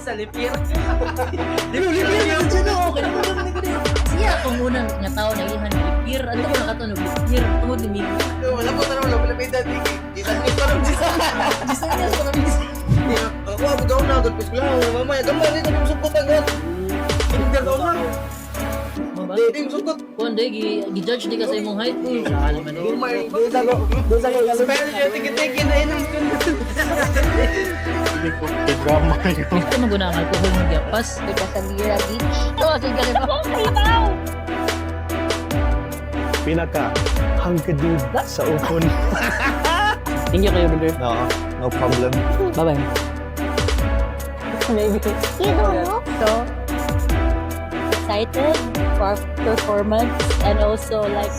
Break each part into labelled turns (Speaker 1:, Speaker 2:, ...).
Speaker 1: Sa lipir.
Speaker 2: Lipir na dyan ako. Kaya mo ko siya akong unang nga tao na ilhan nga lipir. Ano ko nakatunog lipir? Tungod ni Miggy.
Speaker 3: Wala po tanong, wala pala pinda. Di sa ni parang di sa.
Speaker 2: Gisan niya sa kami.
Speaker 3: Ako ako daw na agad ko lang. Mamaya gamay rin kami sukot agad. Hindi daw na. Di di sukot.
Speaker 2: Kuan day gi-judge di ka sa imong height. Saan man eh.
Speaker 3: Gumay.
Speaker 1: Doon sa kayo.
Speaker 3: Pero siya tiki-tiki na yun.
Speaker 4: Drama yun.
Speaker 2: Ito maguna ang alcohol mo giapas.
Speaker 5: Kita sa Mira Beach.
Speaker 2: Oh, sige ka ba?
Speaker 4: Pinaka hangkadud sa ukon.
Speaker 1: Thank you kayo, brother.
Speaker 4: No, no problem.
Speaker 1: Bye-bye. Maybe.
Speaker 5: You don't know?
Speaker 6: So excited for our performance and also like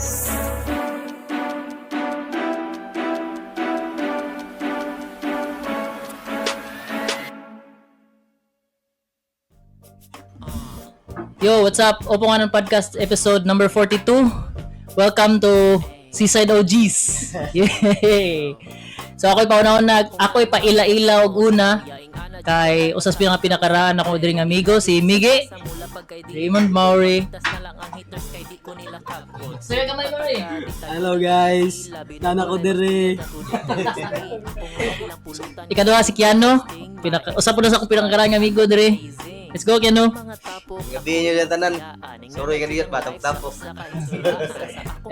Speaker 2: Yo, what's up? Opo nga ng podcast episode number 42. Welcome to Seaside OGs. Yay! So ako'y pauna-una, ako'y paila-ila og una kay usas pinaka pinakaraan ako diri nga amigo si Miggy Raymond Maury. Sir kamay Maury.
Speaker 1: Hello guys. Nana ko dire.
Speaker 2: Ikaduha si Keanu. Pinaka usa po na sa akong pinakaraan nga amigo diri. Let's go, Keanu.
Speaker 3: Gabi niyo dyan tanan. Sorry ka diyan, batang tapo.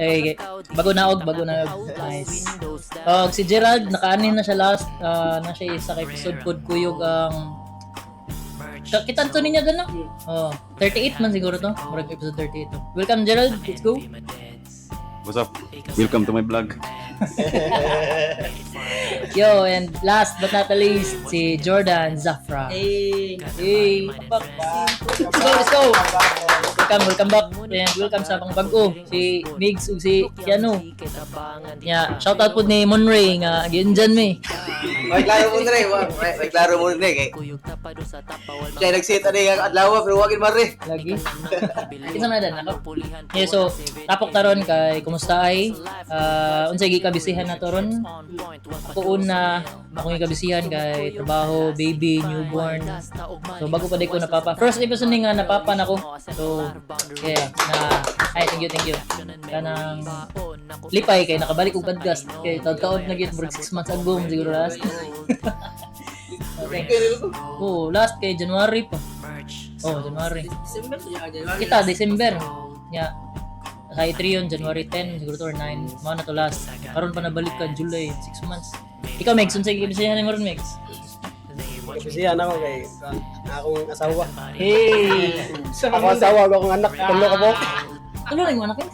Speaker 2: Eh, bago na og, bago na og. Nice. Og si Gerald nakaanin na siya last na siya isa ka episode pod kuyog ang kita to niya gano. Oh, 38 man siguro to. Murag episode 38 to. Welcome, Gerald. Let's go.
Speaker 7: What's up? Welcome to my vlog.
Speaker 2: Yo, and last but not the least, si Jordan Zafra.
Speaker 1: Hey.
Speaker 2: Hey, back. Let's go, let's go. Welcome, welcome back. And welcome sa pang bago si Migs ug si Keanu. Yeah, shout out po ni Monray nga giun dyan mi.
Speaker 3: May klaro mo na rin. May klaro mo na rin. Siya nagsit ani nga adlaw pero wagin mare.
Speaker 2: Lagi. Kinsa man na ako. Yeah, so tapok taron kay kumusta ay unsay gikabisihan na toron? Ako una akong gikabisihan kay trabaho, baby, newborn. So bago pa di ko napapa. First episode ni nga napapa nako. So yeah, na ay thank you, thank you. Kanang lipay kay nakabalik og podcast kay taod-taod na gyud murag 6 months ago siguro last. Okay. Oh, last kay January pa. Oh, January.
Speaker 1: December siya, January.
Speaker 2: Kita December. Nya sa E3 yun, January 10 siguro to or 9. Mao na to last. Karon pa nabalik ka July, 6 months. Ikaw Megs, unsay gibisihan nimo ron, Megs?
Speaker 1: Kasi yan ako kay akong asawa.
Speaker 2: Hey.
Speaker 1: Ako asawa, akong anak. Tulo ka po.
Speaker 2: Tulo na yung anak eh.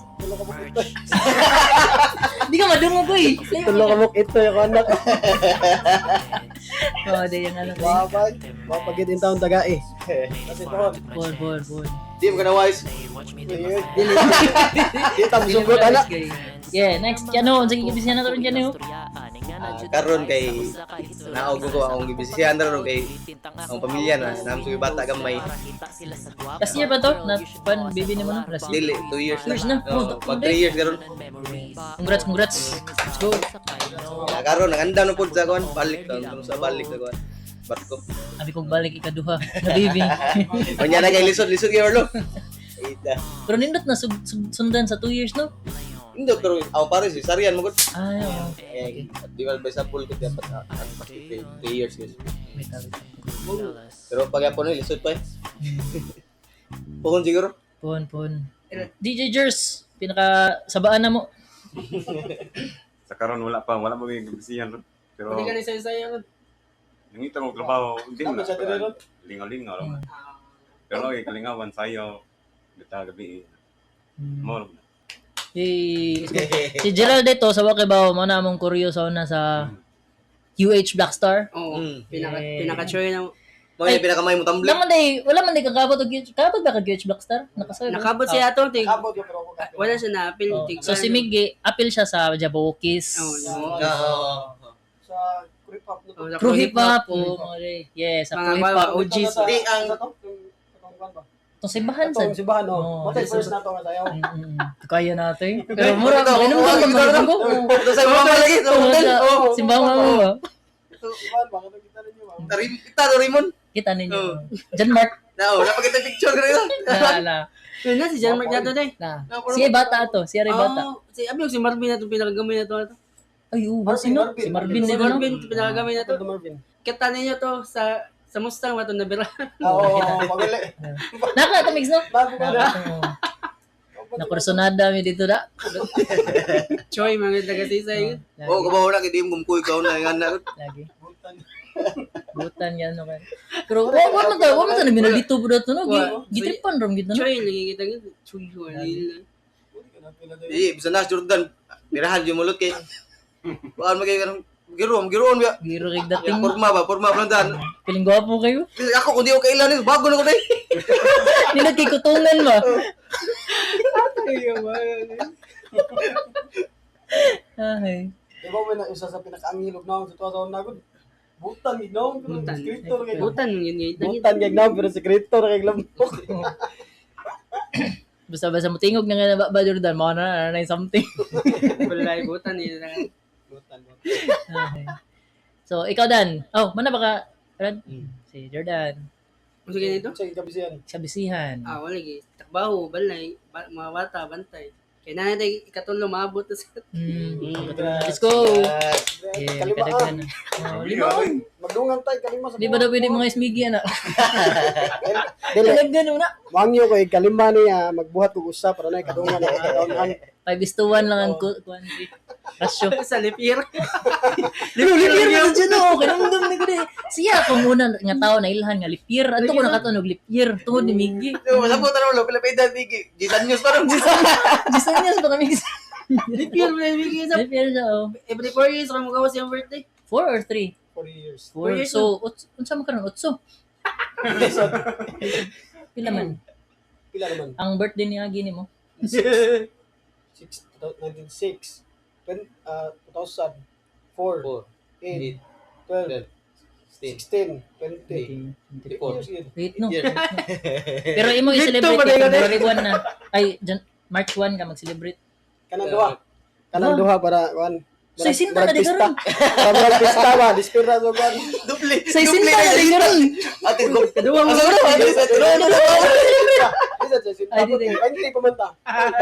Speaker 2: Di ka madungog ko eh.
Speaker 1: Tulo ka mo ito yung anak.
Speaker 2: Oh, di yung anak eh.
Speaker 1: Mapag, mapagit in taon taga eh. Kasi po,
Speaker 2: Bon, bon, bon.
Speaker 3: Di mo ka na wise.
Speaker 1: dili. Di ta musugot anak.
Speaker 2: Yeah, next Keanu, unsay gibisihan na to ron, Keanu?
Speaker 3: Karon kay naog ko akong gibisihan ron kay ang pamilya na namso kay bata gamay.
Speaker 2: Last year ba to? Na pan baby nimo no? Last year.
Speaker 3: Dili 2 years
Speaker 2: 2 years na.
Speaker 3: Oh,
Speaker 2: Oh,
Speaker 3: mag 3 years karon.
Speaker 2: Congrats, congrats. Let's go.
Speaker 3: Na karon nangandam na pud sa kuan balik to sa balik sa kuan. Barko.
Speaker 2: Abi kong balik ikaduha na baby.
Speaker 3: Unya na kay lisod lisod kay Orlo. Ita.
Speaker 2: Pero nindot na sundan sa 2 years no?
Speaker 3: Indo pero ang pare si Sarian mo gud.
Speaker 2: Ay, oo.
Speaker 3: Eh, di ba ba sa pool ko dapat 3 years guys.
Speaker 2: Wait, ah, wait.
Speaker 3: Pero pag ako na lisod pa eh. Pohon siguro.
Speaker 2: Pon, pon. DJ Jers, pinaka sabaan na mo.
Speaker 7: Sa karon wala pa, wala pa may gabisihan ron. Pero
Speaker 1: Hindi ka na isa-isa
Speaker 7: nangita mo trabaho, hindi mo
Speaker 1: Tama
Speaker 7: na.
Speaker 1: siya dire ron.
Speaker 7: Lingaw-lingaw ron. Pero okay, kalingawan sayo bita gabi. Mo ron.
Speaker 2: Hey, let's go. Si Gerald dito sa Wakibaw, mo na among kuryo sa una sa UH Blackstar.
Speaker 1: Oo. Pinaka
Speaker 2: Yeah.
Speaker 1: pinaka-choy na.
Speaker 3: Mo yung pinakamay mo tumbling.
Speaker 2: Wala man day kakabot og UH. Kabot ba kag UH Blackstar? Nakasabot.
Speaker 8: Nakabot siya ato, tig. Wala siya na apil
Speaker 2: Oh.
Speaker 8: tig.
Speaker 2: So si Miggy, appeal siya sa Jabokis.
Speaker 8: Oh, no.
Speaker 3: Oo.
Speaker 1: Sa creep up.
Speaker 8: Oh, sa
Speaker 2: Crew hip hop.
Speaker 8: Oh.
Speaker 2: Oh, mga day. Yeah, sa
Speaker 8: Mga
Speaker 2: crew hip hop.
Speaker 8: OGs.
Speaker 3: Di ang
Speaker 2: Itong simbahan sa.
Speaker 1: Itong simbahan,
Speaker 2: Oh,
Speaker 1: no? Matay first na to nga sayaw.
Speaker 2: Kaya natin. Pero mura, mainom ka, mainom ko.
Speaker 3: Ito sa mama lagi sa hotel.
Speaker 2: Simbahan mo ba?
Speaker 1: Simbahan, bakit kita rin yun?
Speaker 3: Tarim kita Raymond.
Speaker 2: Kita ninyo.
Speaker 3: Oo.
Speaker 2: John Mark.
Speaker 3: Na, oh, napakita picture ka rin.
Speaker 2: Na, na,
Speaker 8: Yun na, si John Mark na to, day.
Speaker 2: na. Siya bata ato. Siya rin bata.
Speaker 8: Oh, si abi si Marvin na to, pinakagamay na to. Ato.
Speaker 2: Ay, oo, sino? Si Marvin
Speaker 8: Si
Speaker 2: na no?
Speaker 8: Marvin, pinakagamay na to.
Speaker 1: Ito Marvin.
Speaker 8: Kita ninyo to sa Mustang ba to nabira.
Speaker 3: Oo, paguli.
Speaker 2: Naka, ito mix, no?
Speaker 1: Bago ka na.
Speaker 2: Naka, oo. Nakursonada mi dito da.
Speaker 8: Choy, mga taga-sisay.
Speaker 2: Lagi,
Speaker 3: Oo, kabaw na, hindi mo kumkuy ka na, nga na.
Speaker 2: lagi. Butan yan, no? Pero, wa man ta, wa man ta na minalito po dato, no? Gitripan ram gid na, no?
Speaker 8: Choy, lagi kita nga. Choy, wala.
Speaker 3: Di, bisa na, Jordan. Mirahan yung mulot kay. Kuan magay kanang giroon, giroon ba?
Speaker 2: Giro kay dating.
Speaker 3: Porma ba, porma plandan.
Speaker 2: Piling gwapo kayo.
Speaker 3: Ako kung di ko kailan ni bago na ko day.
Speaker 2: Nindot kay kutungan ba? Ay.
Speaker 1: Di ba na isa sa pinakaangilog na sa tuwa sa nagod. Butan gid no, pero
Speaker 8: Butan.
Speaker 1: scriptor kay
Speaker 8: Butan, yun yun.
Speaker 1: Butan gid no, pero scriptor kay lamok.
Speaker 2: Basta basta mo tingog na nga na ba, ba Jordan, mao na na na something.
Speaker 8: Balay, butan yun na.
Speaker 1: Butan. Butan.
Speaker 2: Okay. So, ikaw Dan. Oh, mana ba ka? Rad? Si Jordan.
Speaker 8: Ano ganito?
Speaker 1: Sa kabisihan.
Speaker 2: Sa bisihan.
Speaker 8: Ah, wala lagi. Trabaho, balay, mga bata, bantay. Kaya na natin ikatulo, maabot na sa...
Speaker 2: Let's go. Yeah,
Speaker 1: Kalima ah.
Speaker 2: kadaghan na. Oh, lima.
Speaker 1: Magdungan tayo kalima sa
Speaker 2: Di ba daw pwede mga ismigi ana?
Speaker 1: Dili.
Speaker 2: Kadaghan mo na.
Speaker 1: Wangyo ko kalima niya magbuhat og usa para na kadungan na kadungan.
Speaker 2: 5:1 lang ang kuan ratio.
Speaker 8: Sa lipir.
Speaker 2: Lipir na dyan oh. Kanamdam na ko di. Siya ako muna nga tao na ilhan nga lipir. Adto ko nakatunog lipir tungod ni Miggy.
Speaker 3: Masabot na wala pila pa bigi. Jisan news pa ron.
Speaker 2: Jisan niya sa kami.
Speaker 8: Lipir, wala yung bigay sa...
Speaker 2: Lipir siya oh.
Speaker 8: Every 4 years, kung magawa siyang birthday.
Speaker 2: 4 or 3?
Speaker 1: 4 years.
Speaker 2: 4.
Speaker 8: Years.
Speaker 2: So, unsa man karon? Otso. Pila man?
Speaker 1: Pila naman?
Speaker 2: Ang birthday ni Agi nimo?
Speaker 1: 6 1906 20, 2004 8 12 16 20 years yun.
Speaker 2: Wait, no. Pero imo i-celebrate kay February 1 na. Ay, March 1 ka mag-celebrate.
Speaker 1: Kanang duha. Kanang duha para kuan.
Speaker 2: So, isinta na di karon.
Speaker 1: Para murag pista ba, dispira so kuan.
Speaker 3: Dupli.
Speaker 2: Sa isinta na di karon.
Speaker 3: Ate ko.
Speaker 8: Kaduwa mo.
Speaker 3: Asa ko na, ate sa tulo.
Speaker 1: Isa sa sinta.
Speaker 2: Ay, di, di.
Speaker 1: 20 pa man ta.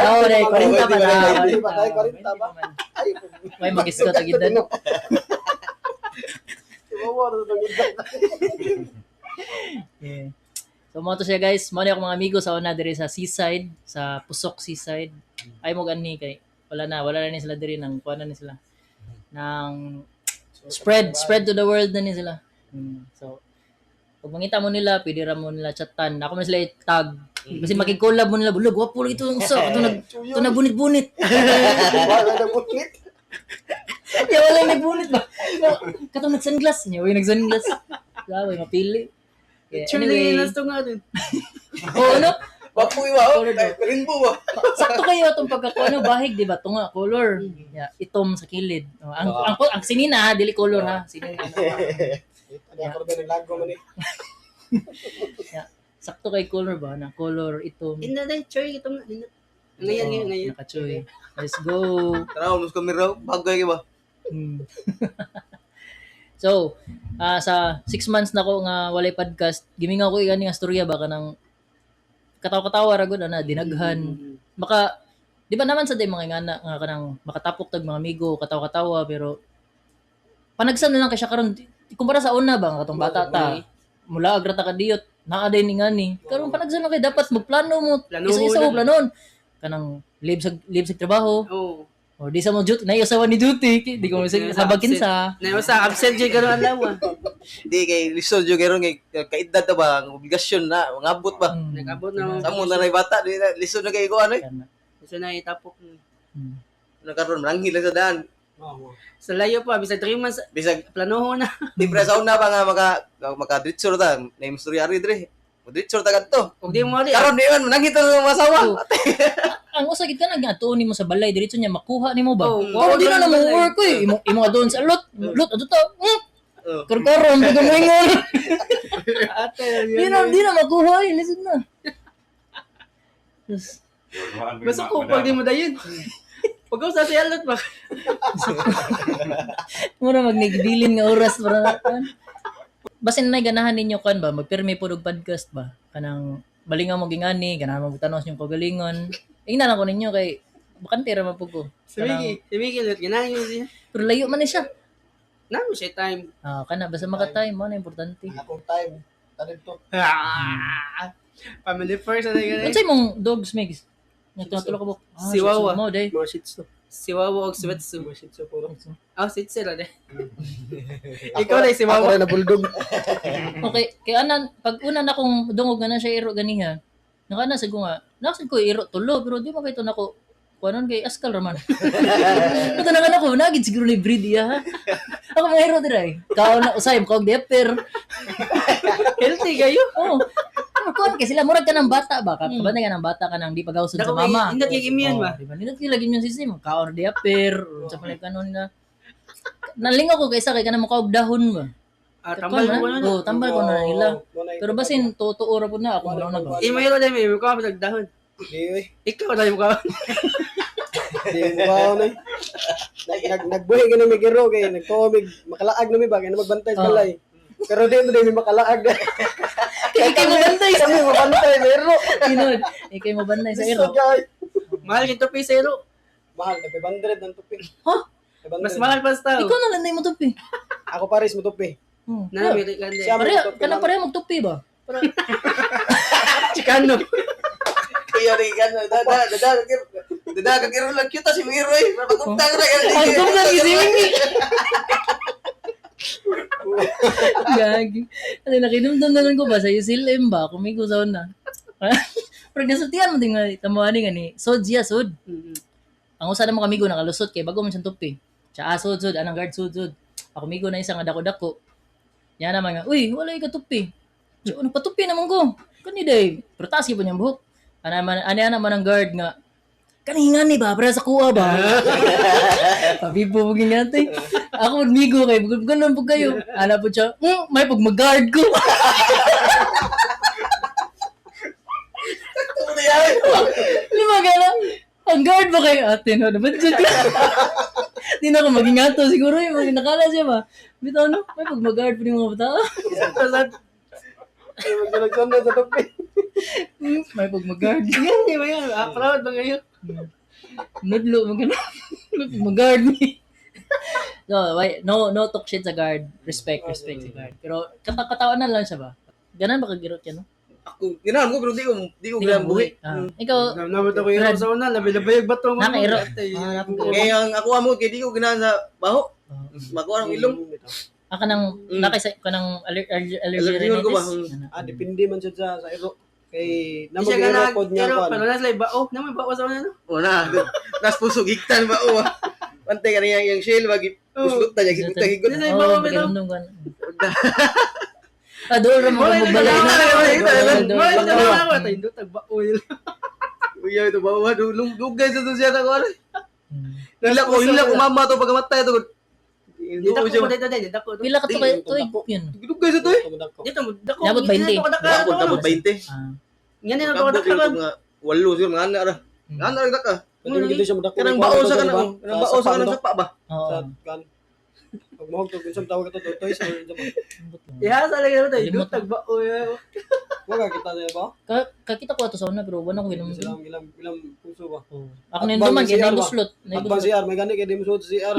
Speaker 2: Oo, dai, 40 pa na.
Speaker 1: 40 pa, ay, 40 ba? Ay,
Speaker 2: May mag-isko ta gid dan.
Speaker 1: Tibawa na itong edad.
Speaker 2: Yeah. So mo to siya guys, mo ni ako mga amigo sa una diri sa Seaside, sa Pusok Seaside. Ay mo gani kay wala na ni sila diri nang kuan na ni sila. Nang spread spread to the world na ni sila. So pag mangita mo nila, pwede ra mo nila chatan. Ako man sila i-tag. Kasi makikollab mo nila, bulag, wapo lagi ito yung usa. Ito nag, ito nagbunit-bunit.
Speaker 1: Wala na bunit.
Speaker 2: Ya, wala yung nagbunit ba? Katong nag-sunglass niya, wala nag-sunglass. Sabi, mapili. Yeah,
Speaker 8: Choy, lagi
Speaker 2: anyway.
Speaker 8: na nga dun.
Speaker 2: Oo, ano?
Speaker 3: Wapo iwa, oh. Rainbow ba?
Speaker 2: Sakto kayo itong pagkakuha ano, bahig, di ba? Tunga, color. Yeah, itom sa kilid. Oh, ang sinina, ha, dili color ha. Sinina.
Speaker 1: Ano ako rin ng lago man eh.
Speaker 2: Yeah. Sakto kay color ba? Na color itom.
Speaker 8: Hindi na, Choy, itong... Ngayon, ngayon, ngayon.
Speaker 2: Nakachoy. Let's go.
Speaker 3: Tara, mas kami raw. Bagay ba?
Speaker 2: So, sa 6 months na ko nga walay podcast, gimingaw ko gani nga storya ba kanang katawa-katawa ra gud ana dinaghan. Maka di ba naman sa day mga ingana nga kanang makatapok tag mga amigo, katawa-katawa pero panagsan na lang kay siya karon kumpara sa una ba nga katong bata ta mula agra ta kadiyot naa day ni ngani karon panagsan lang kay dapat magplano mo
Speaker 8: Planohon
Speaker 2: isa-isa mo
Speaker 8: na.
Speaker 2: planon kanang leave sa trabaho
Speaker 8: Oo.
Speaker 2: o di sa mo duty na usawa ni duty di ko mo sabag kinsa
Speaker 8: Na sa absent jud karon adlaw. ah.
Speaker 3: Di kay lisod jud karon kay kaedad na ba ang obligasyon na mangabot ba.
Speaker 8: Nag-abot na.
Speaker 3: Sa mo na ray bata di na lisod na kay ko ano eh.
Speaker 2: Kana.
Speaker 8: Gusto na itapok.
Speaker 3: Na karon mananghil lang sa daan.
Speaker 1: Oo.
Speaker 8: Sa layo pa, bisag 3 months,
Speaker 3: Bisag
Speaker 8: planoho na.
Speaker 3: di pre sa una pa nga maka maka dritso ta na istorya ri dre. Modritso ta kadto.
Speaker 8: Kung di mo rin,
Speaker 3: Karon di man mananghil ta sa mga asawa.
Speaker 2: So, ang usa gid ka nang atuon nimo sa balay diretso niya makuha nimo ba?
Speaker 8: Oh,
Speaker 2: Oh, di na
Speaker 8: wala
Speaker 2: na mo
Speaker 8: balay.
Speaker 2: work eh. Imo imo adoon sa lot, lot adto ta.
Speaker 3: Oh.
Speaker 2: Karkaron di ka moingon.
Speaker 8: Ate,
Speaker 2: Di na makuha eh, lisod na. Yes.
Speaker 8: Basta ko pag di mo dayon. Pag sa siya lot ba.
Speaker 2: Mura magnigbilin nga oras para na. Basin na ganahan ninyo kan ba magpirmi pud og podcast ba kanang balingaw mo gingani ganahan mo magtan-aw sa inyong kagalingon. Ingnan ako ninyo kay bakante ra man pud ko.
Speaker 8: Si Miggy, si Miggy, lut, ganahan yun siya.
Speaker 2: Pero layo man ni siya.
Speaker 8: Namo siya time.
Speaker 2: Ah, kana basta maka-time mo na importante.
Speaker 1: Akong time. Tanid to.
Speaker 8: Ah, family first, ano yun?
Speaker 2: Unsay mong dogs, Migs? Nagtulo ka buk. Ah,
Speaker 8: Chihuahua.
Speaker 2: Mo day.
Speaker 1: Mga shih tzu.
Speaker 8: Si Wawa og Sweatsu.
Speaker 1: Mga shih tzu puro.
Speaker 8: Ah, si Tzu ra de. Ikaw na si
Speaker 1: Ako
Speaker 8: Wawa.
Speaker 1: rin na bulldog.
Speaker 2: Okay, kay anan pag una na kong dungog nga na siya iro ganiha. Nakana sa ko nga, nakasad ko iro tulo pero di man kay to nako kuanon kay askal raman. Ito na nga ko, nagid siguro ni breed iya ha. Ako mga iro dira eh. Kaon na usay kaog diaper.
Speaker 8: Healthy kayo.
Speaker 2: Oh. Kuan kay sila murag ka ng bata ba? Kabantay ka ng bata ka nang di pagawsod sa
Speaker 8: Dako kay
Speaker 2: mama.
Speaker 8: indot kay immune ba?
Speaker 2: Oh, di ba? Nindot kay lagi immune system. Kaon na diaper, sa palay kanon na. Nalingaw ko kaysa kay kanang makaog dahon ba.
Speaker 8: Ah, tambal
Speaker 2: Kuan,
Speaker 8: ko na.
Speaker 2: Oh, tambal ko na nila. Pero basin totoo ra pud na ako mo na ba.
Speaker 8: Imo iro dai mo ka dahon.
Speaker 1: Di oy.
Speaker 8: Ikaw dai mo ka.
Speaker 1: Di mo ba na. Nagbuhi gani mi giro kay nagtuo mig makalaag na mi ba kay na magbantay sa
Speaker 2: Oh.
Speaker 1: balay. Pero di mo di mi makalaag.
Speaker 2: Kay ikay mo bantay sa
Speaker 1: Kami mabantay pero.
Speaker 2: Tinod. Ikay mo bantay sa iro.
Speaker 8: Mahal kay tupi sa iro.
Speaker 1: Mahal nag 500 ang tupi.
Speaker 2: Huh?
Speaker 1: 500.
Speaker 8: Mas mahal pa sa tao.
Speaker 2: Ikaw na lang na mo tupi.
Speaker 1: Ako pares mo tupi.
Speaker 2: Hmm.
Speaker 8: Na may kan
Speaker 1: Siya mo
Speaker 2: Pareho,
Speaker 1: tupi.
Speaker 2: kanang pareho magtupi ba? Para
Speaker 8: Chicano.
Speaker 3: Kaya rin kan dada dada dada kagiro lang cute si Miroy. Pagkuntang ra
Speaker 2: Ang tungkol gisingin ni. Gagi. Ano nakinumdum na lang ko ba sa UCLM ba? Kumigo sa una. Pero nasultihan mo din nga tamuan nga ni Sod siya sod. Ang usa na mo kamigo nakalusot kay bago man siyang tupi. Siya ah, sod sod anang guard sod sod. Ako migo na isa nga dako-dako. Yan naman nga, uy, wala ka tupi. Siya, ano patupi naman ko. Kani day, pero taas gyud niyang buhok. Ana man ana naman ang guard nga kani nga ni ba para sa kuha ba. Pabibo mo gingate. Ako migo kay ganun po kayo. Ana po siya, may pag mag-guard ko. Lima gana. Ang guard ba kayo? Ate, no, naman siya. Di na ako magingato. Siguro yung mga nakala siya ba? Bitaw no, may pag mag-guard pa yung mga bata.
Speaker 1: Magsunod sa tupi.
Speaker 2: May pag mag-guard.
Speaker 8: Yan, di ba yan? Ah, proud ba ngayon?
Speaker 2: Nudlo, mag ano. May pag mag-guard ni. No, why, no, no talk shit sa guard. Respect, respect sa guard. Pero katakatawan na lang siya ba? Ganan ba kagirot yan, no?
Speaker 3: Ako ginahan ko pero di ko
Speaker 2: Di
Speaker 3: ginahan
Speaker 2: ka
Speaker 3: buhi.
Speaker 2: Ah, ikaw,
Speaker 8: Namot ako iro sa una, labi-labayag ba to?
Speaker 2: Nakairo.
Speaker 8: Ah,
Speaker 3: Kaya ang ako amo kay di ko ginahan sa baho. Makuha ang ilong.
Speaker 2: Ah, kanang, nakay sa, kanang allergy
Speaker 3: Allergy ko ba?
Speaker 2: rhinitis? Ano?
Speaker 1: Ah, depende man siya sa iro. Kay
Speaker 8: Di
Speaker 1: namo
Speaker 8: siya
Speaker 1: giro
Speaker 8: ganag,
Speaker 1: pod niya
Speaker 8: pero
Speaker 1: kuan.
Speaker 8: pero nasa lay bao, na may bao sa una no.
Speaker 3: O na. Nas puso gigtan ba o. Pantay ka niya yung shell wag puslot ta niya gigtan higot.
Speaker 8: Di na
Speaker 2: Oo,
Speaker 8: bao bitaw.
Speaker 2: pakiramdam ko na. Ah, doon ra mo magbalay na.
Speaker 8: Wala na ako tayo do tag bao yun.
Speaker 3: Uya ito ba wa dugay sa to siya ta ko. Hila ko mama to pagkamatay to.
Speaker 8: Dito ko dito dito dako.
Speaker 2: Pila ka to kay tuig yun.
Speaker 3: Dugay sa to eh.
Speaker 8: Dito mo dako.
Speaker 2: Nabot 20.
Speaker 3: Dabot dabot 20.
Speaker 2: Ah.
Speaker 8: Nga na
Speaker 3: Kabot
Speaker 8: ko
Speaker 3: yung
Speaker 8: dako.
Speaker 3: mga walo siguro mga anak ra. Mga anak ra ka.
Speaker 1: Pwede gid siya modako.
Speaker 3: Kanang bao sa kanang kanang bao sa kanang sapa ba.
Speaker 2: Oo.
Speaker 1: Sa kan. Pag mohog to unsang tawag ato toy sa unsa ba?
Speaker 8: Iha sa lagi tayo do
Speaker 2: Limot.
Speaker 8: tag bao.
Speaker 1: Wa ka kita siya ba?
Speaker 2: Kakita ko ato sa una pero wala ko
Speaker 1: Sila
Speaker 2: ginom.
Speaker 1: ang ilang ilang puso ba?
Speaker 2: Ako nindom man kay naiguslot,
Speaker 1: At bang
Speaker 2: naiguslot.
Speaker 1: CR may gani kay di mo suot sa CR.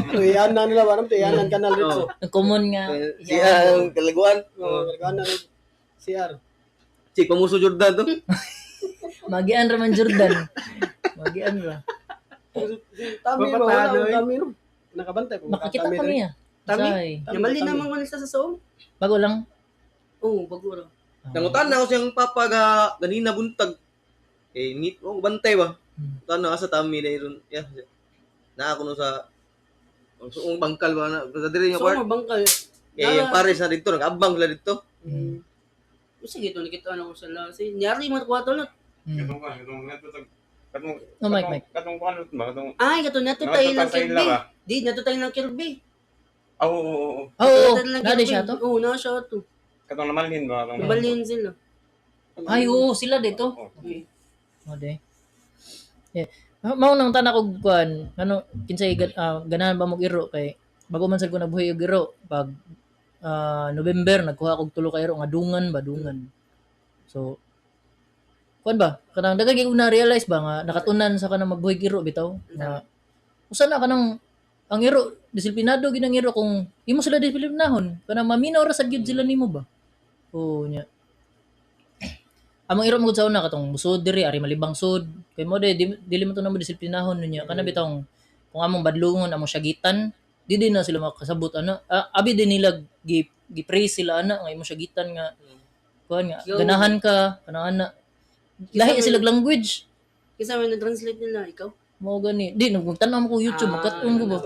Speaker 1: Ato iyan na nila ba to iyanan kanal dito.
Speaker 2: Ang common nga.
Speaker 3: Siya ang kalaguan.
Speaker 1: Oh, kana CR.
Speaker 3: Si pamuso Jordan to.
Speaker 2: Magian ra man Jordan. Magian ra.
Speaker 1: Tami ba wala
Speaker 8: Mapatalo, eh.
Speaker 1: tami no. Nakabantay po.
Speaker 2: Makakita kami ah.
Speaker 8: Tami?
Speaker 2: Say.
Speaker 8: Namali naman ko sa saom.
Speaker 2: Bago lang.
Speaker 8: Oo, bago ra.
Speaker 3: Nangutan na ako siyang papa ga ganina buntag. Eh ngit oh bantay ba. Tan na sa tami na ron. Yeah. Na ako no sa ang suong bangkal ba na sa diri nga
Speaker 8: So
Speaker 3: part.
Speaker 8: mo bangkal.
Speaker 3: Eh yung pares na dito nag-abang sila dito.
Speaker 8: Sige to nakita na ko sa lasi. Nyari mo ko ato no.
Speaker 7: Katong kuan, katong katong katong
Speaker 2: Oh, Mike, Mike.
Speaker 7: Katong kuan ba katong
Speaker 8: Ay, kato nato tayo
Speaker 7: Nato
Speaker 8: lang
Speaker 7: tayo
Speaker 8: kirby.
Speaker 7: lang, ba?
Speaker 8: Di nato tayo lang kirby.
Speaker 7: Ah, oo, oo, oo.
Speaker 2: Oo,
Speaker 8: Nato tayo lang
Speaker 2: na
Speaker 8: kirby.
Speaker 2: siya to.
Speaker 8: Oo, na siya to.
Speaker 7: Katong namalhin ba katong
Speaker 8: Nabalhin sila.
Speaker 2: Ay, oo, sila dito.
Speaker 7: Oo.
Speaker 2: O, de. Yeah. Mao nang tanak og kuan, ano kinsay ganahan ba mog iro kay bago man sad ko nabuhi og iro pag November nagkuha kog tulo ka iro nga dungan ba, dungan. So kuan ba, kanang daghan kay na realize ba nga nakatunan sa kanang magbuhig iro bitaw nga usa na kanang ang iro disiplinado gid ang iro kung imo sila disiplinahon, kanang maminaw ra sad gyud sila nimo ba. Oo nya. Among iro mo gud sa una katong musod diri ari malibang sud kay mo di dili mo to namo disiplinahon niya kana bitong kung among badlungon, among syagitan, di din na sila makasabot ana. Ah, abi din nila gi gi-praise sila ana nga imo syagitan nga kuan nga
Speaker 8: Yo.
Speaker 2: ganahan ka kanang ana, lahi sila language.
Speaker 8: Kinsa man nag-translate nila, ikaw?
Speaker 2: Mao gani di nagtan-aw ko YouTube,
Speaker 8: Ah.
Speaker 2: magkat-on ko ba,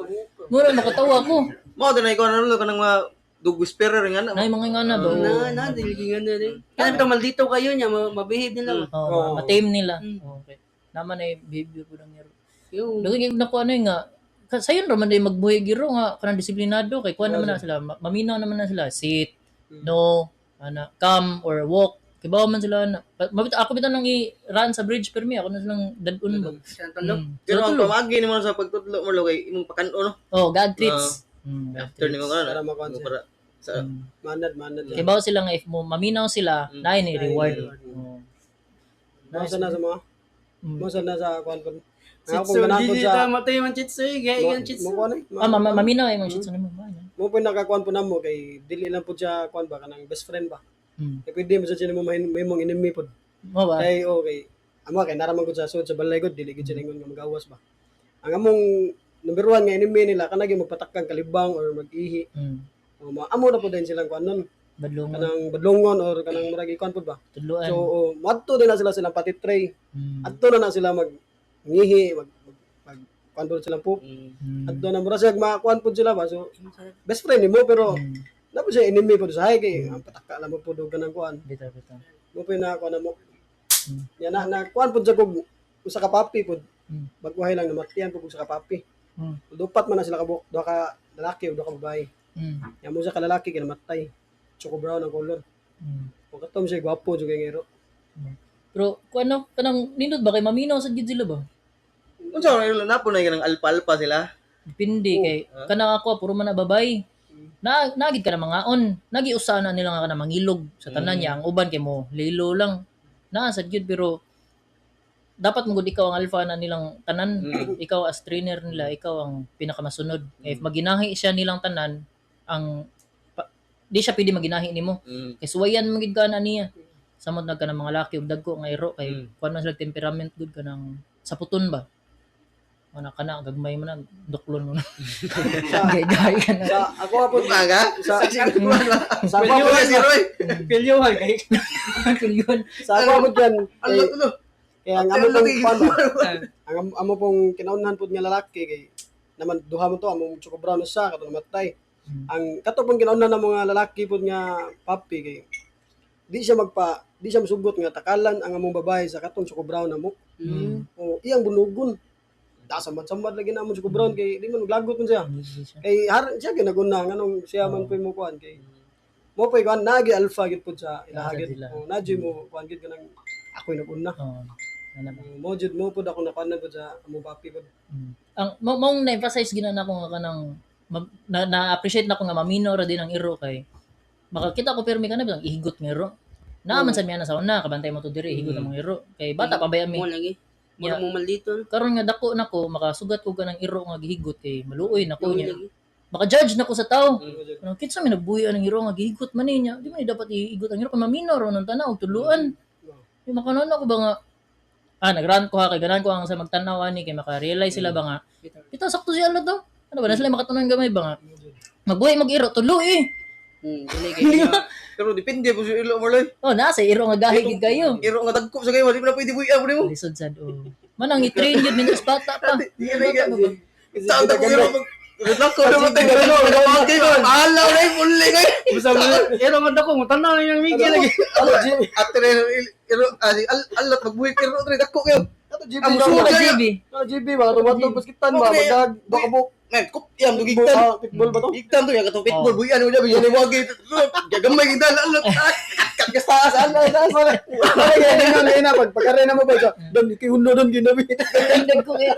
Speaker 2: mura makatawa ko.
Speaker 3: Mao din ay ko ano kanang mga dog whisperer nga na.
Speaker 2: Nay mga nga na ba.
Speaker 8: Na, na, dili nga na rin. Kaya bitong maldito kayo niya, mabehave nila.
Speaker 2: Oh,
Speaker 1: Oo.
Speaker 2: ma-tame nila. Okay, naman ay behavior po ng iro.
Speaker 8: Yo.
Speaker 2: Daghan kay nako ano nga sayon ra man day magbuhi giro nga kanang disiplinado kay kuan naman na sila, maminaw naman na sila, sit, no, ana, come or walk, kay bawa man sila ana. Mabit ako bitaw nang i-run sa bridge permi ako na silang dadun ba.
Speaker 8: Siya tulo.
Speaker 3: Pero
Speaker 2: Sila
Speaker 3: ang
Speaker 2: tulo.
Speaker 3: pamagi nimo sa pagtudlo mo lo kay imong pakano no.
Speaker 2: Oh, God treats. God
Speaker 3: After nimo
Speaker 2: treats.
Speaker 3: kanon.
Speaker 1: Para makuan siya.
Speaker 3: Para sa
Speaker 1: Manad, manad.
Speaker 2: Kay bawa sila nga if mo maminaw sila, naay ni reward. Oh.
Speaker 1: Mao na sa mga. Mao na sa kuan pud. Ang akong
Speaker 8: Chitsu,
Speaker 1: ganahan pud
Speaker 8: di
Speaker 1: sa
Speaker 8: ta matay man chitsu, gay gan chitsu.
Speaker 1: mo kuan eh.
Speaker 2: Ah, maminaw ay mga shit sa nimo ba? Ano?
Speaker 1: Mo po nakakuan po namo kay dili lang pud siya kuan ba kanang best friend ba. Kay pwede mo sa siya nimo mahimong enemy pud.
Speaker 2: Mo ba?
Speaker 1: Kay okay. Amo kay naraman gud sa sud sa balay gud dili gud sila ingon nga magawas ba. Ang among number one nga enemy nila kanang gyud magpatakang kalibang or mag-ihi. O, amo na pud din silang kuan nun.
Speaker 2: Badlongon,
Speaker 1: Kanang badlongon or kanang murag ikuan pud ba.
Speaker 2: tudluan.
Speaker 1: So oh, moadto din na sila silang pati tray. Adto na na sila mag ngihi, mag kuan pud silang poop. Adto na mura siya makakuan pud sila ba. So best friend nimo pero na po siya enemy pud sa kay ang pataka lang mo pud og kanang kuan.
Speaker 2: Bitaw bitaw.
Speaker 1: Mo po na kuan na mo. Ya na na kuan pud sa kog usa ka papi pud. Baguhay lang namatian pud usa ka papi. Dupat man na sila kabuk, duha ka lalaki ug duha ka babae. Ya mo sa ka lalaki kinamatay. Choco brown ang color. Ug katom siya gwapo jud kay ngero.
Speaker 2: Pero kung ano, kanang nindot ba kay maminaw sa gid sila ba?
Speaker 3: Unsa man na po na kanang alpa-alpa sila.
Speaker 2: Depende kay kanang ako puro man na babay. Na nagid ka na mangaon. Nagiusa na nila nga kana mangilog sa tanan niya ang uban kay mo lilo lang. Naa sad gyud pero dapat mo gud ikaw ang alpha na nilang tanan. Ikaw as trainer nila, ikaw ang pinakamasunod. If maginahi siya nilang tanan, ang di siya pwede maginahi nimo. Kay suwayan man gid ka na niya. Samot na ka ng mga laki ug dagko nga iro kay kuan man sila temperament gud kanang saputon ba. Ana kana gagmay mo na duklon mo na. Gay-gay ka na.
Speaker 1: Sa ako po
Speaker 3: Buka ka?
Speaker 1: sa
Speaker 3: Sa
Speaker 1: sa ako po
Speaker 3: si Roy.
Speaker 8: Pilyuhan kay.
Speaker 2: Yun.
Speaker 1: sa ako po dyan
Speaker 3: Ano
Speaker 1: kay,
Speaker 3: tulo?
Speaker 1: kaya ang amo pong kuan ba, ang amo pong kinaunhan pud nga lalaki kay naman duha mo to among choco brown usa kato namatay. Ang kato pong kinaunhan ng mga lalaki pud nga papi kay di siya masugot nga takalan ang among babae sa katong choco brown namo. O iyang bunugon. Da samad-samad lagi na among choco brown kay di man maglagot man siya. Kay har siya ginaguna nganong siya man po'y mo kuan kay mo po'y kuan nagi alpha gid pud sa ilaha
Speaker 2: Nasa
Speaker 1: gid.
Speaker 2: sila.
Speaker 1: O nadyo mo kuan gid kanang ako'y naguna.
Speaker 2: Oo. Ano ba?
Speaker 1: Mo jud mo pud ako nakuanan pud sa among papi pud.
Speaker 2: Ang mo maong na-emphasize gina na ako nga kanang na-appreciate na ko nga maminaw ra din ang iro kay makakita ko pirmi kana bitang ihigot nga iro. Naa man sad mi ana sa una kabantay mo to diri higot ang mga iro kay bata pa ba mi.
Speaker 8: Mo lagi. Mura
Speaker 2: Yeah.
Speaker 8: mo maldito.
Speaker 2: Karon nga dako nako makasugat ko kanang iro nga gihigot kay maluoy nako
Speaker 8: Mo
Speaker 2: niya.
Speaker 8: lagi.
Speaker 2: Maka-judge nako sa tao. Ano kinsa may nagbuhi ang iro nga gihigot man niya. Di man ni dapat ihigot ang iro kay maminaw ra nang tanaw og tuluan. Yung makanon ako ba nga nag-rant ko ha kay ganahan ko ang sa magtan-aw ani kay maka-realize sila ba nga bitaw sakto siya ala to. Ano ba na sila makatunan gamay ba nga magbuhi mag-iro tulo eh.
Speaker 8: Dili kay.
Speaker 3: Pero depende po sa ilo mo Roy.
Speaker 2: Oh, nasa iro nga gahi gid kayo.
Speaker 3: Iro nga dagko sa kayo, di mo na pwede buhi mo nimo.
Speaker 2: Lisod sad oh. Manang i-train yun minus bata pa.
Speaker 3: Di na ka.
Speaker 2: Bata pa ba?
Speaker 3: Saan ko iro mag Relax ko naman tayo. Nagawagay ko. Alaw na yung muli kayo.
Speaker 8: Basta mo, ero nga dako mo tanaw yung migi lagi.
Speaker 3: Ate rin, iro, alat, magbuhi iro, rin, dagko kayo.
Speaker 1: Kato GB
Speaker 3: Ang
Speaker 1: ba?
Speaker 3: suga
Speaker 2: Mga
Speaker 3: kayo.
Speaker 2: GB.
Speaker 1: Kato GB ba? Tumatog baskitan ba?
Speaker 3: Okay.
Speaker 1: Magdag dokabok.
Speaker 3: Ngayon, kup, yan, dugigtan.
Speaker 1: Pitbull ba to?
Speaker 3: Igtan to, yung katong pitbull, buhian mo dyan, bigyan ni Wagi. Gagamay kita, alat, katgas taas, alat, taas.
Speaker 1: Wala kaya din na na pag pagkarena mo ba siya? Dan kay huno dan ginabi.
Speaker 2: Dagko kayo.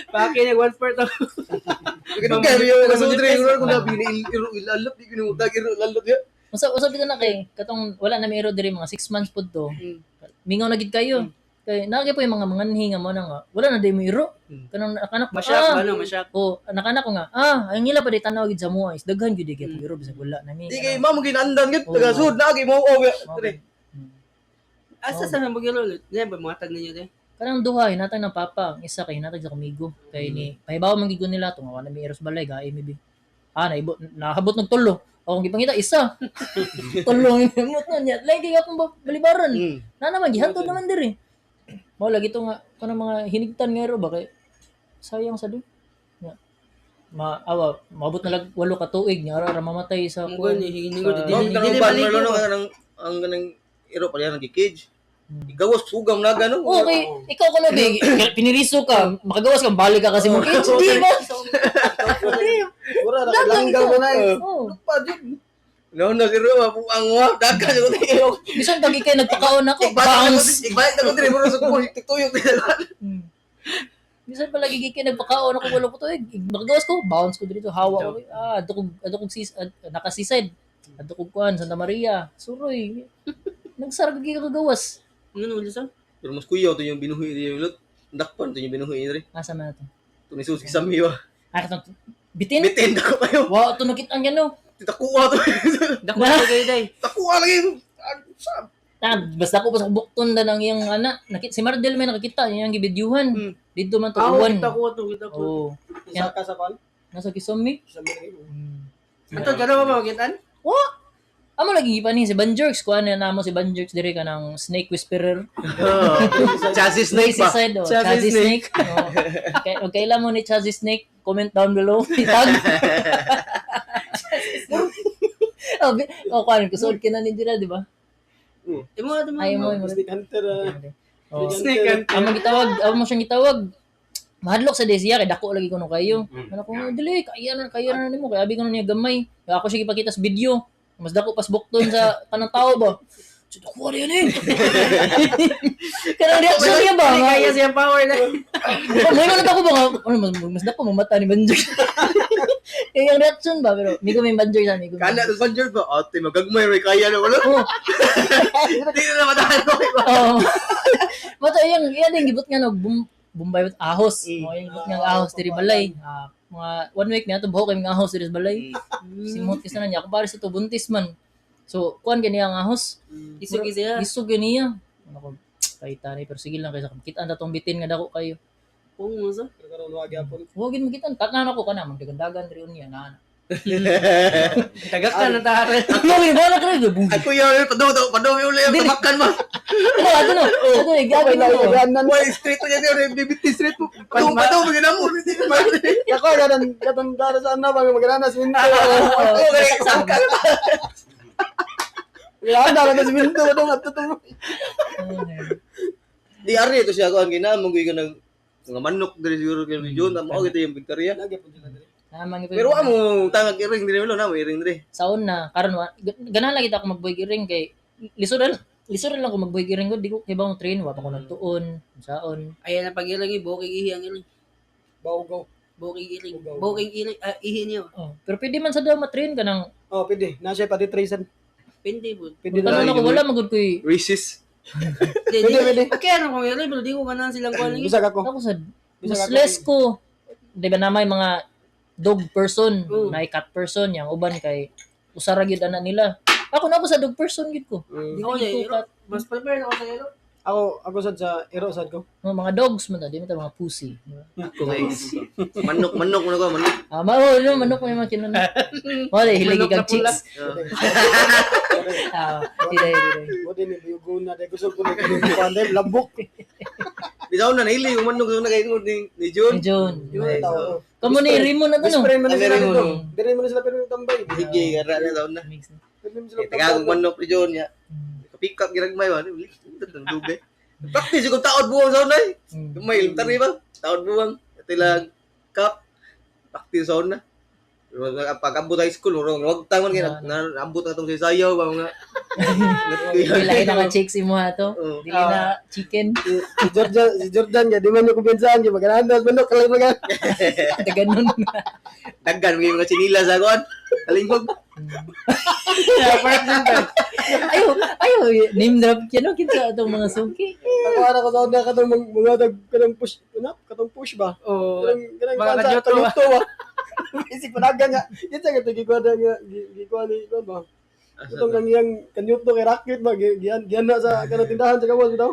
Speaker 8: Paki nag one fourth ako.
Speaker 3: Ganun kayo yung kasudre yung kung nabi ni iro ilalot di kinutag iro ilalot ya.
Speaker 2: Usa usa bitaw na kay katong wala na may iro diri mga 6 months pud to. Mingaw na gid kayo. Kay naa gyud po yung mga manganhi nga mo na nga wala na day mo iro. Kanang anak
Speaker 8: Masyak
Speaker 2: ah,
Speaker 8: ba no, masyak.
Speaker 2: Oh, anak-anak ko nga, ang ila pa di tanaw gid sa mua is daghan gyud gyud iro bisag wala na mi.
Speaker 3: Di kay mamo ginandan gid
Speaker 2: Oo.
Speaker 3: taga sud na kay mo o ya. Dire.
Speaker 8: Asa sa nang bagyo ulit? Di ba mga tag ninyo de?
Speaker 2: Kanang duha hinatag ng papa, ang isa kay hinatag sa kumigo. Kay ni pahibaw man gid ko nila tunga wala mi iro sa balay gaay mi bi. Ah, naibo nahabot ng tulo. Akong gipangita isa. Tulo ang imot na niya. Lagi akong balibaran. Na naman gihantod naman diri. Mao lagi to nga kanang mga hinigtan nga iro ba kay sayang sa dun. Nga. Maawa, maabot na lag 8 ka tuig nya ara ra mamatay sa
Speaker 8: Ang
Speaker 2: kuwan.
Speaker 8: gani hiningo
Speaker 2: Sa-
Speaker 8: di
Speaker 3: Mao
Speaker 8: di
Speaker 3: kanang
Speaker 8: di
Speaker 3: ban
Speaker 8: baligo.
Speaker 3: no kanang ang kanang iro pa yan cage. Igawas sugam na gano.
Speaker 2: Okay, ikaw ko na be, piniriso ka, makagawas ka, balik ka kasi mo. Eh, di ba?
Speaker 1: Mura na langgaw mo na eh.
Speaker 2: Oo.
Speaker 3: Pa jud. No na iro wa puang wa dagan ko tayo.
Speaker 2: Bisan pag ikay nagpakaon ako, bounce.
Speaker 3: Ibalik na ko dire mo sa ko tuyok.
Speaker 2: Bisan palagi ikay nagpakaon ako wala ko to eh. Makagawas ko, bounce ko dito, hawa ko. Ah, adto kog sis nakasisid. Adto kog kuan Santa Maria. Suroy. Nagsarag gyud ka gawas.
Speaker 8: Ano ulit sa?
Speaker 3: Pero mas kuyaw to yung binuhi di yung lot. Dakpan to yung binuhi dire.
Speaker 2: Asa man na to?
Speaker 3: To ni sus kisami wa.
Speaker 2: Ah, katong bitin.
Speaker 3: Bitin dako kayo.
Speaker 2: Wa to nakit ang yan no.
Speaker 3: Takuha to.
Speaker 8: Dako na kayo day.
Speaker 3: Takuha lagi. Sa
Speaker 2: Ah, basta ko pa sa bukton na ng iyang anak. Nakit si Mardel may nakakita, iyang gibidyuhan. Dito man to
Speaker 8: Ah,
Speaker 2: uwan.
Speaker 8: kita ko to, kita ko.
Speaker 2: Oh,
Speaker 1: Isa ka sa kwan.
Speaker 2: nasa Kisumi.
Speaker 1: Sa mga
Speaker 8: Ato gano ba makitan?
Speaker 2: Wa. Amo lagi gipanin si Banjerks kuan na namo si Banjerks diri ka ng Snake Whisperer.
Speaker 3: Chassis snake pa.
Speaker 2: Side, oh.
Speaker 3: Chassis
Speaker 2: Chazzy Snake. Oh. Okay, okay lang mo ni Chazzy Snake. Comment down below. Itag. Oh, oh, kuan kusuod kina ni dira, di ba?
Speaker 8: Imo ato mo.
Speaker 2: Ay mo mo.
Speaker 1: Snake hunter. Ah.
Speaker 2: Oh.
Speaker 8: Snake hunter.
Speaker 2: Amo gitawag, amo siyang gitawag. Mahadlok sa Desia kay dako lagi kuno kayo. Ano ko dili kaya na nimo kay abi ko na niya gamay. Kaya ako siya gipakita sa video. Mas dako pas bukton sa kanang tao ba. So, dako rin eh. Kanang reaction niya ba?
Speaker 8: Dili
Speaker 2: Nga,
Speaker 8: kaya siyang power na.
Speaker 2: May mga ako ba nga, ano, mas dako mamata ni Banjoy. Eh, yung reaction ba? Pero, migo may Banjoy sa migo.
Speaker 3: Kana to banjur ba? Ate magagmay ray kaya na wala.
Speaker 2: Oh,
Speaker 3: Di na matahan ko.
Speaker 2: oo. Mata, yung, yan yung gibot nga, no, bumbay with ahos. Oh, yung gibot nga ang ahos diri balay. Ah, mga one week niya, to buhok kami ng ahos diri sa balay. Simot kasi na niya. Ako pare sa to, buntis man. So, kuan gani ang ahos.
Speaker 8: Isog siya.
Speaker 2: Isog gani niya. Ano ko, kahit ni pero sige lang kaysa kita na tong bitin nga dako kayo.
Speaker 8: Pung mo sa.
Speaker 1: Pero karon wa gyapon.
Speaker 2: Huwag yun magitan. Tatnan ako ka na, magdagandagan rin niya na.
Speaker 8: Tagak ka na tara.
Speaker 2: Ano, wala ka rin. Bung.
Speaker 3: Ay kuya, pado to, pado mi uli tabakan ba.
Speaker 2: Ano, ano, no? Ano, eh, gabi
Speaker 1: Okay
Speaker 2: mo.
Speaker 1: lang
Speaker 3: Why straight to niya DBT straight po. Pado pado maginamo.
Speaker 1: Ako gadan gadan dara sa ana bang magrana sa minto.
Speaker 3: Oh, kay sangka.
Speaker 1: Magrana na sa minto dong ato to.
Speaker 3: Di ari to siya kuan ginamong gyud ng mga manok diri siguro kay John mao kita yung Victoria.
Speaker 1: Lagi po sila diri.
Speaker 2: Namang ito.
Speaker 3: Pero amo tangag iring diri mo na mo iring diri.
Speaker 2: Saon na, karon wa ganahan lang kita ako magbuhig iring kay lisod na lisod na lang ko magbuhig iring ko, di ko kay bang train wa pa ko nagtuon, saon.
Speaker 8: Ayan ang pag-ilang buking ihi ang ilang.
Speaker 1: Bawgaw.
Speaker 8: Buking iling.
Speaker 1: Ugaw.
Speaker 8: Buking iling ah, ihi niyo.
Speaker 2: Oh, pero pwede man sa daw matrain ka ng
Speaker 1: Oh, pwede. Na siya pati tracer.
Speaker 8: Pindi po.
Speaker 1: Pwede na.
Speaker 2: tanong ako wala magud koy
Speaker 3: Racist.
Speaker 8: Di,
Speaker 1: Pwede, pwede.
Speaker 8: Okay, ano kung ilang, pero di ko ganahan silang kuwan lagi.
Speaker 1: Bisag ako.
Speaker 2: ako sa
Speaker 1: Bisag
Speaker 2: mas
Speaker 1: ako.
Speaker 2: less ko di ba na may mga dog person,
Speaker 8: Oo.
Speaker 2: na cat person yang uban kay usara gyud ana nila. Ako na ako sa dog person gyud ko.
Speaker 8: Di ko
Speaker 2: Di ko
Speaker 8: iro.
Speaker 2: cat.
Speaker 8: Mas prepare ako sa iro.
Speaker 1: Ako sad sa iro sad ko.
Speaker 2: Mga dogs man ta, di man ta mga pussy. Di ba?
Speaker 3: Ako kay manok manok mo na ko manok.
Speaker 2: Ah, ma oh, no, manok may mga kinuno. Wala hilig
Speaker 8: Manok na
Speaker 2: kag
Speaker 8: pula.
Speaker 2: chicks. Ah, di di.
Speaker 1: Mo din ni na dai kusog ko ni kuan dai lambok.
Speaker 3: Di sa una nahili yung manok sa una kay ni John.
Speaker 2: Ni John.
Speaker 1: Yung tao.
Speaker 2: Kamo ni Rimon na to no.
Speaker 1: Best friend man na sila
Speaker 3: Ano,
Speaker 1: dito.
Speaker 3: Rimon?
Speaker 1: Dire man na sila pero yung tambay.
Speaker 3: Sige, gara na sa una.
Speaker 2: Mix na.
Speaker 1: Dire man sila
Speaker 3: Eh, Tagagong manok ni John ya. Pick up giragmay ba? Ito ang dugay. Practice yung taod buwang sa una eh. Gamay, tari ba? Taod buwang. Ito lang cup. Practice sa una. Pag abot high school, murag wag tangon kay naabot na tong sayaw ba mga.
Speaker 2: Dili lahi na ka chicks imo ato.
Speaker 3: Oo.
Speaker 2: Dili na chicken.
Speaker 1: Si Jordan kaya di man yung kumpiyansahan kaya maganahan daw manok kalay magan.
Speaker 2: Taganon.
Speaker 3: Daggan mga mga sinila sa kuan. Kalingkog.
Speaker 2: Ayo, ayo name drop yan no kinsa atong mga suki.
Speaker 1: Ako ara ko sa una katong mga dag kanang push ano katong push ba?
Speaker 8: Oo.
Speaker 1: Kanang kanang
Speaker 8: Mga
Speaker 1: kuan sa
Speaker 8: kadyuto ba?
Speaker 1: kanyuto ba? Isip panagan nga. Yan sa katong gikuha na nga gikuha ni kuan ba? Katong kang iyang kanyuto kay racket ba giyan giyan na sa kanang tindahan sa gawas bitaw.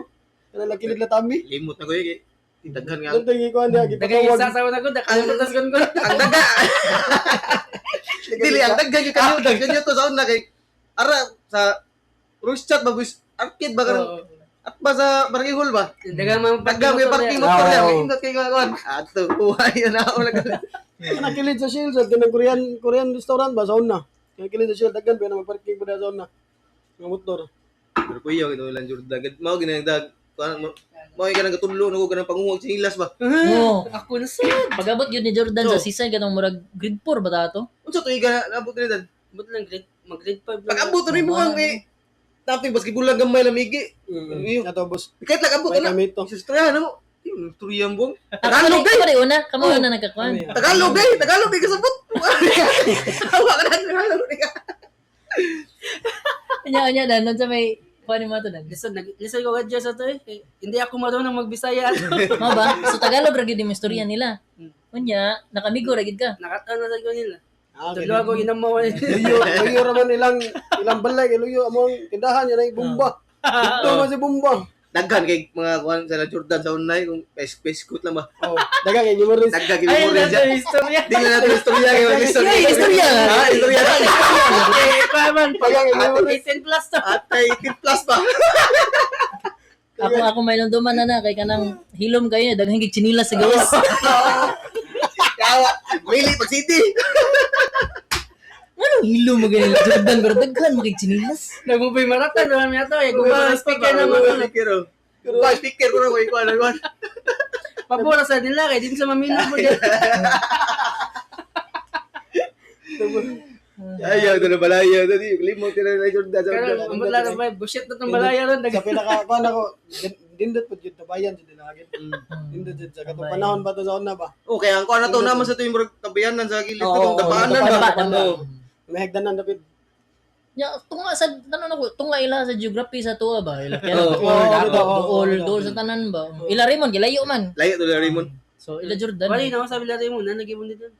Speaker 1: Kanang lakilid na tambi.
Speaker 3: Limot na ko eh. Daghan nga.
Speaker 1: Katong gikuha niya
Speaker 8: Daghan
Speaker 1: gipatawag.
Speaker 8: isa sa una ko, daghan tas kon ko.
Speaker 3: Ang daga. Dili ang daghan kay kanyo, daghan to sa una kay ara sa Rose chat ba boys? Arcade ba kanang
Speaker 8: Oo.
Speaker 3: at ba sa barangay hall ba?
Speaker 8: Daghan mga
Speaker 3: Daghan kay parking
Speaker 1: Oo.
Speaker 3: motor ya, may indot kay kuan. Ato, uhay na ako lang.
Speaker 1: Kanang kilid sa Shield sa kanang Korean Korean restaurant ba sa una. Kanang kilid sa Shield daghan ba na magparking ba sa una. Nga motor.
Speaker 3: Pero kuya ito lang Jordan. Mao ginagdag kuan mo mao kanang katudlo nako kanang panguhag sinilas ba.
Speaker 2: Oo.
Speaker 8: Ako na sad.
Speaker 2: Pag-abot yun ni Jordan
Speaker 3: So,
Speaker 2: sa season katong murag grade 4 ba ta ato?
Speaker 3: Unsa tuig ka naabot ni dan?
Speaker 8: But lang grade mag grade 5 lang.
Speaker 3: Pag abot ni mo ang eh taping basketball lang gamay lamigi.
Speaker 1: Mm. Ato boss.
Speaker 3: Kahit lang abot
Speaker 1: May
Speaker 3: na.
Speaker 1: kami to.
Speaker 3: Istorya na mo. Istorya ang buong.
Speaker 2: Tagalog
Speaker 3: Tagalog eh.
Speaker 2: kay una, kamo una nagkakuan.
Speaker 3: Tagalog eh. Tagalog eh kasabot. Awa ka na Tagalog eh.
Speaker 2: Anya anya dan sa may kuan mo ato dan.
Speaker 8: Lisod nag lisod ko gadyo sa to eh. Eh, hindi ako marunong magbisaya.
Speaker 2: Mao ba? So Tagalog ra gyud yung istorya nila. Unya, nakamigo ra gyud ka.
Speaker 8: Nakataon na sad ko nila.
Speaker 1: Ah,
Speaker 8: Tulo ako ginamaw.
Speaker 1: Luyo, luyo raman ilang ilang balay kay luyo among tindahan yan ay bomba. Dito man si bomba.
Speaker 3: Daghan kay mga kuan sa Jordan sa unay kung pescoot lang ba.
Speaker 1: Oh, daga kay memories.
Speaker 3: Daghan kay
Speaker 8: Ayun
Speaker 3: memory
Speaker 8: na
Speaker 3: siya.
Speaker 8: to istorya.
Speaker 3: Di na natin istorya kay mga istorya.
Speaker 2: Ay, istorya.
Speaker 3: Ha, istorya.
Speaker 8: Eh, pa man.
Speaker 1: Daga kay memories.
Speaker 8: 18 plus to.
Speaker 3: Atay 18 plus pa.
Speaker 2: Ako ako may duman na na kay kanang hilom kayo daghan gig tsinilas sa gawas.
Speaker 3: Kawa. Mili pag city.
Speaker 2: Ngano hilom mo ganyan Jordan pero daghan mo kay tsinilas.
Speaker 8: Nagmubay maratan naman yata eh. Gumawa speaker naman.
Speaker 3: Speaker oh. Ba speaker ko na ko ikuan kuan.
Speaker 8: Pabura sa nila kay din sa mamino mo din.
Speaker 3: Ayaw to na balaya to di limot na na Jordan sa
Speaker 8: Pero
Speaker 3: unay.
Speaker 8: ang bala na ba bullshit na tong balaya ron.
Speaker 1: Sa pinaka kuan ako dindot pud jud tabayan jud nila agad. Dindot jud sa katong panahon pa to sa una ba.
Speaker 3: Oh, kaya ang kuan na to naman sa tuwing murag tabayanan sa gilid
Speaker 1: Oo,
Speaker 3: to
Speaker 1: oo,
Speaker 3: dabaanan
Speaker 2: Damba,
Speaker 3: ba.
Speaker 2: damba.
Speaker 3: Oo.
Speaker 1: May hagdanan dapit.
Speaker 2: Nya tunga sa tanon ako tunga ila sa geography sa tuwa ba ila kaya
Speaker 3: Oo,
Speaker 2: dool
Speaker 1: oo,
Speaker 2: dool
Speaker 1: oo,
Speaker 2: dool
Speaker 1: oo.
Speaker 2: dool sa tanan ba. Ila Raymond gilayo man.
Speaker 3: Layo to na Raymond.
Speaker 2: So ila Jordan.
Speaker 8: Wala na ako sabi lang mo na nagibon dito.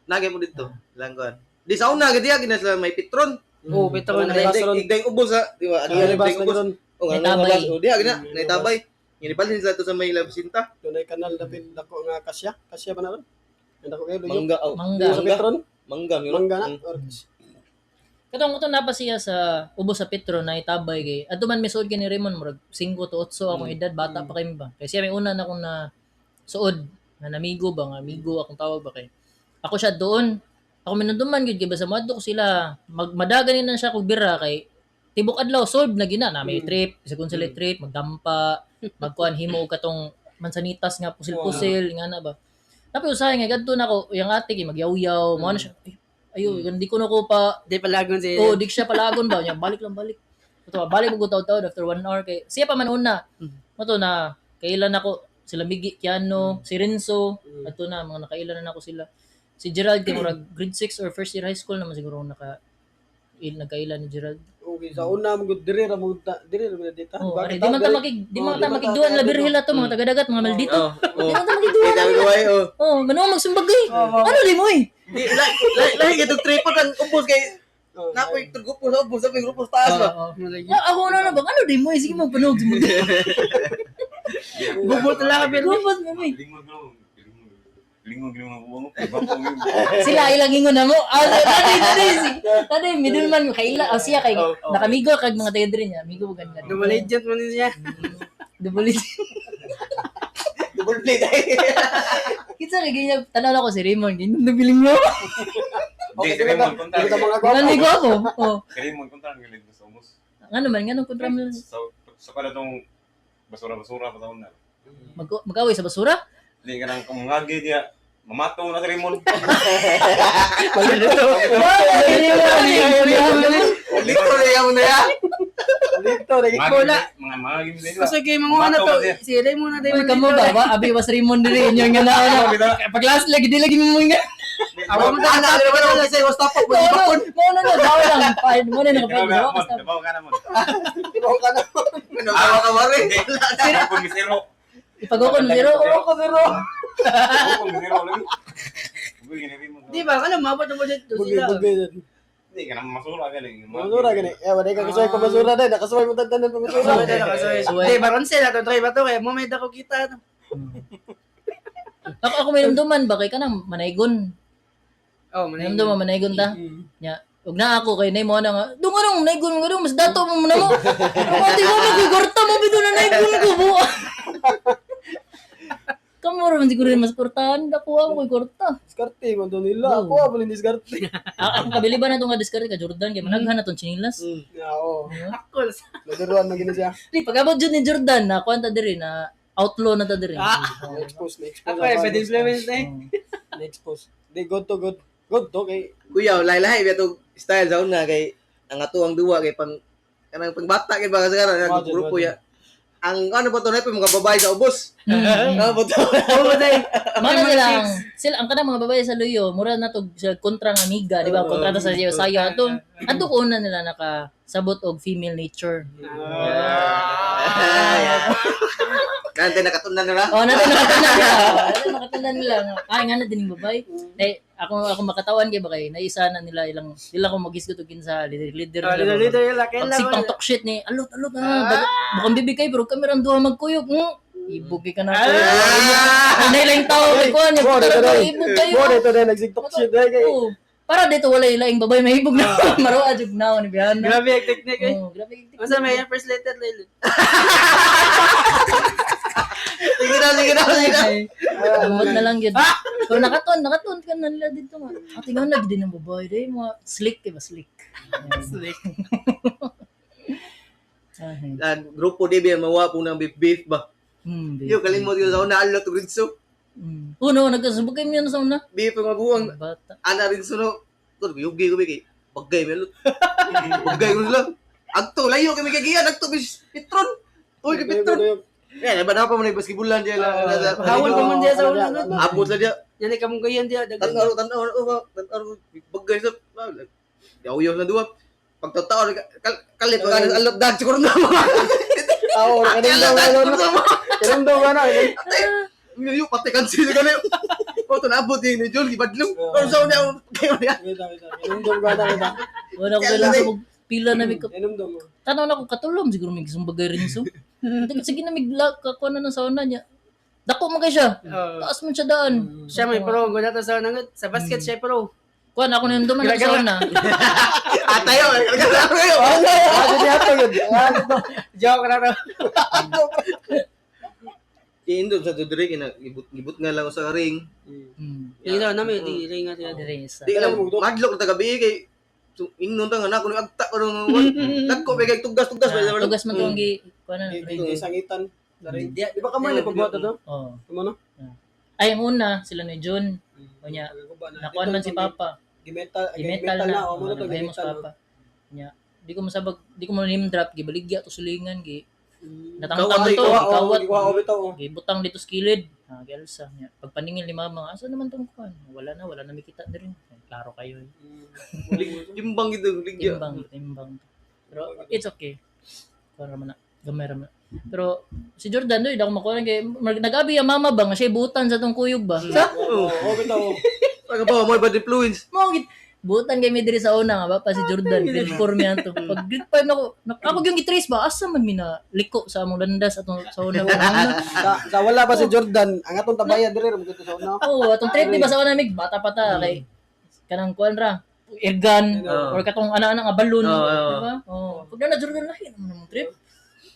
Speaker 3: Nagay mo dito. Lang kuan. Di sa una gid gina sila may Petron.
Speaker 8: Oh, Petron.
Speaker 1: Kanang
Speaker 3: Dai
Speaker 1: bus ron.
Speaker 3: dai ubos sa di ba? Ano
Speaker 1: Kanang
Speaker 3: yung
Speaker 1: bus
Speaker 3: dai
Speaker 1: na
Speaker 3: ubos.
Speaker 1: ron.
Speaker 3: Oh,
Speaker 2: May
Speaker 3: nga nga
Speaker 2: tabay.
Speaker 3: bus. Oh, diha gina naitabay. Ginibalhin sila to sa may Labsinta.
Speaker 1: Dunay kanal dapit dako nga kasya. Kasya ba na ron? Ang dako kayo luyo.
Speaker 3: Mangga oh.
Speaker 2: Mangga.
Speaker 1: Luyo sa Petron.
Speaker 3: Mangga yun.
Speaker 1: Mangga na. Or kasya.
Speaker 2: Katong katong napa siya sa ubos sa Petro na itabay kay adto man misuod kay ni Raymond murag 5 to 8 akong edad bata pa kay ba. Kay siya may una na akong na suod nga namigo ba nga amigo akong tawag ba kay. Ako siya doon. Ako minunduman gyud kay basta moadto ko sila magmadagan ni na siya kog bira kay tibok adlaw solve na gina na may trip sa kung sila trip magdampa magkuan himo og katong mansanitas nga pusil-pusil nga na ba. Tapos usahay nga gadto nako yang ate kay magyawyaw mo na siya. Ay, ayo hindi ko na ko pa.
Speaker 8: Di palagon siya.
Speaker 2: Oh, di siya palagon ba? Nya balik lang balik. Ito ba, balik mo taw-taw after 1 hour kay siya pa man una. Mato na kailan ako sila Migi Kiano, si Renzo, ato na mga nakailan na nako sila. Si Gerald kay murag grade 6 or first year high school naman siguro naka nagkailan ni Gerald.
Speaker 1: Okay, sa una mo gud diri ra mo diri ra mo dita.
Speaker 2: Oh,
Speaker 1: Bakit
Speaker 2: are, di man ta
Speaker 1: diri?
Speaker 2: makig di
Speaker 1: Oh,
Speaker 2: man ta
Speaker 1: di man ta
Speaker 2: makigduan
Speaker 1: dito.
Speaker 2: labirhila to mga tagadagat mga maldito.
Speaker 3: Oh,
Speaker 2: Di
Speaker 3: oh.
Speaker 2: man ta makigduan.
Speaker 3: Kaya dami ko oh.
Speaker 2: Oh, mano magsumbag eh. Ano di mo eh?
Speaker 3: Di lahi lahi gitong tripod ang ubos kay
Speaker 1: Oh,
Speaker 3: napoy grupo sa ubos, napoy grupo sa taas ba.
Speaker 2: Oo. Ah, ako na na ba? Ano di mo eh? Sige magpanog.
Speaker 8: Bubot lang ka pero.
Speaker 2: Gubot mo eh.
Speaker 7: Lingog no. Lingog yung mga buwang. Iba po yun.
Speaker 2: Sila ilang ingon na mo. Ah, taday, taday, si, taday, middleman, kaila, oh, siya kay, nakamigo kag mga taga diri niya, amigo mo ganun.
Speaker 8: Double agent man niya.
Speaker 2: Double agent.
Speaker 3: Double play tayo.
Speaker 2: Kinsa kay ganyan, tanaw ako si Raymond, ganyan nabiling mo.
Speaker 7: Hindi, si Raymond kontra.
Speaker 1: Dili ta mga gwapo.
Speaker 2: Ganun ko ako. Oh.
Speaker 7: Si Raymond kontra ang gilid sa umos.
Speaker 2: Ngano man, ngano kontra mo.
Speaker 7: Sa kada tong basura-basura pa taon na.
Speaker 2: Mag mag-away sa basura?
Speaker 7: Hindi ka nang kumungagi diya. Mamato na si Raymond.
Speaker 3: Lito na yung na ya.
Speaker 1: Dito lagi.
Speaker 8: Wala.
Speaker 7: Mga gimli.
Speaker 8: Kasi kay mga na to, si Raymond na
Speaker 2: Uy, kamo ba? Wa abi was Raymond diri inyo nga na. Pag last lagi di lagi mo nga.
Speaker 8: Awa mo
Speaker 3: Ana,
Speaker 8: ta
Speaker 3: ana, wala ko kasi was tapok mo
Speaker 2: Mo mo na no, daw lang. Fine, mo na nakapag.
Speaker 7: Dabaw ka naman.
Speaker 1: Ibang ka na.
Speaker 3: Ano ka ka mare?
Speaker 7: Hindi. Ako misero.
Speaker 2: Ipagokon zero.
Speaker 1: Ako zero.
Speaker 7: Ako misero lagi. Uy, gini Raymond.
Speaker 8: Di ba kana mabot mo dito
Speaker 1: Bugi
Speaker 8: sila.
Speaker 1: bugi.
Speaker 7: Hindi ka naman masura gani.
Speaker 1: Masura gani. Eh wala ka kasuway pa masura dai, nakasuway mo tanan pa masura.
Speaker 8: Suway na nakasuway. Di baron sila to try ba to kay mo may dako kita.
Speaker 2: Ako may namduman ba kay kanang manaygon.
Speaker 8: Oh, manay.
Speaker 2: Namduman manaygon ta. Nya, ug na ako kay nay mo na nga. Dung anong naygon mo dung mas dato mo na mo. Ati mo magugorta mo bito na naygon ko bu. Kamu ra man siguro mas kurtahan dako ako koy kurta.
Speaker 1: Diskarte man to nila. Ako ako ni diskarte.
Speaker 2: Ako kabili ba na itong diskarte ka Jordan kay managhan na tong chinilas.
Speaker 1: Ya oo.
Speaker 8: Ako.
Speaker 1: Nagaruan man gini siya.
Speaker 2: Di pag abot jud ni Jordan na kuan ta diri na outlaw na ta diri.
Speaker 1: Na-expose, na-expose.
Speaker 8: Ako eh, bad influence na eh.
Speaker 1: Na-expose. Di good to good. Good to kay
Speaker 3: Kuya, lahi-lahi ba to style sa una kay ang ato ang duwa kay pang kanang pangbata kay ba kasi karon
Speaker 1: Imagine,
Speaker 3: grupo ya. Ang ano ba to na mga babae sa ubos. Ano ba to?
Speaker 8: Oo, day.
Speaker 2: Mana sila ang sila ang kanang mga babae sa Luyo, mura na to sila kontra ng amiga, di ba? Kontra ta sa sayo sayo ato. Ato ko una nila nakasabot og female nature.
Speaker 3: Nante nakatunan na.
Speaker 2: Oh, nato nakatunan nila. Nato nakatunan nila. nga, Ay nga na din yung babae. Nay ako ako makatawan kay ba kay naisa na nila ilang sila ko magisgot og kinsa leader leader
Speaker 8: Oh,
Speaker 2: nila.
Speaker 8: leader leader la
Speaker 2: Pag
Speaker 8: kailan.
Speaker 2: pang talk shit ni alot alot na bukang bibig kay pero kamera ang duha magkuyog. Ibog kay ka na.
Speaker 3: Ah!
Speaker 2: Ay lang tao kay kuan
Speaker 1: Bo, dito
Speaker 2: yung
Speaker 1: dai.
Speaker 2: ibog kayo.
Speaker 1: Bo, dito dai nagsigtok shit dai kay.
Speaker 2: Oo. Para dito wala ilaing babay mahibog na maroa jud na ni biyan.
Speaker 8: Grabe ang technique eh.
Speaker 2: Oh, grabe.
Speaker 8: Unsa may first letter lilo.
Speaker 3: Sige na, sige na, sige na.
Speaker 2: Amot na lang yun. Pero nakaton ka na nila dito nga. Ate nga na din ang babae day mga slick eh ba slick.
Speaker 8: Slick.
Speaker 2: Ay.
Speaker 3: Ang grupo DB ang mawa po ng beef beef ba.
Speaker 2: Di.
Speaker 3: Yo kalimot ko sa una alot og rinso.
Speaker 2: Uno, nagkasubok kayo na sa una.
Speaker 3: Beef ang mabuang
Speaker 2: Bata.
Speaker 3: ana rinso no. Tol yugi ko bi kay bagay melot. Bagay ko sila. Agto layo kami kagian agto bis Petron. Uy kay Petron. Yan, ba na pa man basketballan diya lang.
Speaker 8: Hawon pa man diya sa una no.
Speaker 3: Abot sa diya.
Speaker 8: Yan ay kamong gayan diya.
Speaker 3: Tanaw tanaw oh, tanaw bagay sa yaw na duwa. Pagtatao kalit pa kanis alot dag siguro na mo.
Speaker 1: Oo, kanindong
Speaker 3: Alot dag
Speaker 1: na.
Speaker 3: siguro mo.
Speaker 1: Kanindong na.
Speaker 3: Yo pati kansil ka na. Oh, tunabot yung ni Jol gibadlong. Pero sa una kayo niya.
Speaker 1: Kanindong na kita.
Speaker 2: Wala ko kailangan sa pila na may
Speaker 1: Kanindong.
Speaker 2: Tanaw na ko katulom siguro may gisumbagay rin so. Sige na migla kakuha na ng sauna niya. Dako man kay siya. Taas man siya daan.
Speaker 8: Siya may pro, guna to sa una sa basket siya pro.
Speaker 2: Kuan ako na yung duman sa sauna.
Speaker 3: Atayo, kayo.
Speaker 1: Ah, di ato gud.
Speaker 8: Joke ra to.
Speaker 3: Indo sa dudre kina gibut gibut nga lang sa ring.
Speaker 8: Dito na may di ring nga siya.
Speaker 2: Dire isa.
Speaker 3: Di lang madlok ta gabi kay so, ingnon ta nga na kuno agta ko nung dagko may kay tugas-tugas
Speaker 2: Ah, Tugas man tong gi kuan na.
Speaker 1: Di sangitan. Di ba kamay na pagbuhat to?
Speaker 2: Oh.
Speaker 1: Kamo no?
Speaker 2: Ay ang una sila ni Jun. Unya nakuan man si Papa.
Speaker 1: Gimetal,
Speaker 2: Gimetal na.
Speaker 1: Oh, mo na to
Speaker 2: Nagahimo si
Speaker 1: gimetal.
Speaker 2: Papa. Nya di ko masabag, di ko mo name drop gibaligya to sulingan gi. Natangtang
Speaker 3: Kawat,
Speaker 2: to,
Speaker 1: Kuha, oh,
Speaker 2: gikawat.
Speaker 1: gikuha oh bitaw. oh.
Speaker 2: Gibutang dito sa kilid. Ah, gialsa niya. Pagpaningil ni mama, asa naman tong kuan? Wala na mikita diri. Ay, klaro kayo. Eh.
Speaker 3: Timbang gitu ligya.
Speaker 2: Timbang, timbang. Pero it's okay. Kuan ra man na. Gamay ra man na. Pero si Jordan doy, di ako makuha kay nag-abi ang mama ba nga siya butan sa tong kuyog ba? Sa
Speaker 1: Oo, oh, bitaw. oh.
Speaker 3: Pag ba mo bad influence.
Speaker 2: mo git butan kay mi diri sa una nga ba pa si Jordan grade 4 mi ato. Pag grade 5 nako, ako yung gitrace ba asa man mi na liko sa among landas atong sa una.
Speaker 1: Sa wala pa si Jordan, ang atong tabayan dire ra dito sa una.
Speaker 2: Oo, atong trip di ba sa una mig bata pa ta kay kanang kuan ra airgun
Speaker 3: Oo.
Speaker 2: or katong ana-ana nga balloon,
Speaker 3: Oo, oo.
Speaker 2: di ba? Oh, pag na Jordan lahi naman among trip.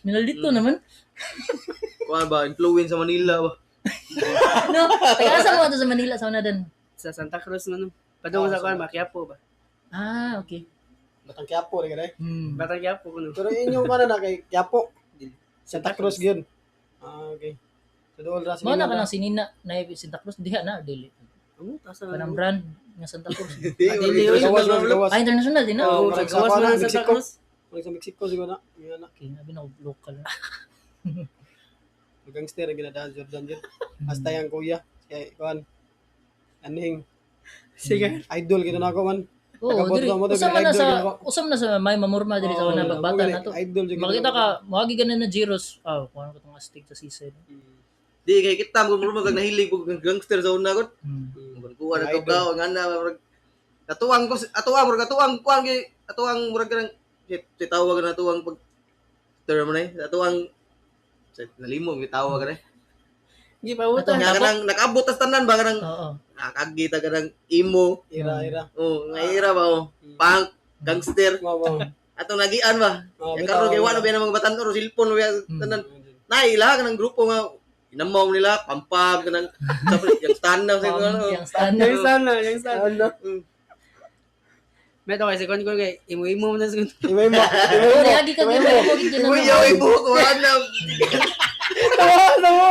Speaker 2: Minalito naman.
Speaker 3: Kuan ba influence sa Manila ba.
Speaker 2: No, taga asa mo ato sa Manila sa una dan.
Speaker 8: Sa Santa Cruz man. Padung sa kuan Makiapo ba.
Speaker 2: Ah, okay.
Speaker 1: Batang Quiapo ra gani.
Speaker 8: Batang Quiapo kuno.
Speaker 1: Pero inyong kana na kay Quiapo. Santa Cruz gyud. Ah, okay. Sa dool ra
Speaker 2: Mo na ka lang sinina na Santa Cruz diha na dili.
Speaker 8: Amo ta sa
Speaker 2: Kanang brand nga Santa Cruz.
Speaker 3: Di,
Speaker 8: Dili, oy.
Speaker 1: Gawas man, gawas.
Speaker 2: Ah, international din na.
Speaker 1: Oo.
Speaker 8: Oh, sa gawas man ang Santa
Speaker 1: Mexico.
Speaker 8: Cruz.
Speaker 1: Murag sa Mexico siguro na. Nga na.
Speaker 2: Okay, abi na local.
Speaker 1: Gangster ang ginadaan Jordan yun. Hasta yung kuya. Kaya kuan. Anhing
Speaker 8: Sige.
Speaker 1: idol kita na ako man.
Speaker 2: Oo,
Speaker 1: Nagabot
Speaker 2: diri.
Speaker 1: ko mo to,
Speaker 2: Usam man na
Speaker 1: idol
Speaker 2: sa
Speaker 1: gid ako.
Speaker 2: usam na sa may mamurma diri sa
Speaker 1: Oo,
Speaker 2: una pagbata
Speaker 1: mo gani,
Speaker 2: na to.
Speaker 1: Idol jud
Speaker 2: Makita ka, moagi ganan na Giros. Ah, kuan ko tong astig sa season.
Speaker 3: Di kay kita mo mo kag nahilig og gangster sa una gud. Kuha na
Speaker 1: Idol.
Speaker 3: ka nga na murag atuang ko atuang murag atuang kuan kay atuang murag kanang shit, si tawag na atuang pag term na eh atuang shit, nalimo mi tawag na eh.
Speaker 8: Gi pautan.
Speaker 3: Nga kanang nakaabot tas tanan ba kanang
Speaker 2: Oo.
Speaker 3: nakagita kanang emo,
Speaker 1: Ira ira.
Speaker 3: oh nga ira ba oh punk, gangster
Speaker 1: Mao mao.
Speaker 3: atong nagian ba.
Speaker 1: Oh,
Speaker 3: Kaya karon kay wala ba ng mga batan ro cellphone ba tanan. Naila kanang grupo nga inamaw nila pampam kanang sa yung stand sa ano.
Speaker 2: Yang standard.
Speaker 8: Yang sana, yang sana.
Speaker 1: Ano?
Speaker 8: Meto kay si kon ko kay imo-imo na sa
Speaker 1: Iba iba.
Speaker 2: Niagi ka gyud mo gid na.
Speaker 3: Uy, yoy, buhok ko na.
Speaker 1: Tawa tawa.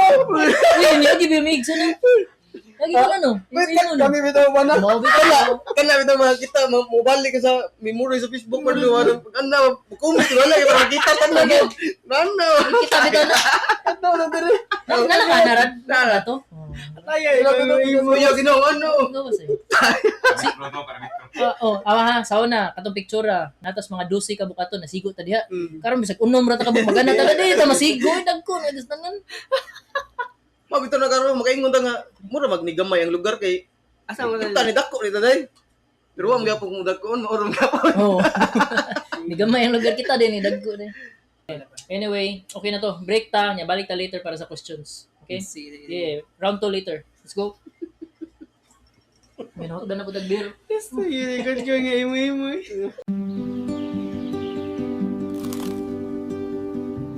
Speaker 2: Uy, niagi ba may igsoon na? Lagi ka na no.
Speaker 1: Wait,
Speaker 2: Imo no.
Speaker 1: kami bitaw ba na?
Speaker 2: Mao bitaw.
Speaker 3: Kana bitaw makita mobalik ka sa memory sa Facebook pa do ano ano comment wala kay makita tanan. Nana.
Speaker 2: Kita bitaw na.
Speaker 1: Ato na dire.
Speaker 2: Na na ka na rad. Na to.
Speaker 8: Ay, imo.
Speaker 3: Uy, ginoo ano.
Speaker 2: Ikaw ba sa'yo?
Speaker 7: Para metro, para metro.
Speaker 2: Oh, awa ha, sao na katong picture ah. Natas mga 12 ka bukato nasigo ta diha. Karon bisag unom ra ta ka buok, magana ta di ta masigo dagko na tanan.
Speaker 3: Mabitaw na karon makaingon ta nga mura magnigamay ang lugar kay
Speaker 8: Asa mo
Speaker 3: kita ni dako ni taday. Pero wa magyapon kung dagkoon, mauro magyapon.
Speaker 2: Oo. Ni gamay ang lugar kita din ni dagko din. Anyway, okay na to. Break ta, nya balik ta later para sa questions. Okay?
Speaker 8: Sige.
Speaker 2: Yeah, round 2 later. Let's go. Minot na po tag beer.
Speaker 8: Sige, kon ko nga imo-imo.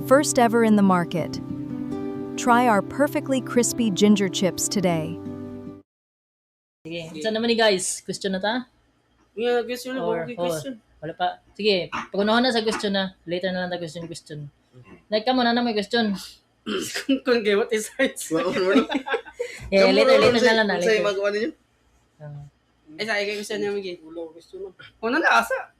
Speaker 9: First ever in the market. Try our perfectly crispy ginger chips today.
Speaker 2: Sige. Unsa naman ni guys? Question na ta?
Speaker 8: Nga question na
Speaker 2: Or,
Speaker 8: okay
Speaker 2: oh,
Speaker 8: question.
Speaker 2: wala pa. Sige, pag-unahan na sa question na. Later na lang ta question question. Like kamo na na may question.
Speaker 8: Kon kay what is size?
Speaker 2: Yeah, later later na lang na
Speaker 3: Say
Speaker 2: later.
Speaker 3: magawa ninyo.
Speaker 2: Ah.
Speaker 8: Ay sa kay question niya magi.
Speaker 1: Ulo question na.
Speaker 8: Una na asa.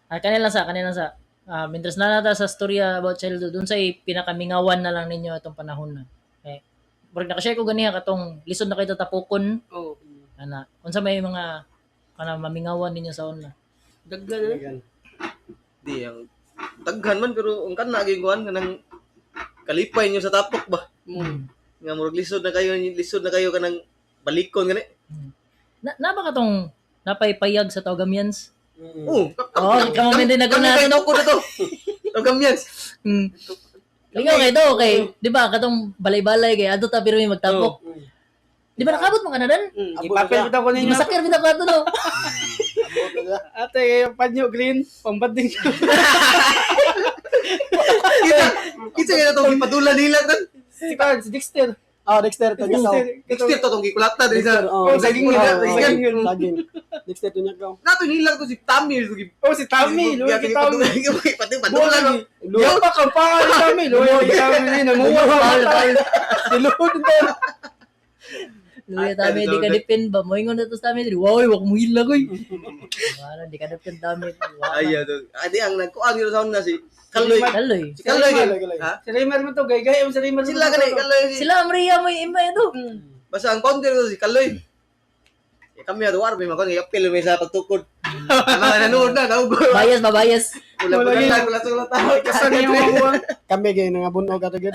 Speaker 2: Ah, kanila lang sa, kanila lang sa. Ah, mientras na nata sa storya about childhood, dun sa pinakamingawan na lang ninyo itong panahon na. Okay. Murag nakashare ko ganiha katong lisod na kayo tatapokon.
Speaker 8: Oh,
Speaker 2: Ana, unsa may mga kana mamingawan ninyo sa una.
Speaker 8: daggan na.
Speaker 1: Ganyan.
Speaker 3: Di ang daghan man pero ang kana gyud kuan kanang kalipay niyo sa tapok ba. Nga murag lisod na kayo kanang balikon gani.
Speaker 2: Na, na ba katong napaypayag sa Tawgamians?
Speaker 3: Oh,
Speaker 2: Oh, kamo man din
Speaker 3: kami
Speaker 2: naguna.
Speaker 3: kayo na to. Tagamyans.
Speaker 2: Ikaw kay do kay, di ba katong balay-balay kay adto ta pero may magtapok. Di ba nakabot mo kanadan?
Speaker 8: Ipapel bitaw ko
Speaker 2: Di
Speaker 8: ninyo.
Speaker 2: masakir bitaw ka ato no.
Speaker 1: Abot na siya.
Speaker 8: Ate kayo panyo green pambading.
Speaker 3: Kita kita kaya tong gipadula nila kan.
Speaker 8: Si Carl, si Dexter.
Speaker 1: Ah, Dexter Tanyakaw.
Speaker 3: Dexter to tong gikulata diri sa.
Speaker 1: Oh,
Speaker 3: Oh, saging nila, saging.
Speaker 1: Saging. Dexter Tanyakaw.
Speaker 3: Nato nila to si Tammy to gi.
Speaker 8: Oh, si Tommy, luwi kay Tommy.
Speaker 3: Padula no.
Speaker 8: Yo pa kang pa ni Tommy, luwi kay Tommy ni namuha pa.
Speaker 1: Diluod to.
Speaker 2: Luya tami, di ka depend ba? Moingon na to sa tami. Wow, wag mo hila koy. Wala, di ka depend tami.
Speaker 3: Ay, to. Adi ang nagkuan gyud sa una si Kaloy.
Speaker 2: Kaloy.
Speaker 3: Si Kaloy.
Speaker 1: Kaloy, Kaloy.
Speaker 3: Ha?
Speaker 8: Si Raymar mo to, gay-gay mo si Raymar.
Speaker 3: Sila gani Kaloy.
Speaker 2: Sila Amria mo yung iba ito.
Speaker 3: Basta ang founder to si Kaloy. Eh, kami ato war may makon apil may sa pagtukod. Mga nanood na naugo.
Speaker 2: Bias ba bias?
Speaker 3: Wala
Speaker 8: Wala
Speaker 3: pa
Speaker 8: yun.
Speaker 3: na wala sa tao.
Speaker 8: Kasan yung mga buwang.
Speaker 1: Kami kay nangabunog ato gyud.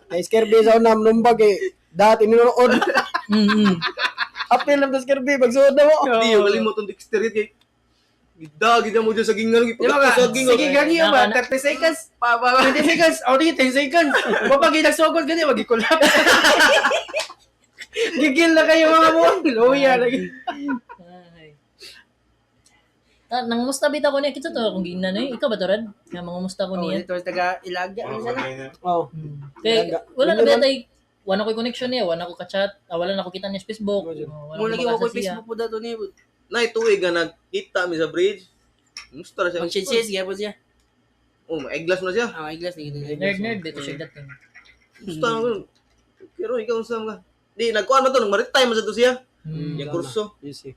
Speaker 1: Kay Skerby sa una numbag eh. Dati ninuod. Apil lang to Skerby pagsuod na mo.
Speaker 3: Di yung kalimot ang Dexter kay Gida, gida mo dyan sa gingan.
Speaker 8: Di ba ka?
Speaker 3: Sa gingan.
Speaker 8: Sige, gani ba? 30 seconds.
Speaker 3: Pa, pa, pa.
Speaker 8: 20 seconds. O, di, 10 seconds. Kapag ginagsugod gani, wag ikulap. Gigil na kayo mga buwang. Luya lagi.
Speaker 2: Ay. Ta, nangumusta bitaw ko niya kita to akong giingnan eh. Ikaw ba to Rad? Nga mangumusta ko
Speaker 8: Oh,
Speaker 2: niya.
Speaker 8: dito taga Ilaga.
Speaker 7: Wala
Speaker 8: Ano
Speaker 7: ko
Speaker 8: sana?
Speaker 7: kayo.
Speaker 1: Oh.
Speaker 2: Kay wala na
Speaker 1: Yun
Speaker 2: ba tay wala ko connection niya, wala ko ka-chat, ah, wala na ko kita niya sa Facebook. Oh, wala
Speaker 8: Mo
Speaker 2: ko
Speaker 8: lagi wa ko
Speaker 2: makasa siya.
Speaker 8: Facebook po dato niya.
Speaker 3: Nay, tuig nga nagkita mi sa bridge. Musta ra siya.
Speaker 8: Mag-share gyapon siya.
Speaker 3: Oh, may eyeglass mo na siya.
Speaker 8: Ah, iglas ni
Speaker 2: Nerd nerd dito siya dating.
Speaker 3: Musta na ko. Pero ikaw unsa ka? Di nagkuan man to, nagmaritime man sa to siya.
Speaker 2: Hmm.
Speaker 3: Yang kurso.
Speaker 1: Easy.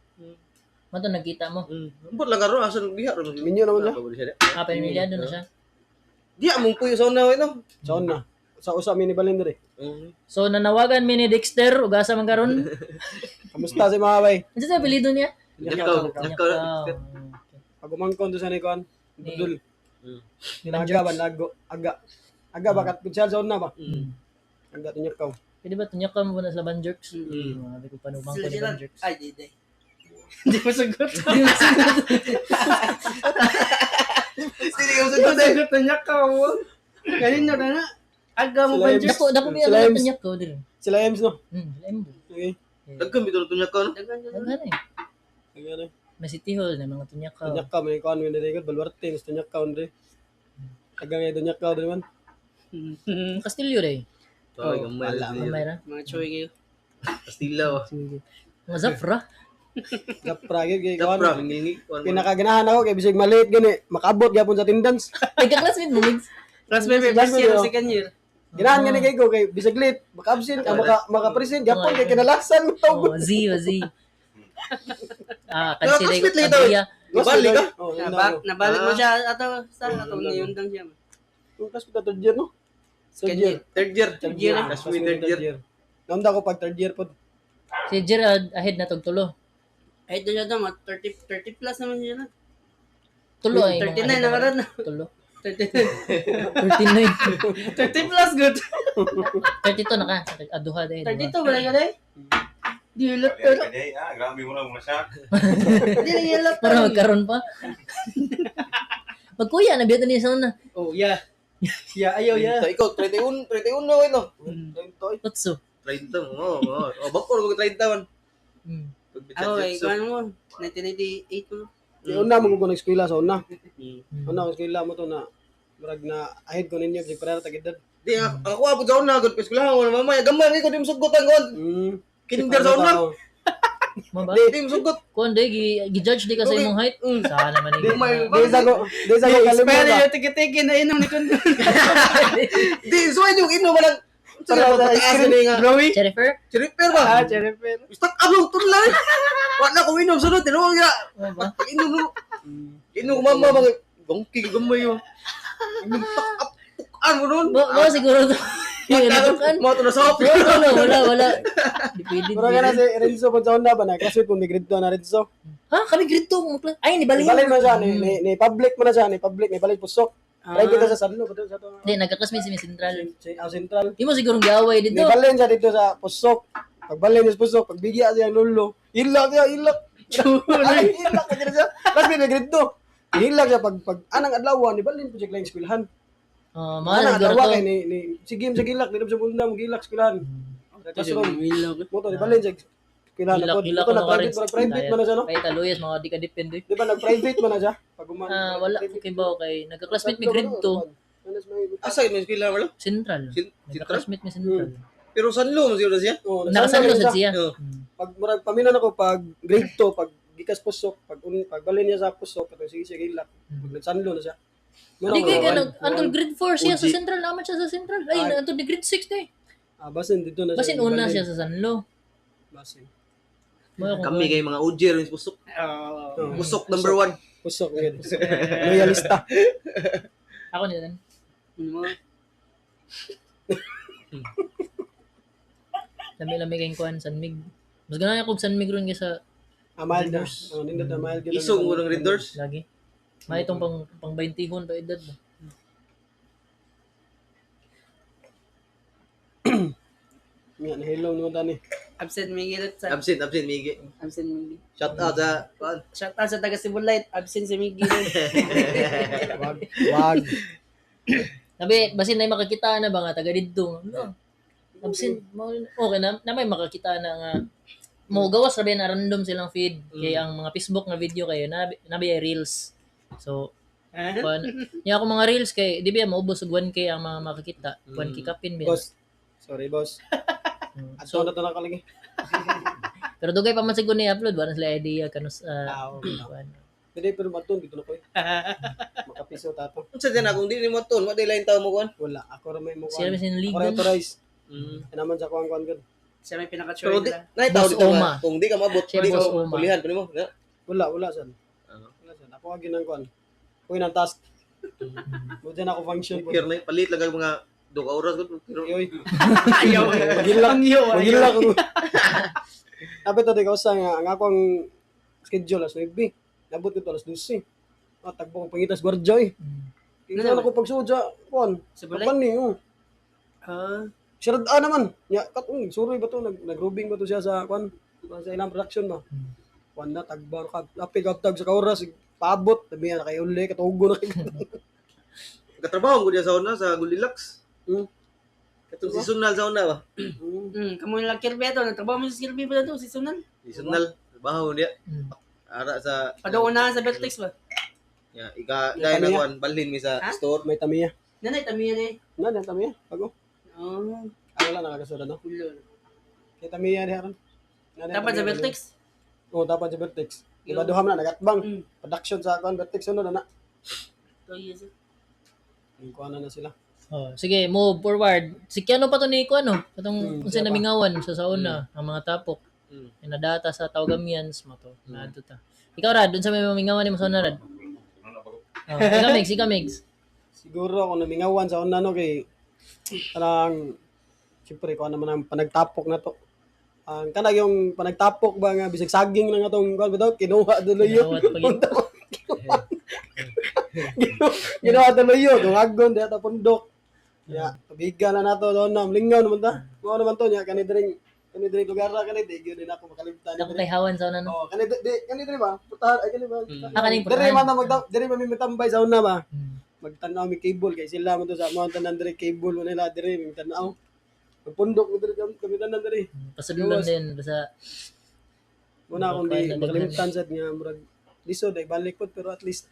Speaker 2: Mato nagkita mo.
Speaker 3: Ambot lang karon asan diha ron.
Speaker 1: Minyo naman siya.
Speaker 3: Siya. Siya.
Speaker 2: Ah, pamilyado na siya.
Speaker 3: Diha mong puyo sa una ito.
Speaker 1: Sa una. Sa usa mi ni Balin diri.
Speaker 2: So nanawagan mi ni Dexter ug asa man karon?
Speaker 1: Kamusta si mga bay?
Speaker 2: Unsa sa apelyido niya?
Speaker 3: Jakaw, jakaw.
Speaker 2: Nyakaw.
Speaker 1: Pag umangkon to sa ni kuan. Budol.
Speaker 2: Ni
Speaker 1: Aga ba lago aga. Aga ba kat siya sa una ba? Aga tunyak ka.
Speaker 2: Pwede ba tunyak ka mo na sa Banjerks? Sabi ko panubang ko
Speaker 8: Sila
Speaker 2: ni
Speaker 8: sila.
Speaker 2: Banjerks.
Speaker 8: Ay, di, di. Hindi mo sagot.
Speaker 3: Sino yung
Speaker 8: Hindi mo
Speaker 3: sagot eh?
Speaker 8: sagot na niya ka mo. Ganun na na. Aga mo
Speaker 1: Sila
Speaker 8: Banjerks.
Speaker 2: Dako dako biya
Speaker 1: Sila
Speaker 2: na
Speaker 1: Ems.
Speaker 2: tunyak ko diri.
Speaker 1: Sila Ems no.
Speaker 2: Sila Embo.
Speaker 1: Okay.
Speaker 3: Daghan bitaw na tunyak ka no.
Speaker 8: Daghan dyan.
Speaker 2: Daghan eh.
Speaker 1: Aga na.
Speaker 2: May City Hall na mga tunyak ka.
Speaker 1: Tunyak ka may kuan mi diri gud Baluarte mas tunyak ka diri. Aga ngay tunyak ka diri man.
Speaker 2: Kastilyo day.
Speaker 3: Oh, gamay.
Speaker 1: Wala.
Speaker 2: Gamay ra.
Speaker 8: Mga choy kayo.
Speaker 3: Kastila ba.
Speaker 2: Mga Zafra.
Speaker 1: Gapra gyud kay kuan.
Speaker 3: Kapra, mingi kuan.
Speaker 1: Pinakaganahan ako kay bisig maliit gani makaabot gyapon sa attendance.
Speaker 2: Ay ka-classmate mo Migs.
Speaker 8: Classmate, may first year, second year.
Speaker 1: Ganahan gani kay ko kay bisig late maka-absent ah, maka-present gyapon kay kinalasan mo tawag.
Speaker 2: Oh, Z, oh, Z. Ah, kansi day ko
Speaker 3: Classmate lang ito.
Speaker 2: Andrea.
Speaker 3: Nabalik ka?
Speaker 1: Oh,
Speaker 8: Nabalik mo siya ato sa ato niyundang siya.
Speaker 1: Yung class ko third year no? Third year.
Speaker 3: Third year.
Speaker 1: Third year.
Speaker 3: Classmate third year.
Speaker 1: Naunda ko pag third year pod.
Speaker 2: Si Gerard ahead na tog tulo.
Speaker 8: Ay, doon siya to, mga 30, 30 plus naman siya na.
Speaker 2: Tulo ay mga
Speaker 8: 39
Speaker 2: ahead
Speaker 8: na karon.
Speaker 2: Tulo.
Speaker 8: 39.
Speaker 2: 39.
Speaker 8: 30 plus, good.
Speaker 2: 32 na ka. Ah, duha day. duha.
Speaker 8: 32, wala ka day. Di ulit
Speaker 7: Bali
Speaker 8: pero.
Speaker 7: ka day, ah, grabe mo lang mo siya.
Speaker 8: Di lang ulit
Speaker 2: Para magkaroon pa. Magkuya, nabiyatan niya sa una.
Speaker 8: Oh, yeah. Yeah, ayaw, yeah.
Speaker 3: Sa ikaw 31, 31 na ito.
Speaker 2: Otso.
Speaker 3: 30 mo. Oh, oh. Bako ko 30 man.
Speaker 8: Ako, eh, kuwan mo. 1998 mo.
Speaker 1: Di una mo ko nag-eskwela sa una. Una ko eskwela mo to na murag na ahead ko ninyo bisig pareha tag edad.
Speaker 3: Di ang ako abot sa una gud eskwelahan ko na mamaya gamay ko di mo sugot ang kuan. Kinder sa una.
Speaker 2: Mo ba?
Speaker 3: Di mo sugot.
Speaker 2: Kuan day gi-judge di ka sa imong height. Sana man
Speaker 3: Di may
Speaker 1: Di sa ko
Speaker 8: Expire
Speaker 1: kalimutan.
Speaker 8: yung tiki-tiki na inom ni Kundo.
Speaker 3: Di suway yung ino walang Sige,
Speaker 1: Para sa
Speaker 3: pataas ni nga.
Speaker 8: Drawing?
Speaker 2: Jennifer?
Speaker 3: Chiriper ba?
Speaker 8: Ah, Jennifer.
Speaker 3: Stuck up lang tunlan. Wala ko inom sunod tinuod ya.
Speaker 2: Mo ba?
Speaker 3: Pag inom no. Inom ko mama mga gongki gamay yo. Inom stuck up tukan mo nun.
Speaker 2: Mo siguro to. Kan?
Speaker 3: Mo to na sa
Speaker 2: Wala, wala, wala. Di pwede.
Speaker 1: Murag na si Renzo pod sa una ba na classmate ko mi grade 2 na Renzo.
Speaker 2: Ha? Kami grade 2. Ay, ni Balin.
Speaker 1: Balin man siya ni public man na siya ni public ni balik pusok. Private na sa Sanlo padung sa to.
Speaker 2: Hindi, nagka-classmate si Miss Central.
Speaker 1: Sa Central.
Speaker 2: Di mo siguro giaway
Speaker 1: Ni
Speaker 2: dito.
Speaker 1: balin siya dito sa pusok. Pagbalin niya sa pusok, pagbigya siya ang lolo. Ilak siya, ilak. Ay, ilak na siya. Classmate mi grade 2. Ilak siya pag anang adlaw ni balin po siya lang eskwelahan.
Speaker 2: Oh, mahal
Speaker 1: Anang
Speaker 2: siguro
Speaker 1: adlaw
Speaker 2: to.
Speaker 1: kay ni sige sa gilak dito sa bunda mo gilak eskwelahan. Classroom. Mo to ni balin siya eskwelahan na
Speaker 2: Hilak,
Speaker 1: pod.
Speaker 2: hilak
Speaker 1: Mo to
Speaker 2: ko na
Speaker 1: nag-private
Speaker 2: karin.
Speaker 1: private man na siya no.
Speaker 2: Kay taluyas, mga di ka depende.
Speaker 1: Di ba nag-private man na siya? Pag uman.
Speaker 2: Ah, wala ko kibaw kay nagka-classmate mi grade 2
Speaker 3: Asa yun eskwela wala?
Speaker 2: Central.
Speaker 3: Central?
Speaker 2: Nagka-classmate mi Central.
Speaker 3: Pero Sanlo mo siguro siya.
Speaker 1: Oh,
Speaker 2: Nakasanlo sad siya.
Speaker 3: Oo.
Speaker 1: Pag murag paminan ako pag grade 2 pag gikas pusok, pag pagbalin niya sa pusok katong sige siya gilak. Pag nagsanlo na siya. Mura
Speaker 2: Di kay
Speaker 1: mo,
Speaker 2: ganun, antol grade 4 siya sa
Speaker 3: OG.
Speaker 2: Central, naman siya sa Central. Ay,
Speaker 1: Ay.
Speaker 2: antol ni grade 6 na eh.
Speaker 1: Ah, basin dito na siya.
Speaker 2: Basin una siya sa Sanlo.
Speaker 1: Basin.
Speaker 2: Mo akong
Speaker 3: Kami kay mga OG rin pusok.
Speaker 1: Oh.
Speaker 3: Pusok number 1.
Speaker 1: Pusok gyud. Loyalista.
Speaker 2: Ako nila.
Speaker 8: Ano mo?
Speaker 2: Lami-lami kayong kuan San Mig. Mas ganahan ako og San Mig ron kaysa
Speaker 1: Ah, mild na. Oh, nindot na mild gyud.
Speaker 3: Isog mo ng Red Doors.
Speaker 2: lagi. May itong pang 20 pa edad ba.
Speaker 1: Nga nahilom naman tani.
Speaker 8: Absent Miggy rin sa.
Speaker 3: Absent, absent Migi.
Speaker 8: Absent Miggy.
Speaker 3: Shout out sa kuan.
Speaker 8: Shout out sa taga Cebu Light. Absent si Miggy rin.
Speaker 1: Wag wag.
Speaker 2: Sabi, basin na makakita na ba nga taga didto. No. Absent mo okay na na may makakita na nga mo gawas ra ba na random silang feed kay ang mga Facebook nga video kayo na nabi ay reels. So kuan niya ako mga reels kay di ba maubos og 1K ang mga makakita. 1K kapin ba.
Speaker 1: Boss. Sorry, boss. Ato na to na kalagi.
Speaker 2: Pero dugay pa man siguro ni upload wala sila idea kanus
Speaker 1: Ah, okay.
Speaker 2: kuan.
Speaker 1: Dili pero maton dito na ko. eh. Makapiso tato.
Speaker 3: Unsa din akong di nimo ton, wa di lain tao mo kuan.
Speaker 1: Wala ako ra may mo
Speaker 2: Siya
Speaker 1: kuan.
Speaker 2: may
Speaker 1: Ako ra
Speaker 2: sinligan.
Speaker 1: authorize. Kaya naman sa kuan kuan gud.
Speaker 8: Siya may pinaka-choy
Speaker 3: Pero di,
Speaker 8: nila.
Speaker 3: nay tao
Speaker 2: Boss
Speaker 3: dito
Speaker 2: Oma.
Speaker 3: nga, kung di ka maabot,
Speaker 2: Siya
Speaker 3: di ka
Speaker 2: Boss Oma.
Speaker 3: pulihan kuno mo. Na.
Speaker 1: Wala, wala sad.
Speaker 3: Ano?
Speaker 1: Wala sad. Ako ang ginang kuan. Kuy ng task. Buti na ako function po.
Speaker 3: Kir na palit lang kag mga 2 ka oras gud. Pero
Speaker 1: Yoy.
Speaker 8: Ayaw.
Speaker 1: Magilak.
Speaker 8: Ang iyo, ayaw.
Speaker 1: Magilak ko. Dapat to di ka usa nga ang akong schedule alas 9. Nabot ko to alas 12. Ah, tagbo ko pangitas gwardiya eh. Kinsa na ko pagsuod sa kuan.
Speaker 8: Sa balay?
Speaker 1: Kapan ni, oh.
Speaker 8: Ah,
Speaker 1: Sirad ah naman. Ya, kat suroy ba to nagrubing ba to siya sa kuan sa ilang production ba. Kuan na tagbar ka. Apil ka tag sa kauras paabot tabi na kay uli katugo na kay.
Speaker 3: katrabaho ko diya sa una sa Goldilocks. Katong seasonal sa una ba?
Speaker 8: Kamo nila Kirby ato, nagtrabaho mo sa Kirby pa to, seasonal.
Speaker 3: Seasonal trabaho diya. Ara sa
Speaker 8: Padoon na sa Vertex ba?
Speaker 3: Ya, ika dai na kuan balhin mi sa
Speaker 8: Ha?
Speaker 3: store.
Speaker 1: May tamiya.
Speaker 8: Nanay, tamiya na eh.
Speaker 1: Na na tamiya. Bago.
Speaker 8: Oh,
Speaker 1: Ah, wala nakakasura no.
Speaker 8: ulo.
Speaker 1: Kay tamiya diha ron. Na, na,
Speaker 8: Dapat sa
Speaker 1: tamiya.
Speaker 8: Vertex.
Speaker 1: Oo, dapat sa Vertex. Di ba duha man na nagatbang. Production sa kuan Vertex sunod na na.
Speaker 8: 2 years.
Speaker 1: Yung kuan na sila.
Speaker 2: Oh, sige, move forward. Si Keanu pa to ni ko ano, katong unsa
Speaker 1: siya pa.
Speaker 2: namingawan sa sauna ang mga tapok. Nadata sa Tawgamians mo to. Naadto ta. Ikaw Rad, unsa may mamingawan nimo sa una Rad? Oh, ikaw Migs, ikaw Migs.
Speaker 1: Siguro ako namingawan sa una no kay kanang siyempre kuan naman ang panagtapok na to. Ang kanang yung panagtapok ba nga bisag saging lang atong kuan ba daw kinuha duloy yun.
Speaker 2: Kinuha at pag-
Speaker 1: Ginawa tuloy yun. Tungagon diha ta pundok. Ya, tubigan na nato doon na lingaw naman ta. Kuha naman to nya kani diring lugar ra kani di gyud na ako makalimtan.
Speaker 2: Ako kay hawan sa una no.
Speaker 1: Oh, kani di kani diri ba? Putahan ay kani ba?
Speaker 2: Ah, kaning
Speaker 1: Diri
Speaker 2: putahan.
Speaker 1: man ta magta diri man mi mitambay sa una ba. Magtan-aw mi cable kay sila man to sa mga tanan diri cable man nila diri mi tan-aw. Magpundok mi diri kami tanan diri.
Speaker 2: Pasudlon din basta
Speaker 1: Muna akong di
Speaker 2: Makakuha na
Speaker 1: makalimtan sad nga murag lisod ay balik pod pero at least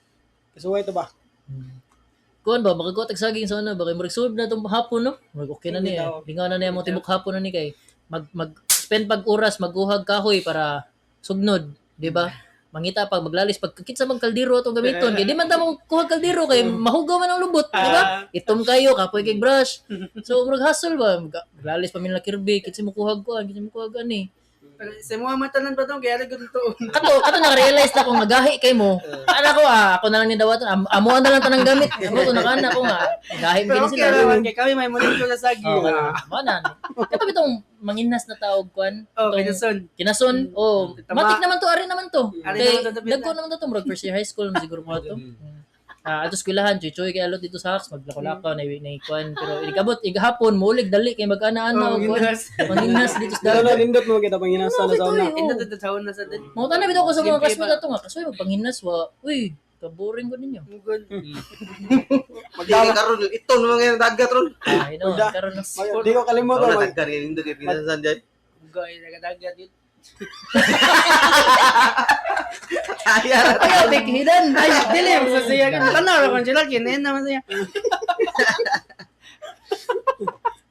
Speaker 1: kasuway to ba?
Speaker 2: Kuan ba makakuha tag saging sa una ba kay murag sulod na tong hapon no. Murag okay na ni.
Speaker 1: Bitaw.
Speaker 2: Lingaw na niya mo tibok hapon na ni kay mag mag spend pag oras maguhag kahoy para sugnod, di ba? Mangita pag maglalis pag kinsa man kaldero atong gamiton kay di man ta mo kuha kaldero kay mahugaw man ang lubot, di ba? Itom kayo kapoy kay brush. So murag hassle ba maglalis pa min la kirby kinsa mo kuhag kuan kinsa mo kuhag ani.
Speaker 8: Pero sa mga matalan pa to, kaya rin to.
Speaker 2: Kato kato naka-realize na ko nga gahi kay mo. Ana ko ah, ako na lang ni dawaton. Amo na lang tanang gamit. Amo to nakana ko nga gahi
Speaker 8: Pero
Speaker 2: mo
Speaker 8: okay
Speaker 2: sila.
Speaker 8: naman, kay kami may monitor sa sagi.
Speaker 2: Oh, kana. Mana. Kato bitong manginas na tawag kuan.
Speaker 8: Oh,
Speaker 2: Itong
Speaker 8: kinason.
Speaker 2: Kinason. Oh,
Speaker 8: Tama.
Speaker 2: matik naman to, ari naman to.
Speaker 8: Ari
Speaker 2: Kay
Speaker 8: naman to, tabi na.
Speaker 2: dagko naman to, to murag first year high school siguro mo to. Ah, ato eskwelahan, chuchoy kay alot dito sa Hacks, maglakaw-lakaw na na kuan pero igabot igahapon mulig dali kay mag-ana-ana
Speaker 8: Oh,
Speaker 2: og kuan.
Speaker 8: ginas.
Speaker 2: Manginas dito sa
Speaker 1: Dito na
Speaker 2: dagat.
Speaker 1: nindot mo kita panginasa na sa una.
Speaker 8: Ito to sa una sa din.
Speaker 2: Mao na bitaw ko sa mga
Speaker 8: Simple
Speaker 2: classmate
Speaker 8: ba?
Speaker 2: ato nga kasoy magpanginas wa. Uy, kaboring ko ninyo.
Speaker 8: Mugod.
Speaker 3: Magdala karon ito naman ngayon dagat ron.
Speaker 2: Ah, you know,
Speaker 1: Magda-
Speaker 2: karon na.
Speaker 1: Di ko kalimutan
Speaker 3: Wala
Speaker 1: mag
Speaker 3: dagat kay nindot kay pinasan diyan.
Speaker 8: Mugay nagadagat yun.
Speaker 3: Ay,
Speaker 2: Ay, bighidan.
Speaker 8: Ay, dili sa siya. Tanaw ra kon sila kinin naman siya.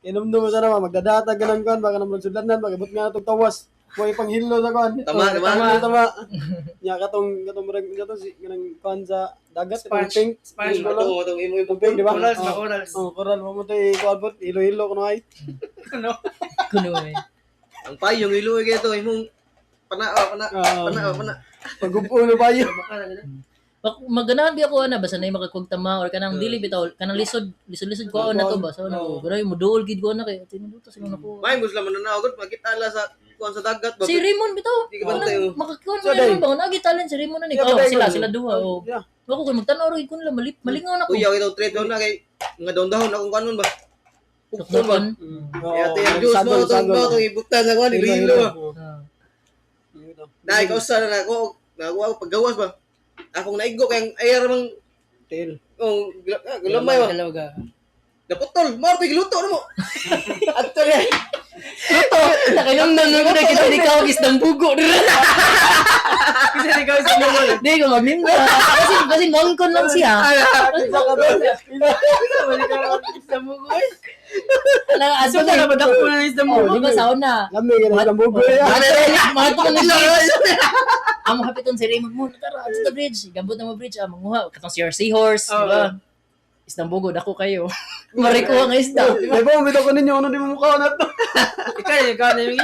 Speaker 1: Inom mo sana ma magdadata ganan kuan baka naman sudlanan baka but nga natong tawas. Mo ipanghilo sa kuan.
Speaker 3: Tama, tama.
Speaker 1: Tama, tama. Nya katong katong murag katong si kanang kuan sa dagat katong
Speaker 8: Sponge.
Speaker 1: pink.
Speaker 8: Sponge.
Speaker 1: Pink color.
Speaker 3: Ito itong imo
Speaker 1: Itong pink, di ba?
Speaker 8: Corals ba
Speaker 1: Oh.
Speaker 8: corals?
Speaker 1: Oh, coral mo mo tay kuan pot hilo-hilo kuno ay.
Speaker 8: Ano?
Speaker 2: Kuno eh.
Speaker 3: Ang payong ilo kay ito imong pana pana
Speaker 1: Ah.
Speaker 3: pana pana.
Speaker 1: Pagupo na ba yun?
Speaker 8: Baka na ganun.
Speaker 2: Maganahan bi ako ana basta na makakog tama or kanang dili bitaw kanang lisod lisod lisod ko na to ba so ano ganoy mo duol gid ko na kay tinuto sila nako
Speaker 3: May muslim man na agad makita la sa kuan sa dagat ba.
Speaker 2: si Raymond bitaw
Speaker 3: Di ka bantay, oh.
Speaker 2: makakuan
Speaker 1: So,
Speaker 2: mo
Speaker 1: day.
Speaker 2: na ba nagi talent si Raymond na ni
Speaker 1: Yeah,
Speaker 2: oh
Speaker 1: but
Speaker 2: sila
Speaker 1: day,
Speaker 2: sila duha oh
Speaker 1: Yeah.
Speaker 2: ako kay magtan-aw ra gid ko nila malingaw na ko
Speaker 3: Kuya ito trade na kay mga dahon-dahon akong kuanon ba. Pugton ba.
Speaker 2: Tukdokon.
Speaker 3: Kaya ito yung juice mo itong mo itong ibuktan sa kuan ilo-ilo.
Speaker 2: Ah.
Speaker 3: Dahil kausa na ako nakuha ko paggawas ba. Akong naigo kay ang air mang
Speaker 1: Tail.
Speaker 3: oh gulamay ba.
Speaker 8: Dalawa ga.
Speaker 3: Naputol, mao to giluto na mo. Adto niya.
Speaker 2: Luto nakainumdum na ko na kita ni kawag isdang bugo dira.
Speaker 8: Kasi ikaw sa mga.
Speaker 2: Di ko magninda kasi kasi mangkon lang siya.
Speaker 1: Isa ka doon.
Speaker 8: Sa mugoy.
Speaker 2: Ala aso
Speaker 8: So na ba dako na sa
Speaker 2: Oh,
Speaker 8: mugoy.
Speaker 2: di ba sauna?
Speaker 1: Lami ka na sa bugo ya.
Speaker 2: Mga to ng bridge. Amo hapiton si Raymond mo, tara, ato sa bridge. Gambot na mo bridge, ah, manguha. Katong si your seahorse, di ba? Isdang bugo dako kayo. Marikuha nga isda.
Speaker 1: Di ba, bitaw ko ninyo, ano di mo mukha na to?
Speaker 8: Ikaw na yung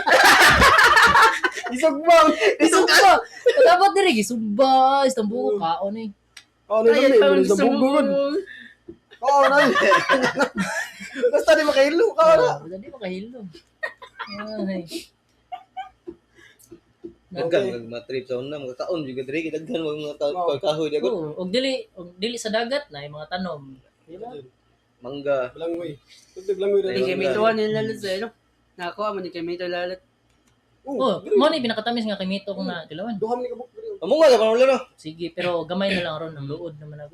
Speaker 1: Isugbang!
Speaker 2: Isugba. Dapat diri gisugba, isdang bugo kaon eh.
Speaker 1: Kaon na
Speaker 8: Ay,
Speaker 1: namin,
Speaker 8: ikaw
Speaker 1: isang
Speaker 8: gusto mo.
Speaker 1: bugod. Kaon na. Basta di makahilo, kaon na.
Speaker 2: Oh, di makahilo. Ay.
Speaker 3: Daghan mga trip sa una, mga kaon juga diri kay daghan mga
Speaker 1: Oo.
Speaker 3: kahoy di ako.
Speaker 2: Oo, og dili sa dagat na yung mga tanom. Di ba?
Speaker 3: Mangga.
Speaker 1: Langoy. Tugtog langoy
Speaker 8: Di
Speaker 1: rin.
Speaker 8: kay mituan yung lalat sa ano. Nakakuha mo ni kay mito lalat.
Speaker 2: Oh, mo ni pinakatamis nga kay Mito kung na tilawan.
Speaker 1: Duha man ni kabuk diri.
Speaker 3: Amo nga ka wala no.
Speaker 2: Sige, pero gamay na lang ron ang luod naman ako.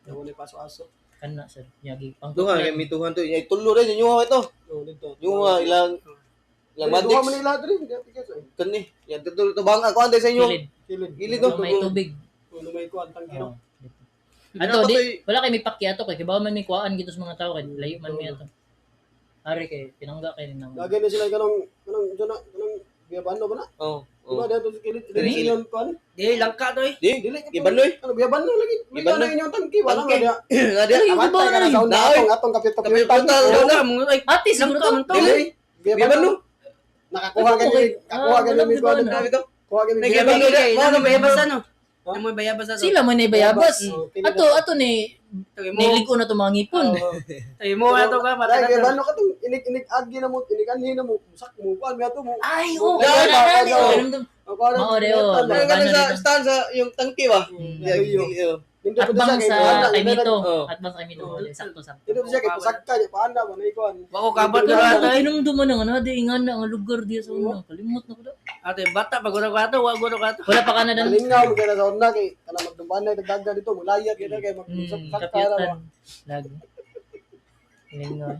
Speaker 1: Yawa ni paso-aso.
Speaker 2: Kana sir, yagi pang
Speaker 3: Duha kay mituhan to. Ay tulo rin inyo ito.
Speaker 1: Oh, dito.
Speaker 3: Yung ilang ilang
Speaker 1: Duha man
Speaker 3: madix
Speaker 1: ni lahat diri. Di atikas eh.
Speaker 3: kani. Yan tulo to bang ako anday sa inyo.
Speaker 2: Gilid.
Speaker 1: Kilid.
Speaker 3: Gilid oh.
Speaker 2: May tubig.
Speaker 1: Kung may kuan tangki no.
Speaker 2: Oh, dito. Ato di wala kay may pakyato kay kibaw man may kuan gito sa mga tao kay layo man mi ato. Ari kay pinangga kay nang.
Speaker 1: Lagi na sila kanang kanang dyan na kanang biyabano ba na?
Speaker 3: Oh.
Speaker 1: Di ba
Speaker 3: Oh.
Speaker 1: dito sa kilid? Dili
Speaker 3: Dili.
Speaker 1: iyon kuan.
Speaker 8: Di langka to eh.
Speaker 3: Di,
Speaker 1: Dili ka
Speaker 3: Gibanoy.
Speaker 1: Ano biyabano lagi. Dili
Speaker 3: Gibano.
Speaker 1: na inyong tangki wala
Speaker 3: Tangke.
Speaker 1: nga diya.
Speaker 3: Nga di.
Speaker 2: Ay,
Speaker 1: Amantay ka na sa una
Speaker 3: Naoy.
Speaker 1: atong atong kapit-kapitan.
Speaker 3: Kapitan,
Speaker 8: Langka mo ay
Speaker 2: Ate siguro
Speaker 8: langka
Speaker 2: to.
Speaker 8: man to.
Speaker 3: Dili.
Speaker 1: Biyabano. Nakakuha ka ni kakuha ka
Speaker 2: Ah,
Speaker 1: ni kuan.
Speaker 2: walang
Speaker 3: Grabe to.
Speaker 1: Kuha ka ni
Speaker 8: Kay
Speaker 3: Biyabano.
Speaker 8: kay
Speaker 3: Mao na
Speaker 8: namo bayabas ano. Namo bayabas ato.
Speaker 2: Sila man ay bayabas.
Speaker 1: Oh,
Speaker 2: Ato ato ni
Speaker 8: Tagay mo.
Speaker 2: niligo na to mga ngipon.
Speaker 8: Tagay mo ato ka
Speaker 1: Dahil
Speaker 8: mata.
Speaker 1: biyabano ka tong inig-inig agi na mo, inig anhi na mo, sak mo kuan ato mo.
Speaker 2: Ay, oh,
Speaker 1: Ay,
Speaker 2: kaya na
Speaker 1: ay,
Speaker 2: na.
Speaker 1: ay, Kuan
Speaker 2: Mao re, oh.
Speaker 3: Ano
Speaker 2: Ano
Speaker 3: ka sa
Speaker 2: dito?
Speaker 3: stand sa yung tangke ba?
Speaker 1: Mm.
Speaker 3: Yeah, dili, oh.
Speaker 2: Atbang sa kay Mito.
Speaker 3: Oh.
Speaker 2: Atbang sa kay Mito. Sakto sakto.
Speaker 1: Dito siya kay pasakka niya paanda ba na ikuan.
Speaker 8: Wako kabot
Speaker 2: Wala
Speaker 8: na ato
Speaker 2: ko
Speaker 8: eh.
Speaker 2: kinumduman nga na di ingan na ang lugar diya sa una. Kalimot na ko da.
Speaker 8: Ate bata pag ko ato, wa ko ato.
Speaker 2: Wala pa ka na dan.
Speaker 1: Kalingaw mo kay sa una kay kana magdumbanay dagdaga dito mulayat kay kay magsakka ra ba.
Speaker 2: Kapitan. Lagi. Lingaw.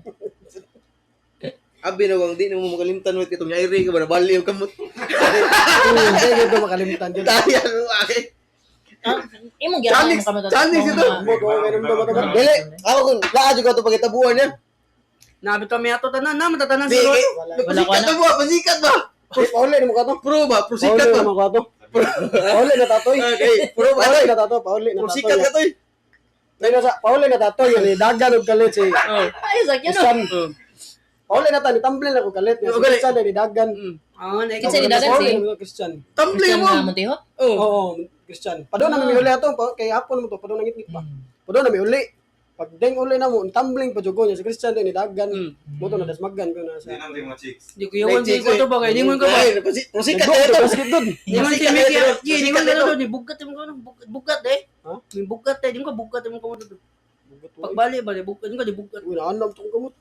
Speaker 3: Abi na wang di na mo makalimtan mo itong yairi ka ba nabali yung kamot.
Speaker 1: Hindi gito makalimtan jud.
Speaker 3: Daya mo ake.
Speaker 2: Ah, imong gyapon mo kamo
Speaker 3: Chanis ito.
Speaker 1: Mo ko kay numdo ba to?
Speaker 3: Dili, ako kung laa jud ko ito pagkitabuan niya.
Speaker 8: Nabi to mi ato tanan, na matatanan
Speaker 3: Di,
Speaker 8: siguro.
Speaker 3: eh,
Speaker 2: Wala ko
Speaker 3: pasikat
Speaker 2: na.
Speaker 3: na buwa, pasikat ba?
Speaker 1: Pauli ni mo ka to.
Speaker 3: Pro ba? Prosikat
Speaker 1: Pauli
Speaker 3: ba?
Speaker 1: mo ka to. Pauli na tatoy.
Speaker 3: Okay, pro ba?
Speaker 1: Pauli na tato, pauli na
Speaker 3: Prosikat
Speaker 1: tatoy.
Speaker 3: ka toy.
Speaker 1: Dahil sa pauli na tatoy yun, dagan og kalit si
Speaker 2: Ay, sakyan no.
Speaker 1: Christian. Pauli na tani tumbling ako kalit niya. Si
Speaker 3: Oo, gali.
Speaker 1: Christian ni dagan.
Speaker 8: Ah, na
Speaker 2: Kinsa ni dagan
Speaker 1: Pauli
Speaker 2: si
Speaker 1: na Christian.
Speaker 3: Tumbling
Speaker 2: Christian
Speaker 3: mo.
Speaker 2: na Montejo?
Speaker 3: Oh.
Speaker 1: Oo, Christian. Padon na mi uli ato kay hapon mo to, padon nangitngit pa. Padon na mi uli. Pag deng uli na mo, tumbling pa jugo niya si Christian din ni dagan. Mo to na dasmagan ko na
Speaker 7: Hindi
Speaker 1: sa.
Speaker 7: naman yung mga chicks.
Speaker 8: Di ko yawan di ko to ba kay ningon ka ba?
Speaker 3: Ay, prosikat
Speaker 1: Nagdog,
Speaker 3: na ito.
Speaker 1: basket dun.
Speaker 8: Ningon si
Speaker 3: Prosikat na
Speaker 8: Mickey,
Speaker 3: ito.
Speaker 8: di ningon ka to, ni bugat mo ko bugat eh.
Speaker 1: Ha?
Speaker 8: Ni bugat eh, di ko bugat mo ko to. Pagbali ba di bugat, di ko di bugat.
Speaker 1: Uy, naanam tong kamot.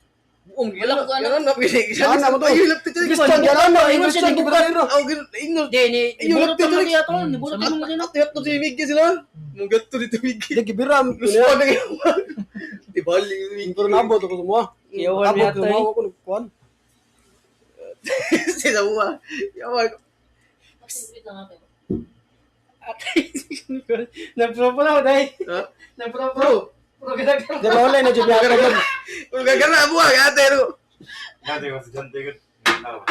Speaker 2: Wala ko ano.
Speaker 3: Ganun na, pili.
Speaker 1: Naanam mo to.
Speaker 3: Ay, lapit ito.
Speaker 1: Christian, ganun na.
Speaker 2: Ingon siya,
Speaker 1: Christian,
Speaker 2: ni bugat.
Speaker 1: gibernero.
Speaker 3: Aw, ganun. Ingon.
Speaker 8: Di ni
Speaker 3: Ay, yung
Speaker 8: burot
Speaker 3: lapit
Speaker 8: mo
Speaker 3: to.
Speaker 8: di ato, ni burot mo di no.
Speaker 3: At to si Miggy sila. Mugat to dito Miggy.
Speaker 1: Di gibiram.
Speaker 3: Gusto na kayo. Di bali Miggy.
Speaker 1: Pero nabot ako semua.
Speaker 8: Yawan mi
Speaker 1: Nabot
Speaker 8: ato
Speaker 1: ko
Speaker 8: eh.
Speaker 1: semua ako nagkuhan.
Speaker 3: Sila mo. Yawan.
Speaker 8: Atay. Nagpro pala dai.
Speaker 3: Ha?
Speaker 8: Nagpro
Speaker 3: Pro.
Speaker 8: pro gadagan.
Speaker 1: Di ba uli na jud niya ako.
Speaker 3: Pero gagana mo ate no.
Speaker 7: Dati yung estudyante ko.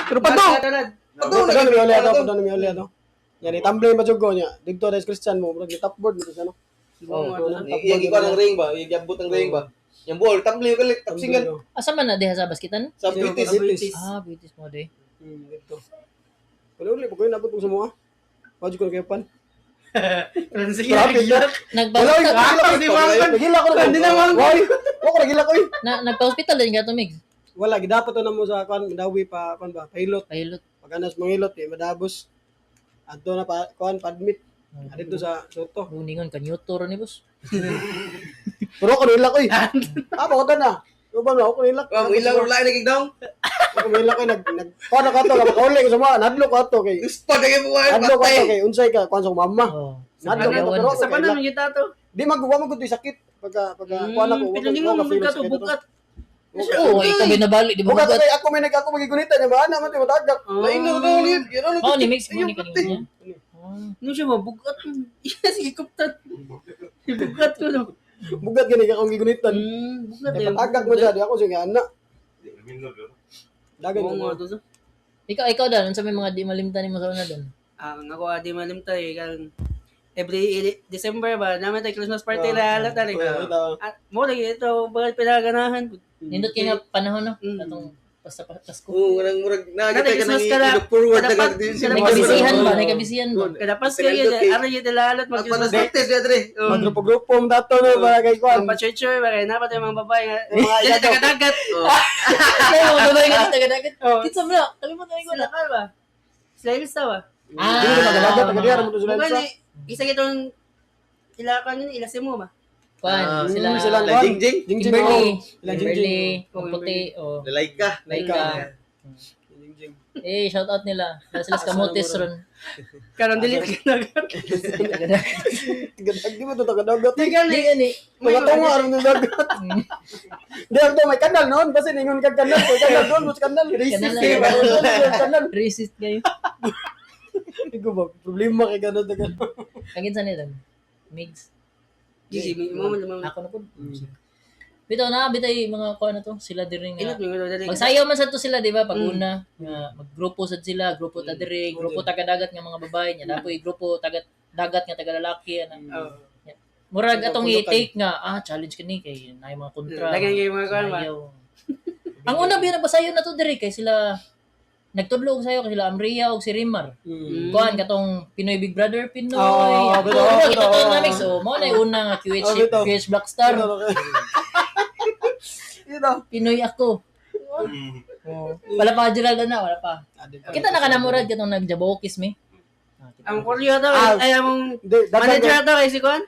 Speaker 1: Pero padong.
Speaker 3: Padong
Speaker 1: Padong na mi uli ato, padong na mi uli ato. Yan ni tumbling pa jud ko niya. Didto na si Christian mo, murag ni topboard nito siya no.
Speaker 3: Oh, iyang ikuan ang ring ba? Iyang gabot ang ring ba? Yang ball tumbling kali tapsingan
Speaker 2: Asa man na diha sa baskitan?
Speaker 3: sa British.
Speaker 1: British.
Speaker 2: Ah, British mo di.
Speaker 1: Dito. Uli uli pa ko nabot ko semua. Wajud ko kayo pan.
Speaker 8: Sige.
Speaker 1: Grabe na.
Speaker 2: Nagpa-hospital
Speaker 1: Nagila ko na. Hindi na man. Why? Wa ko nagila ko. eh.
Speaker 2: na nagpa-hospital din ka to Migs.
Speaker 1: Wala gidapat to na mo sa kuan madawi pa kuan ba pahilot.
Speaker 2: Pahilot.
Speaker 1: Paganas mangilot eh madabos. Adto na pa kuan pa-admit. Adto sa Soto.
Speaker 2: Runingon ka Newton ni boss.
Speaker 1: Pero ako nilak oy. Ah, bako na. Uban na ako nilak.
Speaker 3: Wa mo ilang rulay na gigdaw.
Speaker 1: Ako nilak oy nag nag kuan na kato nga makauli ko sa mga nadlo ko ato kay
Speaker 3: Gusto na kayo mo
Speaker 1: nadlo ko ato kay unsay ka kuan sa mama.
Speaker 2: Oh.
Speaker 1: Nadlo ko ato pero
Speaker 8: Sa
Speaker 1: ako
Speaker 8: panan
Speaker 1: kay
Speaker 8: kita to.
Speaker 1: di magwa mo gud sakit pagka pagka kuan ako.
Speaker 8: Pero ningon mo ka to bugat.
Speaker 2: Oo, oh, ikaw binabali di ba
Speaker 1: Bugat
Speaker 2: bugat?
Speaker 1: kay ako may nag ako magigunita niya ba ana man ti matagak.
Speaker 3: Lain na daw ulit. Yan
Speaker 2: Oh, ni Migs mo ni kanina. Ah.
Speaker 8: Ano siya ba bugat? Sige kuptan. Bugat ko no.
Speaker 1: Bugat gani ka akong gigunitan.
Speaker 8: Bugat
Speaker 1: Kay patagak mo siya di ako sige ana. Dagan
Speaker 8: Oo
Speaker 1: ko.
Speaker 8: nga to.
Speaker 2: Ikaw ikaw dan unsa may mga di malimtan nimo sa una dan?
Speaker 8: Ang ako adi malimtay kan Every December ba, naman tayo Christmas party
Speaker 1: Ah,
Speaker 8: la la tali.
Speaker 1: ah,
Speaker 8: Ah, mo lagi ito bakit pinaganahan.
Speaker 2: Nindot kay nga panahon no
Speaker 8: Mm.
Speaker 2: katong basta Pasko.
Speaker 3: Oo, nang murag na
Speaker 8: Kada
Speaker 3: kita ka
Speaker 8: Christmas
Speaker 3: nang
Speaker 8: kada-
Speaker 3: look forward
Speaker 8: kada
Speaker 3: na
Speaker 8: pag-
Speaker 3: ka din
Speaker 8: kada
Speaker 2: May kabisihan ba? May kabisihan ba?
Speaker 8: Kada Pasko yun, aron yun lalot mag
Speaker 3: Magpanas practice ya dre.
Speaker 8: Oh.
Speaker 1: Magrupo-grupo mo dato no para kay kwan.
Speaker 8: Pa-church ba kay napat yung mga babae nga.
Speaker 1: Yung mga
Speaker 8: Dili
Speaker 1: iyado.
Speaker 8: tagadagat.
Speaker 2: Kaya mga babae nga tagadagat.
Speaker 8: Oh.
Speaker 2: Kinsa man na? Kalimutan ko
Speaker 8: Sila
Speaker 2: na.
Speaker 8: ka ba? Sila ilsa ba?
Speaker 2: Ah.
Speaker 1: Dili na tagadagat, taga mo to sila.
Speaker 8: Mukha ni isa kitong ilakan yun, ilasin mo ba?
Speaker 2: Kwan,
Speaker 3: Ah,
Speaker 2: sila.
Speaker 1: sila
Speaker 3: La Jingjing.
Speaker 1: Jingjing.
Speaker 2: Kimberly.
Speaker 1: oh. Sila Jingjing.
Speaker 2: Kimberly,
Speaker 8: Oh,
Speaker 2: ang puti, oh.
Speaker 3: Laika.
Speaker 2: Laika.
Speaker 1: Jingjing.
Speaker 2: Eh, shout out nila. Dahil sila sa Kamotes ron.
Speaker 8: Karon dili tagadagat.
Speaker 1: Tagadag di mo to tagadagat.
Speaker 8: Di gani.
Speaker 2: Di gani.
Speaker 1: Mga tungo aron ng dagat. Di ang to may kanal noon kasi ningon kag kanal, kay kanal doon mo sa kanal.
Speaker 2: Kanal
Speaker 1: Racist
Speaker 2: lang.
Speaker 1: kay ba? Kanal.
Speaker 2: Racist kayo.
Speaker 1: Igo ba problema kay kanal dagat.
Speaker 2: Kagin sa nila. Migs.
Speaker 8: Gigi, mo mo mo.
Speaker 2: Ako na po. Bitaw na, bitay mga kuan na to. Sila diri nga.
Speaker 8: Inot mo dali.
Speaker 2: Magsayaw man sad to sila, di ba? Pag una, nga maggrupo sad sila, grupo ta diri, grupo taga-dagat nga mga babae nya, dapoy grupo taga dagat nga taga-lalaki ana.
Speaker 8: Oh.
Speaker 2: Murag atong i-take nga, ah, challenge kini kay naay mga kontra.
Speaker 8: Dagan kay mga kuan ba?
Speaker 2: Sayaw. Ang una biya nagpasayo na to diri kay sila nagtudlo og sayo kay sila Amria og si Rimar. Kuan katong Pinoy Big Brother Pinoy.
Speaker 1: Oo,
Speaker 2: Ako,
Speaker 1: bitaw,
Speaker 2: oh,
Speaker 1: bitaw,
Speaker 2: kita to
Speaker 1: oo.
Speaker 2: namin so mo na yung una nga QH
Speaker 1: Oo, bitaw.
Speaker 2: QH Black Star.
Speaker 1: Ito.
Speaker 2: Pinoy ako. Oh. Wala pa Gerald na, wala pa. Kita na ka na murag katong nagjabokis mi. Ah, kita
Speaker 8: Ang
Speaker 2: na.
Speaker 8: kuryo daw,
Speaker 1: Ah.
Speaker 8: ay among
Speaker 1: Di, dagan
Speaker 8: manager daw kay si kuan.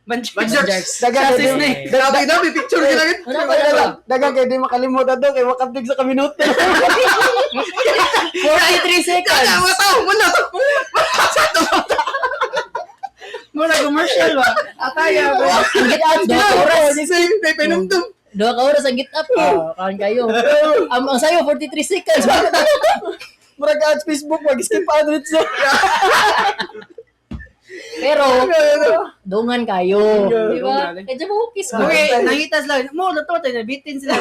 Speaker 8: Banjars.
Speaker 1: Dagan
Speaker 8: Chassis ni.
Speaker 3: Grabe na, may picture ka na.
Speaker 2: Wala pa, wala pa.
Speaker 1: Dagan kay di makalimot ato kay makatig sa kaminute.
Speaker 2: 43 seconds.
Speaker 3: Wala, mga tao, wala.
Speaker 8: Mura commercial ba? Ataya ba?
Speaker 2: Ang get up, duha ka oras.
Speaker 3: Kasi may pinumdum.
Speaker 2: Duha ka oras ang get up. Oh, kaon kayo. Ang sayo 43 seconds.
Speaker 1: Murag ads Facebook mag skip ad rin siya.
Speaker 2: Pero dungan kayo, di ba?
Speaker 8: Dungan.
Speaker 2: Kaya jabokis mo.
Speaker 8: Okay, nangita sila. Mo na to, tayo nabitin sila.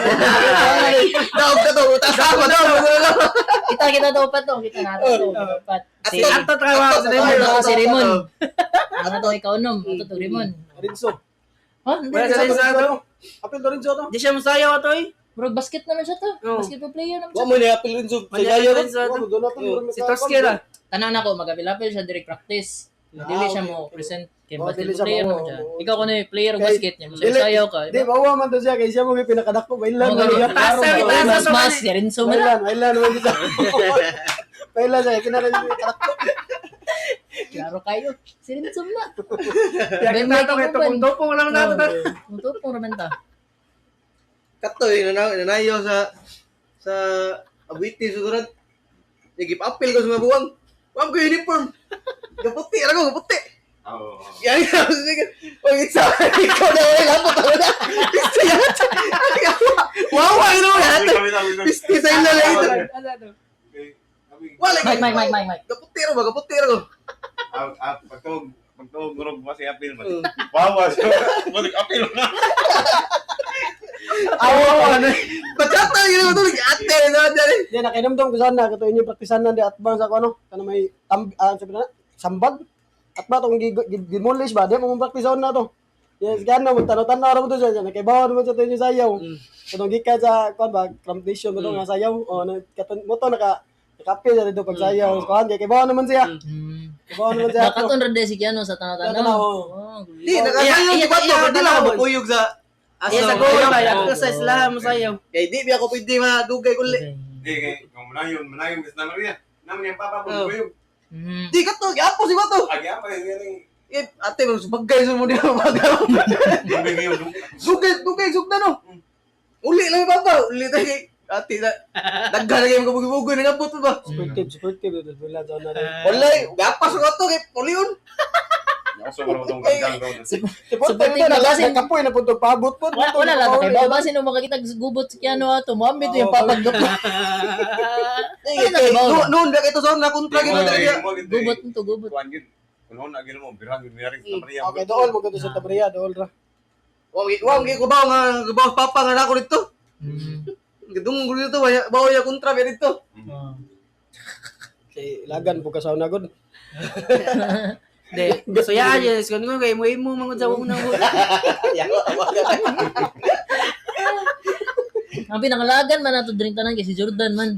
Speaker 3: Daog ka to, utas ako daw.
Speaker 2: Kita kita daw pa to, kita nato to, upat. Si
Speaker 8: Ato trabaho sa
Speaker 2: Ato
Speaker 8: Raymond.
Speaker 2: si Raymond. Ang ato ikaw nom, ato to Raymond.
Speaker 1: Rinso.
Speaker 2: Ha? Hindi.
Speaker 8: Wala sa Rinso ato.
Speaker 1: Apil to Rinso to.
Speaker 8: Di siya musayaw ato eh.
Speaker 2: Bro, basket naman siya to.
Speaker 8: Oo.
Speaker 2: Basketball player naman
Speaker 3: Wa
Speaker 2: siya.
Speaker 3: mo ni apil rin sa
Speaker 8: Manager
Speaker 3: sayo.
Speaker 8: Rinso ato.
Speaker 1: Wa, doon ato,
Speaker 8: Si Torske ra.
Speaker 2: Tanan nako magapilapil siya direct practice. Dili siya
Speaker 1: Ah, okay,
Speaker 2: mo
Speaker 1: okay.
Speaker 2: present kay
Speaker 1: Oh, dili
Speaker 2: basketball
Speaker 1: siya
Speaker 2: player
Speaker 1: mo,
Speaker 2: naman siya.
Speaker 1: oo.
Speaker 2: Ikaw kuno yung player og
Speaker 1: Kay-
Speaker 2: basket niya,
Speaker 1: Dili-
Speaker 2: musayaw ka.
Speaker 1: Di bawa man to siya kay siya mo pinakadako bailan.
Speaker 2: Oo,
Speaker 1: man siya.
Speaker 8: Taas,
Speaker 1: Klaro,
Speaker 8: taas,
Speaker 1: bailan.
Speaker 2: Mas mas si Rinso man.
Speaker 1: Bailan, bailan man siya. Bailan siya pinakadako.
Speaker 2: Klaro kayo. Si Rinso na.
Speaker 8: Kaya kita ato kay tupong-tupong lang nato to.
Speaker 2: Tupong raman ta.
Speaker 3: Kato eh, nanayo sa Abuiti susurat. Nagip-apil ko sa mga buwang. Wam ko uniform. Gaputi, ra ko, gaputi.
Speaker 7: Oo.
Speaker 3: Yan, sige. Wag isa, ikaw na wala lapot ako na. Pisti yan. Wawa, yun ako yan. Pisti sa ila lang ito.
Speaker 8: Ano ato?
Speaker 3: Wala,
Speaker 2: Mike, Mike, Mike, Mike, Mike.
Speaker 3: Gaputi ra ba, gaputi ra ko.
Speaker 7: Pagtawag, pagtawag gurog ba si Apil man. Wawa siya. Balik Apil na.
Speaker 1: Awa ano.
Speaker 3: Bachata, yun ako tulog. Ate, na dyan.
Speaker 1: Di nakinumdum ko sana kato inyo praktisan na di atbang sa ko ano kana may tam ah, sabi na sambag. At ba tong demolish ba di mo praktisan na to. Yes, gano mo tanaw-tanaw ra mo to siya nakaibaw naman sa inyo sayaw. Katong gikan sa kuan ba crampation ba to nga sayaw o na katon mo to naka nakapil sa dito pagsayaw kuan kay kaibaw naman siya. Kaibaw naman siya.
Speaker 2: Nakaton ra si Keanu sa tanaw-tanaw.
Speaker 1: Tanaw-tanaw.
Speaker 2: Oh,
Speaker 3: Di, nakasayo
Speaker 8: Iya,
Speaker 3: si Bato.
Speaker 8: iya,
Speaker 3: Di lang ako
Speaker 8: tanawon.
Speaker 3: mapuyog sa
Speaker 8: Iya sa goal ba? Ato sa isla musayaw.
Speaker 3: Kay di biya ako pwede madugay uli.
Speaker 7: Di kay kung manayon, manayon bis na Maria. Naman yung papa
Speaker 3: Oh.
Speaker 7: mo kuyog.
Speaker 3: Di kato, giapo si Bato.
Speaker 7: Agi apa yung
Speaker 3: Eh, ate, bagay sa mo di ako magaw.
Speaker 7: Dugay kayo.
Speaker 3: Sugay, dugay, sugda no. Uli lang yung papa, uli tayo kay ate na. Daghan na kayo kabugi-bugoy, nangabot pa ba?
Speaker 1: Supportive, supportive ito. Wala sa na rin.
Speaker 3: Wala, gapas ko ato kay Polion.
Speaker 7: Ako sa itong gandang daw.
Speaker 1: Supportive ito
Speaker 2: na
Speaker 1: na
Speaker 2: kasi-
Speaker 1: nakapoy na puntog paabot po.
Speaker 2: Wala, wala lang kay bawa sino makakita gubot si Keanu ato. Moambit yung papagdok.
Speaker 3: Eh,
Speaker 2: Ano na,
Speaker 3: kay
Speaker 2: bawa?
Speaker 3: noon ba ito sa na kontra gid na talaga.
Speaker 2: Gubot nito, gubot.
Speaker 7: Kuan gid. Kuno na gid mo birang gid niya sa Maria.
Speaker 1: Okay, dool mo sa Tabria, dool ra.
Speaker 3: Wa wa ko ba nga bawa papa nga nako dito. Gedung ko dito, bawa ya kontra ba dito.
Speaker 2: Oh.
Speaker 1: Kay lagan po ka sa una gud.
Speaker 8: De, so ya yes, kun kay mo imo mangod sa unang
Speaker 2: Ang pinakalagan man nato drink tanan kay si Jordan man.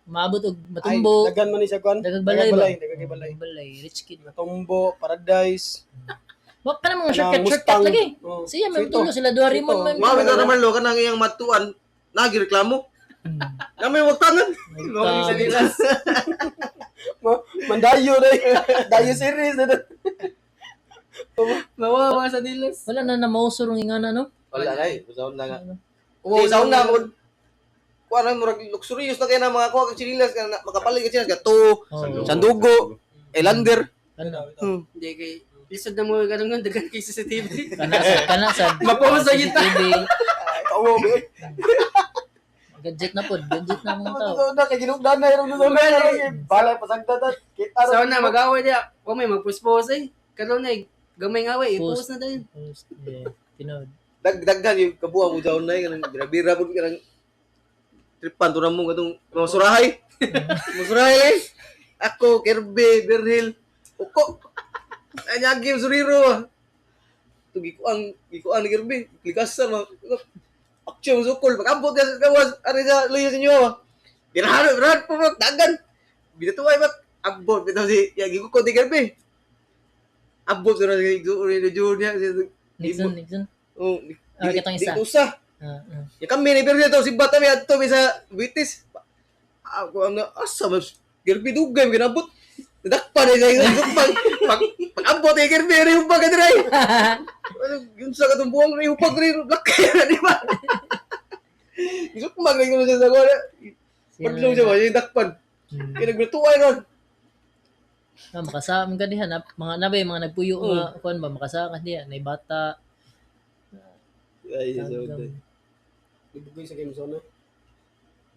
Speaker 2: Maabot og matumbo.
Speaker 1: Ay, dagan man ni siya kuan.
Speaker 2: Daghang balay ba?
Speaker 1: Balay, daghang balay.
Speaker 2: Balay, rich kid.
Speaker 1: Matumbo, Paradise.
Speaker 2: Wa ka na mga
Speaker 1: Kanang
Speaker 2: shortcut shortcut
Speaker 1: Mustang.
Speaker 2: lagi.
Speaker 1: Oh,
Speaker 2: Siya may
Speaker 1: Sito.
Speaker 2: tulo sila duha rimon man.
Speaker 3: Mga bitaw naman lo kanang iyang matuan nagireklamo. Na may wagtangan.
Speaker 2: Nagtang.
Speaker 1: Mandayo na. Dayo series na.
Speaker 8: Mawawa sa dilas.
Speaker 2: Wala na na mausor ang ingana no.
Speaker 3: Wala na eh, usaon na nga.
Speaker 8: Oo,
Speaker 3: Sa una ko kuan na murag luxurious na kay na mga kuha kag sinilas ka na makapalit ka sinilas gato,
Speaker 2: Oh.
Speaker 3: sandugo, elander.
Speaker 2: Ano?
Speaker 8: Hindi kay lisod na mo ganun nga daghan kay CCTV.
Speaker 2: Kana sa
Speaker 8: Mapawas sa kita.
Speaker 2: CCTV.
Speaker 1: Oo,
Speaker 2: Gadget na pod, gadget na mga tao.
Speaker 1: totoo na kay ginugdan na irong na balay pasagdatan. Kita
Speaker 8: Sa una mag-away dia. O may magpuspos eh. Karon na eh, gamay nga away, i-post na din.
Speaker 2: Post, yeah, tinod.
Speaker 3: Dagdaghan yung kabuha mo sa una kanang birabira pud kanang tripan to na mo katong mga surahay. Mga surahay eh. Ako, Kirby, Berhil, Uko. Anyagi yung suriro. Ito gikuang ni Kirby. Ligasan mo. Aksyon sukol. Pag-abot ka sa gawas, ari sa luyo sa inyo. Birahan, birahan, pumrot, dagan. Binatuay ba? Abot, bitaw si, ya, gikuko ni Kirby. Abot, pero si Junior,
Speaker 2: Nixon, Nixon.
Speaker 3: Oh,
Speaker 2: Ah, katong isa.
Speaker 3: Di usa.
Speaker 2: Ah, ah.
Speaker 3: Ya kami ni Berhil to si Bata mi adto mi sa Bitis. Ako ano asa mas Kirby dugay mi ginabot. Nadakpan eh sa hupag. Pag pag-abot eh Kirby ri hupag ka diri. Ano yun sa katong buwang ri hupag ri laki na di ba? Isukmag rin ko sa sagora. Padlong siya ba yung dakpan. Kaya naglutuay ron.
Speaker 2: Ah, makasama ka diha na mga nabay mga nagpuyo nga kuan ba makasama ka diha nay bata.
Speaker 3: Ay, sa
Speaker 1: Ibugoy sa game zone.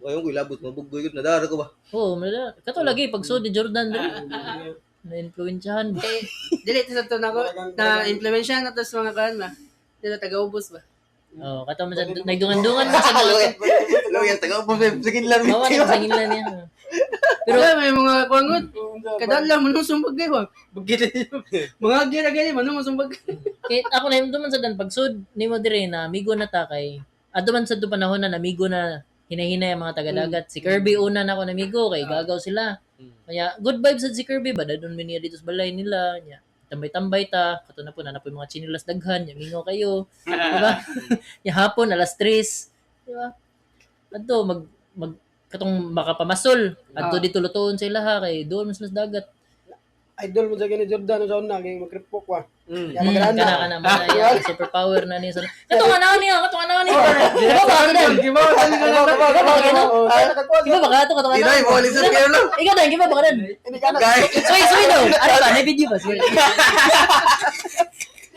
Speaker 3: Ngayon ko ilabot mabuggoy gud nadara ko ba.
Speaker 2: Oo, malala. Kato lagi pag ni Jordan diri. Na influensyahan ba?
Speaker 8: Kay dili to sa to nako na implementation na to sa mga kuan ba. Dili taga-ubos ba.
Speaker 2: Oh, kato man sa nagdungan-dungan man sa mga.
Speaker 3: Luya taga po sa kinlan
Speaker 2: Mawa na sa ginlan niya.
Speaker 8: Pero may mga kuangot kadala mo nung sumbag kay ba. Bugit. Mga gira gani man nung sumbag.
Speaker 2: Kay ako na man sa dan pagsud nimo dire na amigo na ta kay adto man sa do panahon na namigo na hinahinay ang mga taga-dagat. Si Kirby una na ako namigo kay gagaw sila. Kaya good vibes sad si Kirby ba dadon mi niya dito sa balay nila nya. Tambay-tambay ta, kato na po na po yung mga chinilas daghan, nya mingaw kayo. Di ba? Nya hapon alas 3, di ba? Adto mag mag katong makapamasol adto dito lutoon sa ilaha kay doon man sila sa dagat.
Speaker 1: Idol mo sa gani Jordan sa una kay magripok wa. Ya
Speaker 2: Mm,
Speaker 1: magrana.
Speaker 2: kana kana mo na yan, superpower na niya. Katong ano niya, katong ano niya. Di ba ba ka dan?
Speaker 8: Di ba?
Speaker 2: Di ba ba ka katong
Speaker 3: Di
Speaker 2: ano?
Speaker 3: na mo lisod kayo lang.
Speaker 2: Ikaw dan, di ba ba ka dan?
Speaker 3: Guys,
Speaker 2: Suy, suy daw. Ano ba? May video ba? Suy.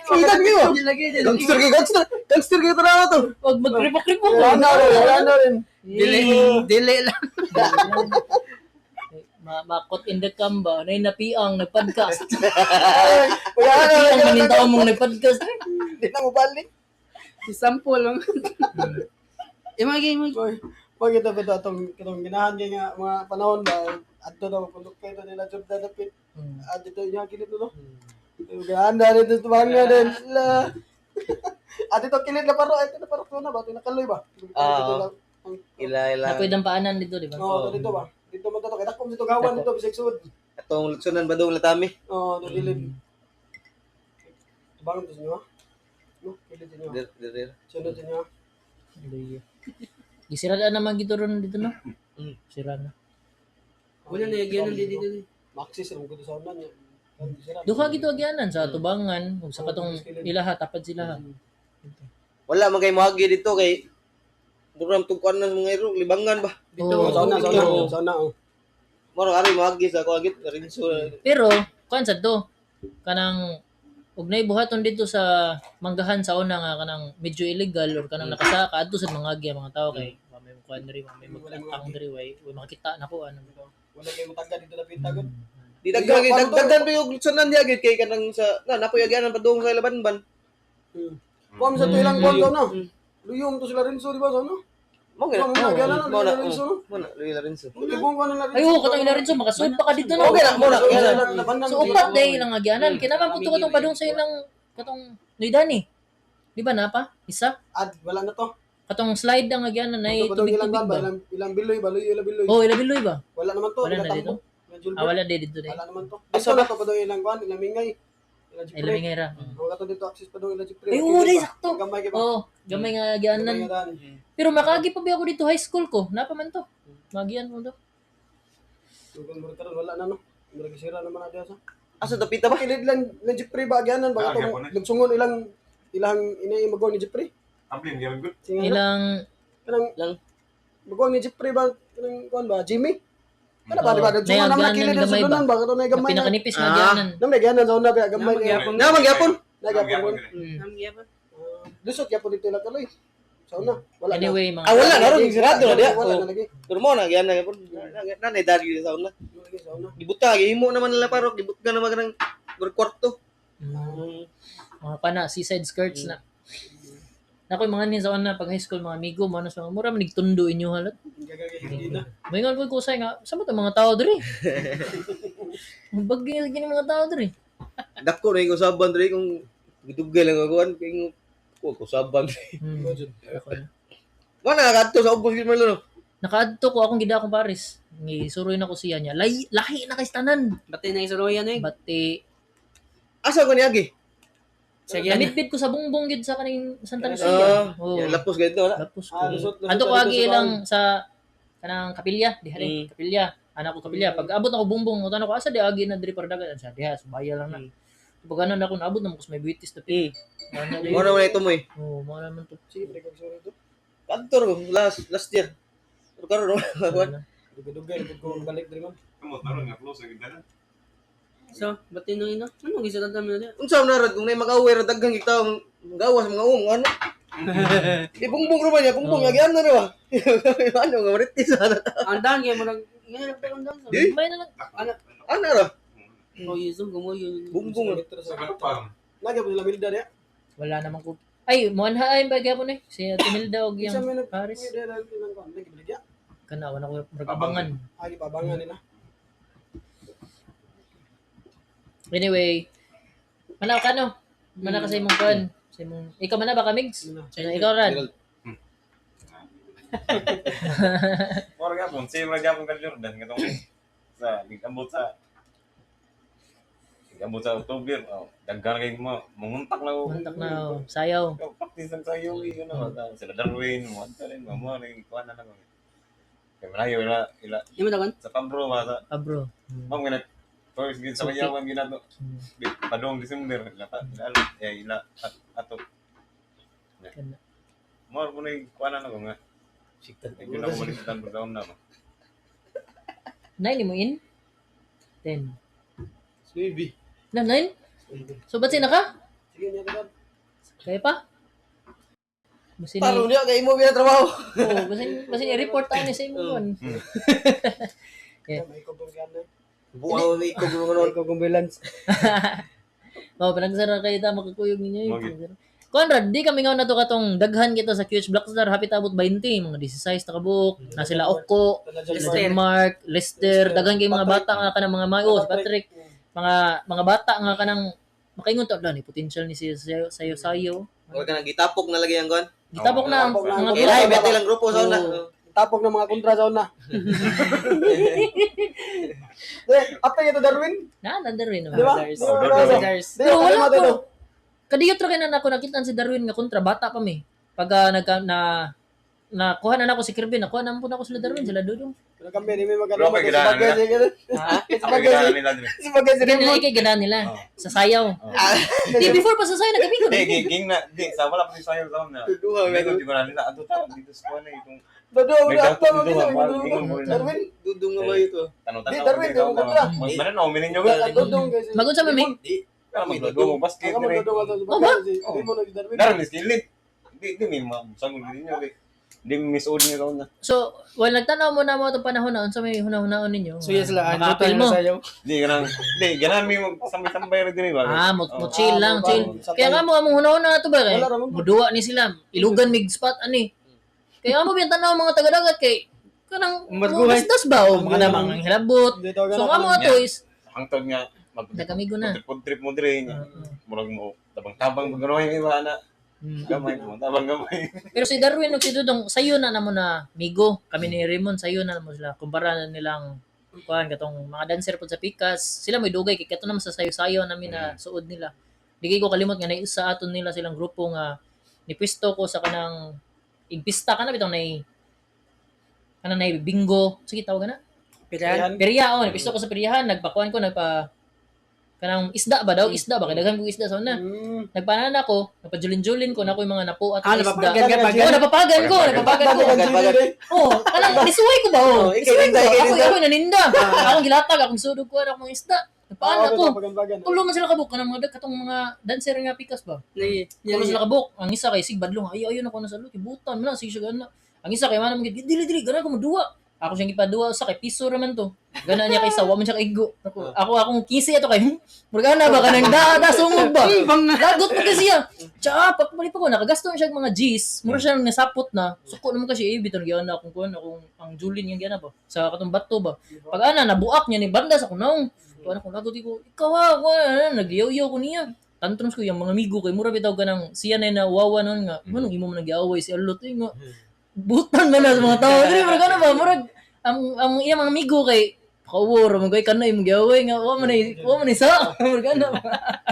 Speaker 3: Uy, mo.
Speaker 8: Lagi din.
Speaker 3: Gangster kayo, gangster. Gangster kayo tara to.
Speaker 2: Wag magripok-ripok.
Speaker 1: Wala na rin, wala na rin.
Speaker 8: Dili dili lang.
Speaker 2: Ma makot in the cam ba? Nay napiang nagpodcast.
Speaker 1: Wala na rin.
Speaker 2: Napiang manin tao mong nagpodcast.
Speaker 1: Hindi na mo balik.
Speaker 8: Si sample lang. Imagine mo.
Speaker 1: Pag ito ba ito, atong katong ginahan kay nga mga panahon ba, adto daw pundok kayo nila Jordan dapit. Adto ito niya kilit no. Ganahan na rin ito banga din sila. At ito kilit na paro, ito na paro na ba? Ito nakaloy ba?
Speaker 3: Ah. Ila ila.
Speaker 2: Napoy dampaanan dito, di ba?
Speaker 1: Oo, dito ba? Dito man to, kay dakom dito gawan dito bisag sud.
Speaker 3: Atong lutsunan ba dong latami?
Speaker 1: Oo, ito kilid. Tubangan to sa inyo ha? No, kilid sa inyo.
Speaker 3: Der der.
Speaker 1: Sunod sa inyo ha?
Speaker 2: Hallelujah. Gisira na naman gito ron dito no. Sira na.
Speaker 8: Wala na yung dili dili.
Speaker 1: Maxis ang gusto sa una niya.
Speaker 2: Duha gito agyanan sa tubangan ug sa katong ilaha tapad sila. ha.
Speaker 3: Wala man kay moagi dito kay Murang tugkuan na mga iro, libangan ba?
Speaker 1: Dito,
Speaker 2: Oo.
Speaker 1: sa una, sa una, sa una. Oh.
Speaker 3: Moro ari moagi sa ako agit rinso.
Speaker 2: Pero kuan sad to kanang ug nay buhaton dito sa manggahan sa una nga kanang medyo illegal or kanang nakasaka adto sad mga agya mga tao kay wa may kuan diri wa may magtang diri way way makita na ko ano.
Speaker 1: Wala kayo matagda dito na pitagod.
Speaker 3: Di daghan kay daghan pa yung lutsunan niya agit kay kanang sa na napoy agyanan padung sa labanban.
Speaker 1: Kuam sa tuilang kuam sa una. Luyong to sila rinso, di ba sa una?
Speaker 3: Mo gina.
Speaker 1: Mo na, gana na,
Speaker 3: Mo na.
Speaker 1: Lorenzo.
Speaker 3: Mo na, Luis Lorenzo.
Speaker 1: Libong ko na lang.
Speaker 2: Ay, oo, katong Lorenzo, makasud pa ka dito no.
Speaker 3: Okay na, mo na. Gana.
Speaker 2: So upat day ilang agyanan. Kinaman po to katong padung sa ilang katong Nuidani. Di ba na pa? Isa?
Speaker 1: Ad, wala na to.
Speaker 2: Katong slide ang agyanan ay
Speaker 1: Ito pa daw ilang
Speaker 2: tubig-tubig
Speaker 1: ba?
Speaker 2: ba?
Speaker 1: Ilang biloy, baloy, ilang biloy.
Speaker 2: Oh, ila biloy ba?
Speaker 1: Wala naman to.
Speaker 2: Wala
Speaker 1: ilang
Speaker 2: na dito?
Speaker 1: tambo. Ilang Julbert.
Speaker 2: Ah, wala di dito day.
Speaker 1: Wala naman to. Dito na to pa daw ilang kuan, ilang mingay. Ilang
Speaker 2: Ay,
Speaker 1: Jeffrey.
Speaker 2: lamingay ra.
Speaker 1: Mga katong dito access pa daw ilang Jeffrey.
Speaker 2: Ay, oo, day, sakto.
Speaker 1: Gamay kay ba?
Speaker 2: Oh, gamay nga agyanan.
Speaker 1: Gamay nga daan.
Speaker 2: Pero makaagi pa ba ako dito high school ko? Napa man to. Magian mo to.
Speaker 1: Dugang mo karon wala na no. Murag sira naman na diya sa.
Speaker 3: Asa dapita ba?
Speaker 1: Kilid lang lang Jeffrey ba agyanan ba
Speaker 7: Ah,
Speaker 1: katong
Speaker 7: gyapon eh.
Speaker 1: nagsungon ilang ilang inay maguwang ni Jeffrey.
Speaker 7: Amplin gyud good.
Speaker 1: Singa na.
Speaker 2: Ilang
Speaker 1: Kanang
Speaker 3: Lang.
Speaker 1: maguwang ni Jeffrey ba kanang kuan ba Jimmy? Kana ba di ba
Speaker 2: Oo.
Speaker 1: nagsungon naman
Speaker 2: Nay,
Speaker 1: kilid
Speaker 2: agyanan
Speaker 1: ang
Speaker 2: gamay ba?
Speaker 1: sulunan ba katong nay gamay na.
Speaker 2: pinakanipis nga
Speaker 3: Ah.
Speaker 2: agyanan.
Speaker 1: Nam nagyanan sa una ba gamay kay.
Speaker 8: Gyapon.
Speaker 3: Na magyapon.
Speaker 1: Nagyapon.
Speaker 8: Nam gyapon.
Speaker 1: Lusot gyapon dito ilang kaloy. Sa una wala na.
Speaker 2: Anyway, mga
Speaker 3: Ah, wala na ron sirado na diya.
Speaker 1: Wala na lagi.
Speaker 3: Pero mo na gyana gyapon. Na na dali sa una.
Speaker 1: Wala lagi sa una.
Speaker 3: Gibuta gihimo naman nila paro, gibuta naman kanang kwarto.
Speaker 2: Mga pana, seaside skirts na. Nako yung mga nin sa una pag high school mga amigo mo ano sa mga mura man nagtundo inyo halat.
Speaker 1: Gagagay na.
Speaker 2: Maingon po ko sa nga, sa mo mga tao diri? Bagay lagi ng mga tao diri.
Speaker 3: Dako na yung usaban dre kung gidugay lang ako kay ko usaban.
Speaker 2: Ako na.
Speaker 3: Wala kadto sa ubos gid man no.
Speaker 2: Nakaadto ko akong gida akong Paris. Ngisuroy na ko siya niya. Lahi, lahi na kay tanan.
Speaker 8: Batay na isuroyan eh.
Speaker 2: Bati
Speaker 3: Asa ko niagi?
Speaker 8: Sige na.
Speaker 2: Namitbit ko sa bungbong gid sa kaning Santa Lucia.
Speaker 3: Ah,
Speaker 2: Oo.
Speaker 3: yan, lapos gid wala.
Speaker 2: Lapos ko.
Speaker 1: Ah, lusot, lusot
Speaker 2: Adto ko
Speaker 1: na
Speaker 2: agi
Speaker 1: dito sa
Speaker 2: ilang sa kanang kapilya, diha rin, kapilya. Anak ko kapilya. Pag abot ako bungbong, utan ako asa di agi na diri para dagat siya. Diha subaya lang na. Pag ano na ako naabot na mo kus may buitis tapi. Ano
Speaker 3: Mo na wala ito mo eh.
Speaker 2: Oh, mo naman to.
Speaker 1: Sige, pre kag sorry to.
Speaker 3: Kadto ro last last year. Pero karon wala.
Speaker 1: Dugay-dugay pud ko balik diri man.
Speaker 7: Kamo taron nga close gyud dala.
Speaker 8: So, batay na ino. Ano gisulat namin na
Speaker 3: Unsa man rad kung nay mag-away ra daghan gid tawo gawas mga uong ano. Di bungbong ra ba niya, bungbong
Speaker 2: Oo.
Speaker 3: agian na ra ba. Ano nga maritis ana.
Speaker 8: Ang daan kay murag ngayon ang daan.
Speaker 3: Di?
Speaker 2: May na lang.
Speaker 8: Ano?
Speaker 3: Ana ra.
Speaker 8: Oh, yusum gumoy yun.
Speaker 3: Bungbong.
Speaker 1: Metro
Speaker 7: Sa
Speaker 1: sa
Speaker 7: kalupang.
Speaker 1: Nagya po sila Milda diya.
Speaker 2: Wala naman ko. Ay, mo anha ay ba gyapon eh. Si Ate Milda og
Speaker 1: Isa
Speaker 2: yang
Speaker 1: may nag
Speaker 2: Paris.
Speaker 1: May diya dahil ilang kuan, nagibaligya.
Speaker 2: Kana wala ko murag abangan.
Speaker 1: Agi pabangan nila.
Speaker 2: Anyway, manaw ka no? Mana ka sa imong kuan, sa imong ikaw man na ba ka Migs?
Speaker 1: Ano?
Speaker 2: Ikaw Rad.
Speaker 3: Gerald.
Speaker 7: Mora gyapon, same ra gyapon ka Jordan katong sa gigambot sa October. Oh, daghan kay mo manguntak na ko.
Speaker 2: Mantak na oh. Sayaw.
Speaker 7: Ikaw, practice lang sayo eh, yun na. Sila Darwin, mo rin, mamo rin, kuha na lang. Kaya malayo, ila, ila,
Speaker 8: Di mo dagan?
Speaker 7: sa Pabro, ba, sa,
Speaker 2: Ah, bro.
Speaker 7: ma'am, gina, first, gin, sa
Speaker 2: Okay.
Speaker 7: kayawan, ginato, padong December, ila, pa, ila, eh, ila, at, ato.
Speaker 2: Kana.
Speaker 7: Mo, ko na yung kuha na lang ko nga. Medyo na ko malimutan ko daon na ba.
Speaker 2: 9 mo in? 10.
Speaker 3: Maybe.
Speaker 2: Na 9? So ba't na ka?
Speaker 1: Sige niya to.
Speaker 2: Kaya pa? Basin
Speaker 3: Taro niya kay imo biya trabaho.
Speaker 2: oh, basin basin i-report tayo ni sa imong kuan. Yeah.
Speaker 1: May kobong yan eh.
Speaker 3: Buang ni ko mga
Speaker 1: May kobong balance.
Speaker 2: Oh, panagsara kayo ta makakuyog ninyo. eh.
Speaker 7: Magi.
Speaker 2: Conrad, di kami ngaw na to katong daghan kita sa QH Blackstar, happy tabot 20, mga 16 na kabuok, na sila Okko, sila
Speaker 8: Lester.
Speaker 2: Mark, Lester, daghan kay mga bata nga kanang mga mayo, si Patrick, mga bata nga kanang makaingon to ni potential ni siya sayo sayo sayo.
Speaker 3: Wala ka nang gitapok na lagi ang kuan.
Speaker 2: Gitabok na ang
Speaker 1: Gitapok na ang
Speaker 2: mga
Speaker 1: mga
Speaker 3: Ilahi
Speaker 2: grupo.
Speaker 3: bete lang grupo sa una.
Speaker 2: Oo.
Speaker 1: Tapok ng mga kontra sa una. Eh, apay ito Darwin,
Speaker 2: Na, na Darwin.
Speaker 1: di ba?
Speaker 8: Dars.
Speaker 1: Di ba, Darwin?
Speaker 8: Dars.
Speaker 1: Di,
Speaker 2: Pero wala
Speaker 1: kalimatan
Speaker 2: ko.
Speaker 1: to.
Speaker 2: Kadiyot ra kay na nako nakita si Darwin nga kontra bata pa mi. Pag nagka, na nakuha na nako si Kirby, nakuha na po nako sila Darwin, sila Dudong.
Speaker 1: Pero kami di may
Speaker 7: Pero
Speaker 1: magkano.
Speaker 7: okay, ganahan nila.
Speaker 2: Ha?
Speaker 7: Ako ganahan nila dre.
Speaker 1: Sabagay si
Speaker 2: Hindi nila
Speaker 1: Raymond.
Speaker 2: ikay ganahan nila
Speaker 7: Oh.
Speaker 2: sa sayaw. Di before pa sa sayaw nagamigo.
Speaker 7: Di, ging na, di, sa wala pa si sayo sa una.
Speaker 3: Duha
Speaker 7: May ko na nila, ato ta, dito sa kuha na itong,
Speaker 1: Dodo,
Speaker 7: May
Speaker 1: wala
Speaker 7: dapat
Speaker 1: pa
Speaker 7: dito,
Speaker 1: mag
Speaker 7: ingon mo nila.
Speaker 1: Darwin.
Speaker 3: Dudong nga ba ito?
Speaker 7: Tanong-tanong.
Speaker 1: Di, Darwin, di mo kontra.
Speaker 7: Magbanan, oh, mininyo ba?
Speaker 1: Dodong guys.
Speaker 2: Magun sa mami.
Speaker 3: Di.
Speaker 7: Pero magdudong mo basket
Speaker 1: Ako
Speaker 7: dre.
Speaker 1: magdodong ato.
Speaker 2: Oh, ba?
Speaker 1: Si Raymond og Darwin.
Speaker 7: Darwin is kilit. Di, di, may masagol din ninyo. Di, misood niyo sa una.
Speaker 2: So, well nagtanaw mo na mo itong panahon na unsa may hunahunahon ninyo.
Speaker 8: So yes sila, ano
Speaker 2: Makaapil mo.
Speaker 8: sayaw.
Speaker 7: Di, ganang, di, ganan may magsambay-sambay rin dre ba?
Speaker 2: Ah, mo, mo chill
Speaker 1: Ah,
Speaker 2: lang,
Speaker 1: mo-
Speaker 2: chill.
Speaker 1: sabay.
Speaker 2: Kaya nga mo among hunahuna na to ba kay?
Speaker 1: Wala ra man.
Speaker 2: Muduwa ni sila. Ilugan mig spot ani. Kaya amo biyang tanaw mga taga-dagat kay kanang
Speaker 8: Marguhay.
Speaker 2: das ba o mga namang ang hilabot.
Speaker 1: Dito ka
Speaker 2: So
Speaker 1: na.
Speaker 2: amo ato is
Speaker 7: Hangtod nga mag
Speaker 2: nagamigo na.
Speaker 7: Trip mo dire niya. Murag mo tabang-tabang pag yung iba na. Gamay mo, tabang gamay.
Speaker 2: Pero si Darwin ug si Dudong sayo na namo na migo. Kami ni Raymond sayo na namo sila kumpara na nilang kuan katong mga dancer pod sa Pikas. Sila mo'y dugay kay kato naman sa sayo-sayo namin na suod nila. Di kay ko kalimot nga naisa aton nila silang grupo nga nipwisto ko sa kanang igpista ka na bitong nay kanang nay bingo. Sige tawag na.
Speaker 8: Pirahan.
Speaker 2: Perya oh, nipwisto ko sa peryahan, nagpakuan ko nagpa kanang isda ba daw, isda ba kay daghan kong isda sa una. Nagpanan ako, napajulin-julin ko na ako yung mga napuat
Speaker 8: Ah,
Speaker 2: na isda.
Speaker 8: napapagan ka, pagan.
Speaker 2: Oh, napapagan ko, napapagan ko.
Speaker 3: Pagan, pagan.
Speaker 2: Oh, kanang nisuway ko ba oh?
Speaker 3: Oh, ikaw
Speaker 2: Nisuway ko
Speaker 3: ninda,
Speaker 2: ba?
Speaker 3: ikaw
Speaker 2: Ako
Speaker 3: ninda.
Speaker 2: ako naninda. Akong gilatag, akong sudog ko akong mga isda. Napaan ako. Tulo man sila kabuk kanang mga katong mga dancer nga pikas ba.
Speaker 8: Lagi.
Speaker 2: Tulo sila kabuk. Ang isa kay sig badlong, ay ayun ako na sa luti, butan man lang sige siya gana. Ang isa kay manam gid dili dili gana ko moduwa. Ako siyang gipaduwa sa kay piso ra man to. Gana niya kay sa wa man siya kaigo. Ako ako akong kisi ato kay murag ana ba kanang da da sungog ba. Lagot mo kasi siya. Tsa, pagpalit pa ko, nakagasto na siya og mga G's. Mura siya nasapot na. Suko naman kasi, eh, biton gyud na akong kuan, akong ang Julin yung gyud ba. Sa katong bato ba. Pag ana nabuak niya ni banda sa kunaong. Tuwa na kong lagot ko, ikaw ha, kuan, nagyaw-yaw ko niya. Tantrums ko yung mga amigo kay mura bitaw ka ng siya na nawawa noon nga. Manong imo man nagyaway si Alot eh, nga. Butan man na sa mga tao. Dili murag ano ba, murag ang iyang mga amigo kay Kawor, mo kay kanay mo gyaway nga wa man ay wa man ay sa. Murag ano ba.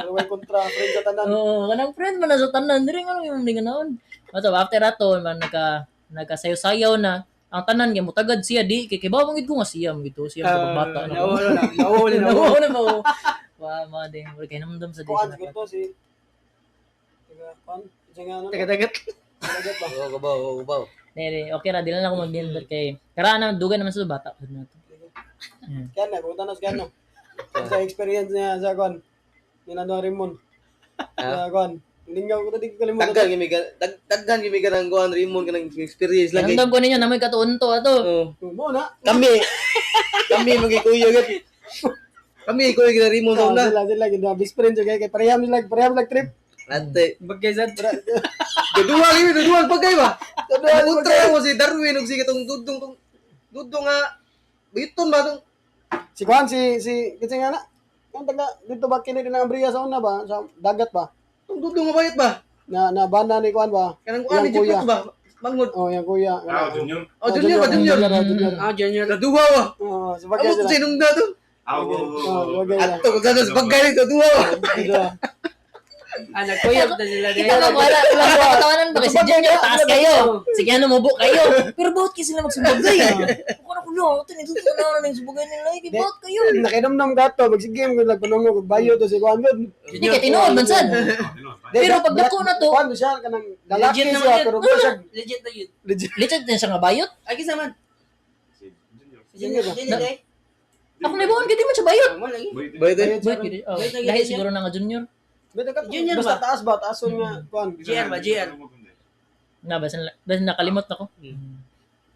Speaker 1: Way kontra friend sa tanan.
Speaker 2: Oo, kanang friend man na sa tanan diri nga yung mga naon. Ato after ato man nagka nagkasayo-sayaw na ang tanan kay mutagad siya di kay kibaw man gid ko nga siya man gid to siya sa bata na.
Speaker 8: Nawala na. Nawala na.
Speaker 2: Nawala na ba? Wa ma din mura kay namdam sa di.
Speaker 1: Kuan siguro to si Taga kuan, siya nga ano.
Speaker 8: Taga-dagat.
Speaker 1: Dagat ba?
Speaker 3: Oo, kabaw, oo, kabaw.
Speaker 2: Nere, okay ra dili na ako mag-deal kay karaan na dugan naman sa bata pud na to.
Speaker 1: Kaya na, pumunta na si Kano. Sa experience niya sa kuan. Ni Nando Raymond. Sa kuan. Lingaw ko to di ko kalimutan.
Speaker 3: Daghan gimi daghan gimi kanang kuan Raymond kanang experience lang kay.
Speaker 2: Namdam ko ninyo namoy katuon to ato.
Speaker 3: Oo.
Speaker 1: Mo na.
Speaker 3: Kami kami magikuyo gid. Kami kuyo gid Raymond sa una.
Speaker 1: Sila sila gid best friend siya kay pareham sila, pareham sila trip.
Speaker 3: Ate,
Speaker 8: Bagay sad.
Speaker 3: duduwa gimi duduwa pagkay ba? Kontra mo si Darwin ug si katong dudong tong dudong nga biton ba tong
Speaker 1: Si kuan si si kasi nga na. Ang taga dito ba kini din ang Bria sa una ba sa dagat ba?
Speaker 3: tong dudong nga bayot ba?
Speaker 1: Na na bana ni kuan ba?
Speaker 3: Kanang kuan ni
Speaker 1: Iyang kuya.
Speaker 3: Jupot ba? Mangod.
Speaker 1: Oh, yang kuya.
Speaker 7: Ah, junior.
Speaker 3: Oh, junior ba junior?
Speaker 1: Junior.
Speaker 8: Ah, junior.
Speaker 3: Duduwa ba?
Speaker 1: Oh, sabagay
Speaker 3: Amo
Speaker 1: sila.
Speaker 3: ko sinong na to.
Speaker 7: Ah,
Speaker 1: Oh, sabagay sila.
Speaker 3: Ato kung sa bagay ni duduwa ba?
Speaker 1: Dito.
Speaker 8: Ah, nagkuyab na sila.
Speaker 2: Kita ba wala wala katawanan ba kasi Junior taas kayo. Sige ano mubo kayo. Pero bakit kayo sila magsubagay? Ako na kulo, ito nito na na yung subagay nila. Eh, bakit kayo?
Speaker 1: Nakainomnom ka to, magsige mo nagpanong mo bayo to si kuan gud.
Speaker 2: Hindi kay tinuod man sad. Pero pag dako na to,
Speaker 1: Kuan siya kanang lalaki
Speaker 8: Legit naman
Speaker 1: siya
Speaker 8: yun.
Speaker 1: pero mo siya
Speaker 8: Legit na yun.
Speaker 1: legit.
Speaker 2: legit din siya nga bayot.
Speaker 8: Ay, kisa man.
Speaker 7: Si Junior.
Speaker 8: Si Junior. Junior eh.
Speaker 2: Ako na ibuon kay di man siya bayot.
Speaker 8: Mo lagi.
Speaker 3: Bayot eh.
Speaker 2: Bayot gid. Oh,
Speaker 8: Bayot na gid
Speaker 2: dahil
Speaker 8: siya.
Speaker 2: siguro na nga junior.
Speaker 1: Basta ka
Speaker 8: Junior
Speaker 1: basta
Speaker 8: ba?
Speaker 1: taas ba taason nga kuan.
Speaker 8: JR ba? JR.
Speaker 2: Na basta basta nakalimot ako.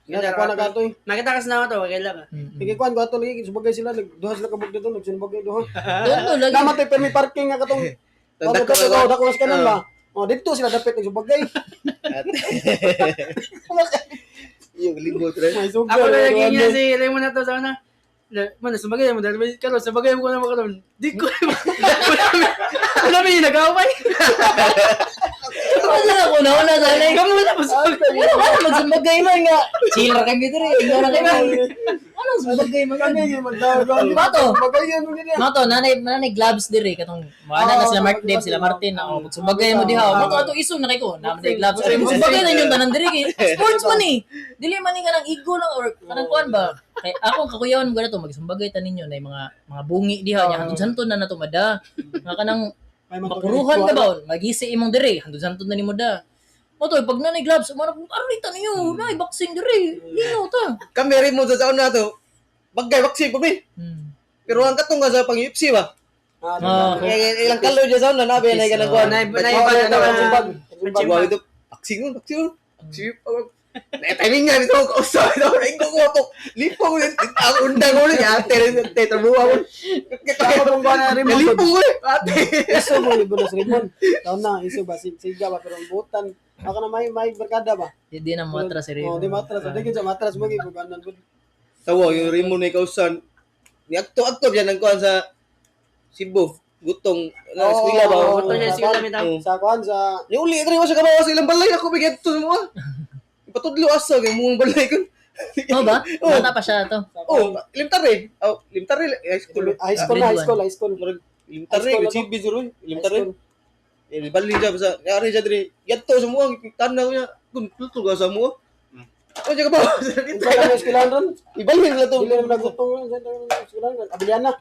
Speaker 1: Nga kuan na kato eh.
Speaker 8: Nakita ka sa nama to, okay lang ah.
Speaker 1: Sige kuan ko ato lagi subagay sila nagduha sila kabog dito nagsinubagay duha.
Speaker 2: Doon to lagi.
Speaker 1: Naman to'y permi parking nga katong
Speaker 3: Tanda
Speaker 1: Dako
Speaker 3: ko
Speaker 1: dako dako sa kanan ba. Oh, dito sila dapit nagsubagay.
Speaker 3: Yung limot rin.
Speaker 1: May sugal.
Speaker 8: Ako na lagi niya si Raymond na to sa una. Man, sumagay mo dahil karon sabagay mo ko na karon. Di ko. Wala mi nag-away.
Speaker 2: Wala na ako na una sa alay.
Speaker 8: Kamu na mas.
Speaker 2: Wala wala magsubagay man nga. Chill ra kang gid rin. Ikaw ra kayo. Anong subagay man?
Speaker 1: Kami gyud magdawag.
Speaker 2: Bato.
Speaker 1: Bagay yun mo gid.
Speaker 2: Mga to, nanay, nanay gloves diri katong mga na sila Mark Dave, sila Martin ako magsubagay mo diha. Mga to ato iso na kay ko, na may gloves. Magsubagay na inyong tanan diri kay sports man eh. Dili man ni kanang ego lang or kanang kuan ba. Kay akong kakuyawan mo ganito magsubagay ta ninyo na mga mga bungi diha nya hantod santon na nato mada. Nga kanang mapuruhan ka ba magisi imong diri hantod santon na nimo da. Mo to pag nanay gloves, umano aron ta ninyo, nay boxing diri. Lino ta.
Speaker 3: Kami Raymond sa una to. Bagay vaccine pa mi. Pero ang katong ka sa pang UFC ba?
Speaker 2: Ah,
Speaker 3: Kaya ilang kalo dyan sa una nabi na kanang kuan.
Speaker 8: Nay nay
Speaker 1: Oh,
Speaker 8: ba na
Speaker 1: Simbag.
Speaker 3: Simbag ito. Vaccine mo, vaccine mo. Vaccine pa. Na timing nga dito ko usa ito. Ringo ko ako. Lipo ko ang undang ko ni ate ate trabuha ko.
Speaker 1: Ako pong kuha na Raymond.
Speaker 3: Nalipong ko eh. Ate.
Speaker 1: Iso mo libo na si Raymond. Taon na, iso ba? Siga ba? Pero ang butan. Ako na may barkada ba?
Speaker 2: Di na mo atras si
Speaker 1: Oh,
Speaker 2: Raymond.
Speaker 1: di matras. Di gid siya matras mo gid kuanan pud.
Speaker 3: Tawa yung Raymond na kausan. Ni akto-akto yan ang kuan sa Cebu. Gutong na eskwela ba?
Speaker 1: Oo,
Speaker 8: Gutong siya, eskwela, may tao.
Speaker 3: Oo.
Speaker 1: Sa kuan sa
Speaker 3: Ni uli diri mo sa kabawa sa ilang balay ako bigyan to sa mga. Ipatudlo asa kay mong balay kun.
Speaker 2: Oo ba?
Speaker 3: Oo.
Speaker 2: Bata pa siya to.
Speaker 1: sa
Speaker 3: Oh, limtare. Oh, limtare high school.
Speaker 1: High school na, high school, high school.
Speaker 3: Murag limtare,
Speaker 1: High school na to.
Speaker 3: CB juro. Limtare.
Speaker 1: High school.
Speaker 3: Eh, balay siya basta yari siya diri. Yadto sa mga tanaw niya. Kun tutol ka sa mga. Oh, siya kabawa sa dito.
Speaker 1: Unsa lang eskwelahan ron?
Speaker 3: Ibalhin nila to.
Speaker 1: Dili naman nagutong ron, sa eskwelahan ron. Abiliana.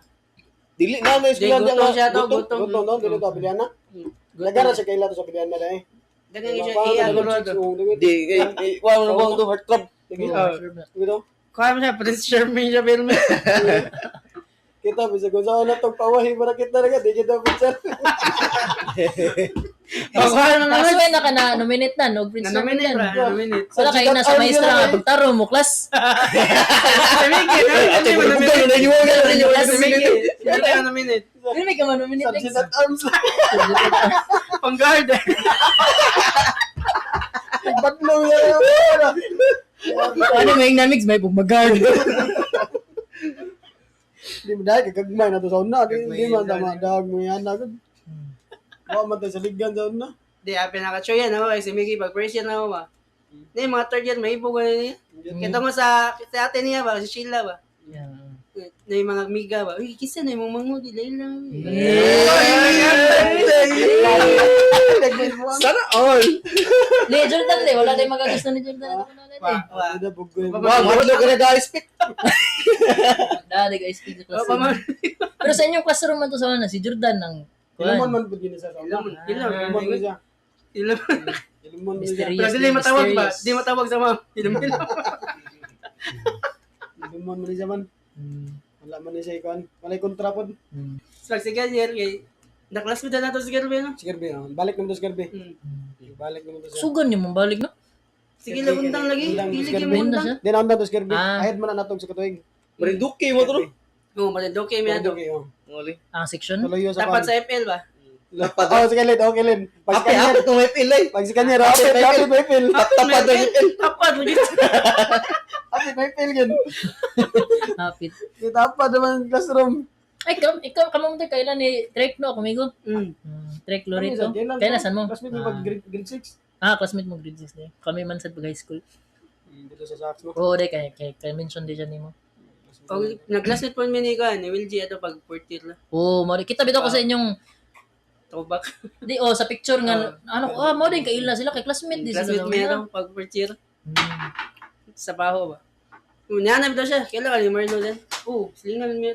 Speaker 3: Dili na na
Speaker 8: Di,
Speaker 3: eskwela
Speaker 8: gutong siya to, gutong.
Speaker 1: Gutong doon, dili to Abiliana. Nagara siya kaila to sa Abiliana dai.
Speaker 8: Dagan siya, iya, guro to.
Speaker 3: Di kay wa mo na bang to heart trap.
Speaker 1: Gitu.
Speaker 8: Kuha mo siya, Prince Charming siya, pero
Speaker 1: Kita bisa kung saan na tong pawahi para kita na di kita picture.
Speaker 8: Pagkuha na naman.
Speaker 2: Nakasuway na ka na, nominate na, no? Prince
Speaker 8: Na-nominate,
Speaker 2: Charming
Speaker 8: bra,
Speaker 2: yan.
Speaker 8: na-nominate.
Speaker 2: Wala kayo na sa maestra nga, pagtaro mo, class.
Speaker 8: Sa Mickey,
Speaker 3: Ate,
Speaker 8: na-nominate.
Speaker 3: bugal na yung
Speaker 2: Class.
Speaker 8: Sa Mickey, na-nominate.
Speaker 2: Hindi may ka manominate.
Speaker 1: Subject at arms lang.
Speaker 8: Pang-guard.
Speaker 1: Badlaw yan.
Speaker 2: Ano may namix, may pumagard.
Speaker 1: Di mo dahil kagagmay na to sa una. Di man tama dag mo yan agad. Wa man tayo sa liggan sa una.
Speaker 8: Di, pinaka-show yan, ako, si Mickey, pag first year na ako ba? Di, mga third year, may ibo na niya. Kita mo sa ate niya ba, si Sheila ba?
Speaker 2: Yeah.
Speaker 8: Na yung mga amiga ba? Uy, kisa na yung mga mango, di Layla.
Speaker 3: Sana all.
Speaker 2: Li, Jordan, li. Wala tayong magagusto ni Jordan. Ano na
Speaker 8: Wa, wa.
Speaker 1: Ano bugoy.
Speaker 3: Wa, madlo ka na guys pick.
Speaker 2: Dali, guys, speak sa
Speaker 8: Wa,
Speaker 2: classroom.
Speaker 8: pa man.
Speaker 2: Pero sa inyong classroom man to sa una, si Jordan ang
Speaker 1: Ilamon man pud gini sa una.
Speaker 8: Ilamon, ilamon.
Speaker 1: Ilamon man siya.
Speaker 8: Ilamon.
Speaker 1: Ilamon man siya.
Speaker 2: Mysterious.
Speaker 8: Pero dili matawag ba?
Speaker 2: Mysterious.
Speaker 8: Di matawag sa ma'am. Ilamon, ilamon.
Speaker 1: Ilamon man siya man. Wala man siya ikuan. Walay kontra pod.
Speaker 8: So, pag second year, kay, na-classmate na nato si Gerbe, no?
Speaker 1: Si Kirby, oh. Balik naman to si Kirby.
Speaker 8: Mm.
Speaker 1: Balik naman to siya.
Speaker 2: Sugan niyo mong balik, no?
Speaker 8: Sige lang, undang lagi.
Speaker 1: Undang,
Speaker 8: Dili
Speaker 1: Gerbe.
Speaker 8: kay mo
Speaker 2: Benda
Speaker 8: undang.
Speaker 2: siya.
Speaker 1: Di na undang to si Kirby.
Speaker 2: Ah.
Speaker 1: Ahead man na natong sa katuig.
Speaker 3: Marinduque mo to. no?
Speaker 8: Oo, marinduque may ato.
Speaker 1: Marinduque, oh.
Speaker 3: Ngoli.
Speaker 2: Ang section.
Speaker 1: Tuloy sa
Speaker 8: Dapat sa FL ba?
Speaker 3: Lapad.
Speaker 1: Oh, sige Lin, okay Lin. Pag si
Speaker 3: Ape,
Speaker 1: Kanyar,
Speaker 3: ape tong FL ay.
Speaker 1: pag si Kanyar, apit, apit, may feel.
Speaker 3: Tapad ang FL.
Speaker 8: Tapad, lagi.
Speaker 1: Apit, may feel yun.
Speaker 2: Hapit.
Speaker 1: Kita pa naman classroom.
Speaker 2: Ay, kam, ikaw, kamo mo tayo, kailan ni Trek, no, kumigo?
Speaker 8: Mm.
Speaker 2: Trek Loreto. Kailan, saan mo?
Speaker 1: Classmate mo pag grade 6.
Speaker 2: Ah, classmate mo grade 6 na. Kami man sa pag high school.
Speaker 1: Dito sa Saks, no?
Speaker 2: Oo, dai kay mention din siya nimo.
Speaker 8: O, nag-classmate po mi ni ko, ni Will G, ato pag fourth year na.
Speaker 2: Oo, mo kita bitaw ko sa inyong
Speaker 8: Throwback.
Speaker 2: di oh sa picture nga ano mo din kaila sila kay classmate di sila.
Speaker 8: Classmate mi ato pag fourth year.
Speaker 2: Hmm.
Speaker 8: Sa baho ba? Niyanap daw siya. Kailan ka ni Marlo din? Oo, silingan mi.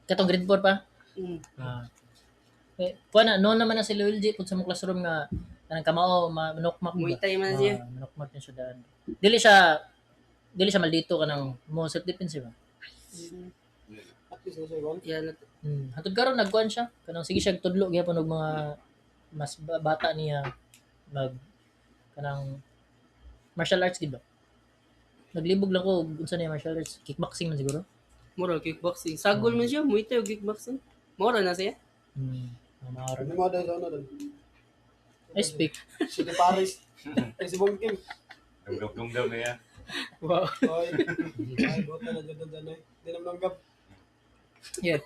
Speaker 2: Katong grade 4 pa.
Speaker 8: Mm.
Speaker 2: Ah. Eh, kuan na noon naman na si Luigi pud sa mong classroom nga kanang kamao manokmak ba?
Speaker 8: Muitay man siya.
Speaker 2: Ah, manokmak niya siya daan. Dili siya maldito kanang mo self defense ba.
Speaker 1: At least nasa ikuan.
Speaker 8: Yan.
Speaker 2: Hatod karon nagkuan siya. Kanang sige siya tudlo gyapon og mga mas bata niya mag kanang martial arts gid ba? Naglibog lang ko og unsa na yung martial arts, kickboxing man siguro.
Speaker 8: Mura kickboxing. Sagol man siya, muitay og kickboxing. Mura na siya.
Speaker 2: Mga
Speaker 1: Ano mo daw sa una doon?
Speaker 2: I speak.
Speaker 1: City Paris. Ay, si Bongking.
Speaker 7: Dumdum-dumdum na yan.
Speaker 8: Wow.
Speaker 1: Oy. Ay, buta na dyan dyan ay. Di naman nanggap.
Speaker 2: Yeah.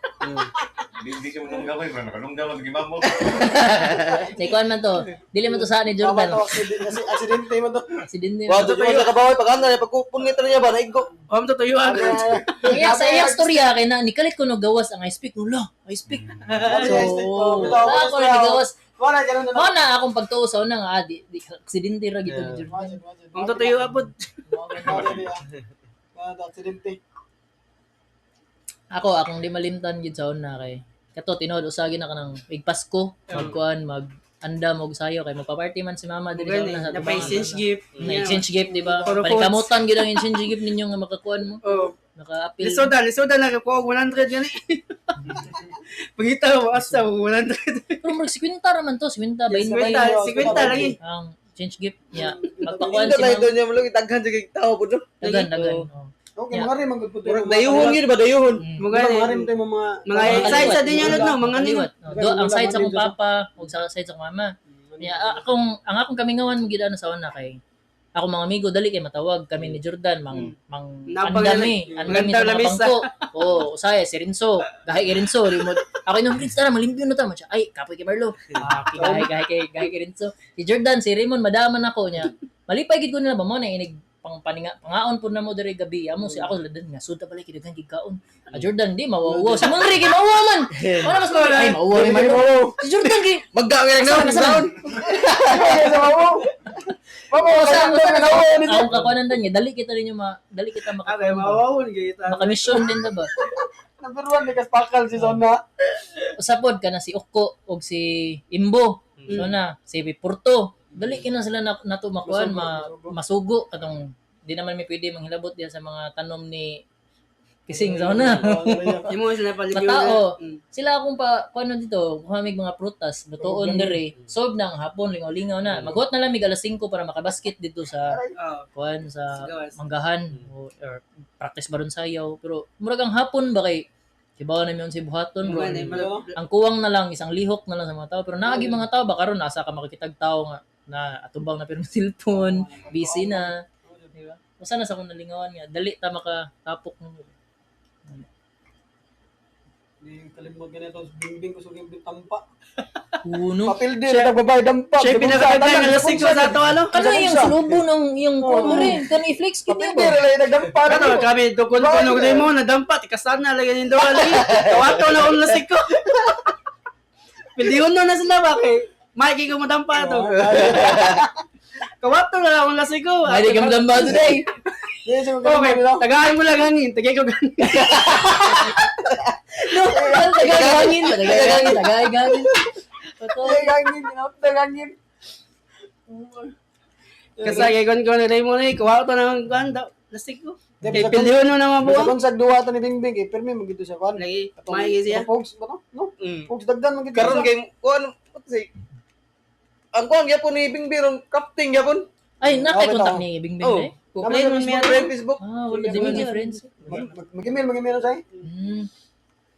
Speaker 7: Hindi siya manunggam eh. Pero nakalunggam ang gimam mo.
Speaker 2: Naikuan man to. Dili man to sa ni
Speaker 1: Tama
Speaker 2: Jordan.
Speaker 1: to, kasi aksidente man to.
Speaker 2: Aksidente.
Speaker 3: Wa to sa kabaw pag ana pag punit na niya ba naigo.
Speaker 8: Om to tuyo agad.
Speaker 2: Kaya sa iyang storya kay na nikalit ko no gawas ang ice pick nula. Ice pick.
Speaker 1: So,
Speaker 2: So, ako na nigawas.
Speaker 1: Wala, ganun na lang.
Speaker 2: Mao na akong pagtuo sa una nga di aksidente ra gito ni Jordan.
Speaker 8: Om to tuyo abot.
Speaker 1: Aksidente.
Speaker 2: Ako akong di malimtan gid sa una kay kato tinuod usagi na kanang ig Pasko magkuan mag andam og sayo kay magpa-party man si mama diri sa una sa
Speaker 8: Na exchange gift.
Speaker 2: Na exchange gift di ba?
Speaker 8: Puro
Speaker 2: Panikamutan gid ang exchange gift ninyo nga makakuan mo.
Speaker 8: Oh,
Speaker 2: Naka-appeal.
Speaker 8: lisoda na ko 100 gani. Pangita mo asa 100.
Speaker 2: Pero murag 50 ra man to, 50, 20.
Speaker 8: 50 lagi.
Speaker 2: Ang change gift niya. Magpakuan
Speaker 3: Hindi
Speaker 2: si
Speaker 3: na
Speaker 2: mama.
Speaker 3: ito niya malungit daghan sa tao pud no.
Speaker 2: Dagan, dagan. Oh.
Speaker 1: Okay,
Speaker 2: Yeah.
Speaker 1: mga rin man gud po.
Speaker 3: Murag dayuhon yun ba dayuhon?
Speaker 8: Mga
Speaker 1: Mga rin tayo mga
Speaker 8: Mga side sa din yun, no? Mga nino.
Speaker 2: Kaliwat. Oh, do, ang side sa akong papa ug sa side sa akong mama. Niya, akong ang akong kamingawan mo gid ana sa una kay ako mga amigo dali kay matawag kami ni Jordan mang mang
Speaker 8: Napang-
Speaker 2: andami andami
Speaker 8: Magandang
Speaker 2: sa mga
Speaker 8: lamesa.
Speaker 2: bangko. Oo, usay si Rinso, gahi kay Rinso, di mo ako inom Rinso tara malimpyo na ta man siya. Ay, kapoy kay Marlo. Ah, gahi gahi kay gahi kay Rinso. Si Jordan, si Raymond madaman ako niya. Malipay gid ko nila ba mo na inig pang paninga pangaon pud na mo diri gabi. Amo si ako sila nga sud ta pala kay daghan gid kaon. Ah, Jordan di mawawuwa. Si Monre kay mawuwa man. Wala mas mawuwa. Ay mawuwa ni Marlo. Si Jordan kay
Speaker 3: Magga ka lang
Speaker 2: Asa man?
Speaker 1: Mamo,
Speaker 2: Usa
Speaker 1: usa
Speaker 2: usa
Speaker 1: na
Speaker 2: na ako kakuanan dan dali kita rin yung ma dali kita maka
Speaker 8: Okay, mawawon kita.
Speaker 2: maka-mission din ta ba.
Speaker 1: Number 1 ni Kaspakal si Sona.
Speaker 2: Usa pod kana si Ukko og si Imbo. So na si Porto. Dali kina sila na, nato makuan ma, masugo katong di naman mi pwede manghilabot diya sa mga tanom ni Kising sa una.
Speaker 8: Imo sila paligyo.
Speaker 2: Matao. Sila akong pa kuan dito, kuha mig mga prutas, lutoon diri. Solve na ang hapon, lingaw-lingaw na. Maghuot na lang mig alas 5 para makabasket dito sa
Speaker 8: Oh.
Speaker 2: kuan sa
Speaker 8: Gawas.
Speaker 2: manggahan o or practice ba ron sayaw pero murag ang hapon ba kay kibaw na mi si buhaton bro. Ang kuwang na lang isang lihok na lang sa mga tao pero naagi mga tao ba karon nasa ka makikitag tao nga na atubang na pero cellphone busy na, di ba? Usa na sa akong nalingawan nga dali ta makatapok mo.
Speaker 1: Di kalimot ganito bingbing ko suging tampa.
Speaker 2: Uno.
Speaker 1: Papel din na babae dampa.
Speaker 8: Siya pinakaganda ng alas 5 sa ato ano?
Speaker 2: Kano yung sulubo ng yung kuan mo rin kano i-flex kini
Speaker 1: Papel
Speaker 2: ba?
Speaker 1: din lang nagdampa na.
Speaker 8: Ano, kami dukon ko nung mo nadampat ikasana lagi ning duha lagi. Kawato na akong lasig ko. Pilihon na na sila ba kay Mikey ko madampa to. Kawato na akong lasig ko.
Speaker 2: Ay di ka madamba today.
Speaker 1: Di siya
Speaker 8: Okay, tagahan mo lang hangin, tagay ko ganin.
Speaker 2: No, tagay hangin, tagay hangin, tagay hangin. Totoo.
Speaker 1: Tagangin, tagangin.
Speaker 8: Kasi kay kon ko na mo na kawato na akong kuan lasig ko. Kay pilihon na
Speaker 1: Bisa
Speaker 8: mabuang.
Speaker 1: kung sa duwa ta ni Bingbing kay pirmi magito siya kuan.
Speaker 8: Lagi,
Speaker 1: Atong-
Speaker 8: Mikey siya.
Speaker 1: atong Pogs ba to? No? Pogs dagdan magito.
Speaker 3: Karon kay kuan say ang kuan gyapon ni Bingbing ron crafting gyapon.
Speaker 2: Ay, na kay
Speaker 1: Okay,
Speaker 2: contact
Speaker 1: tao.
Speaker 2: ni Bingbing
Speaker 3: Oh.
Speaker 2: eh.
Speaker 8: Kuplay mo
Speaker 3: Facebook,
Speaker 8: meron.
Speaker 3: friend Facebook.
Speaker 2: Ah, wala di mo difference.
Speaker 1: Mag-email, mag-email na siya.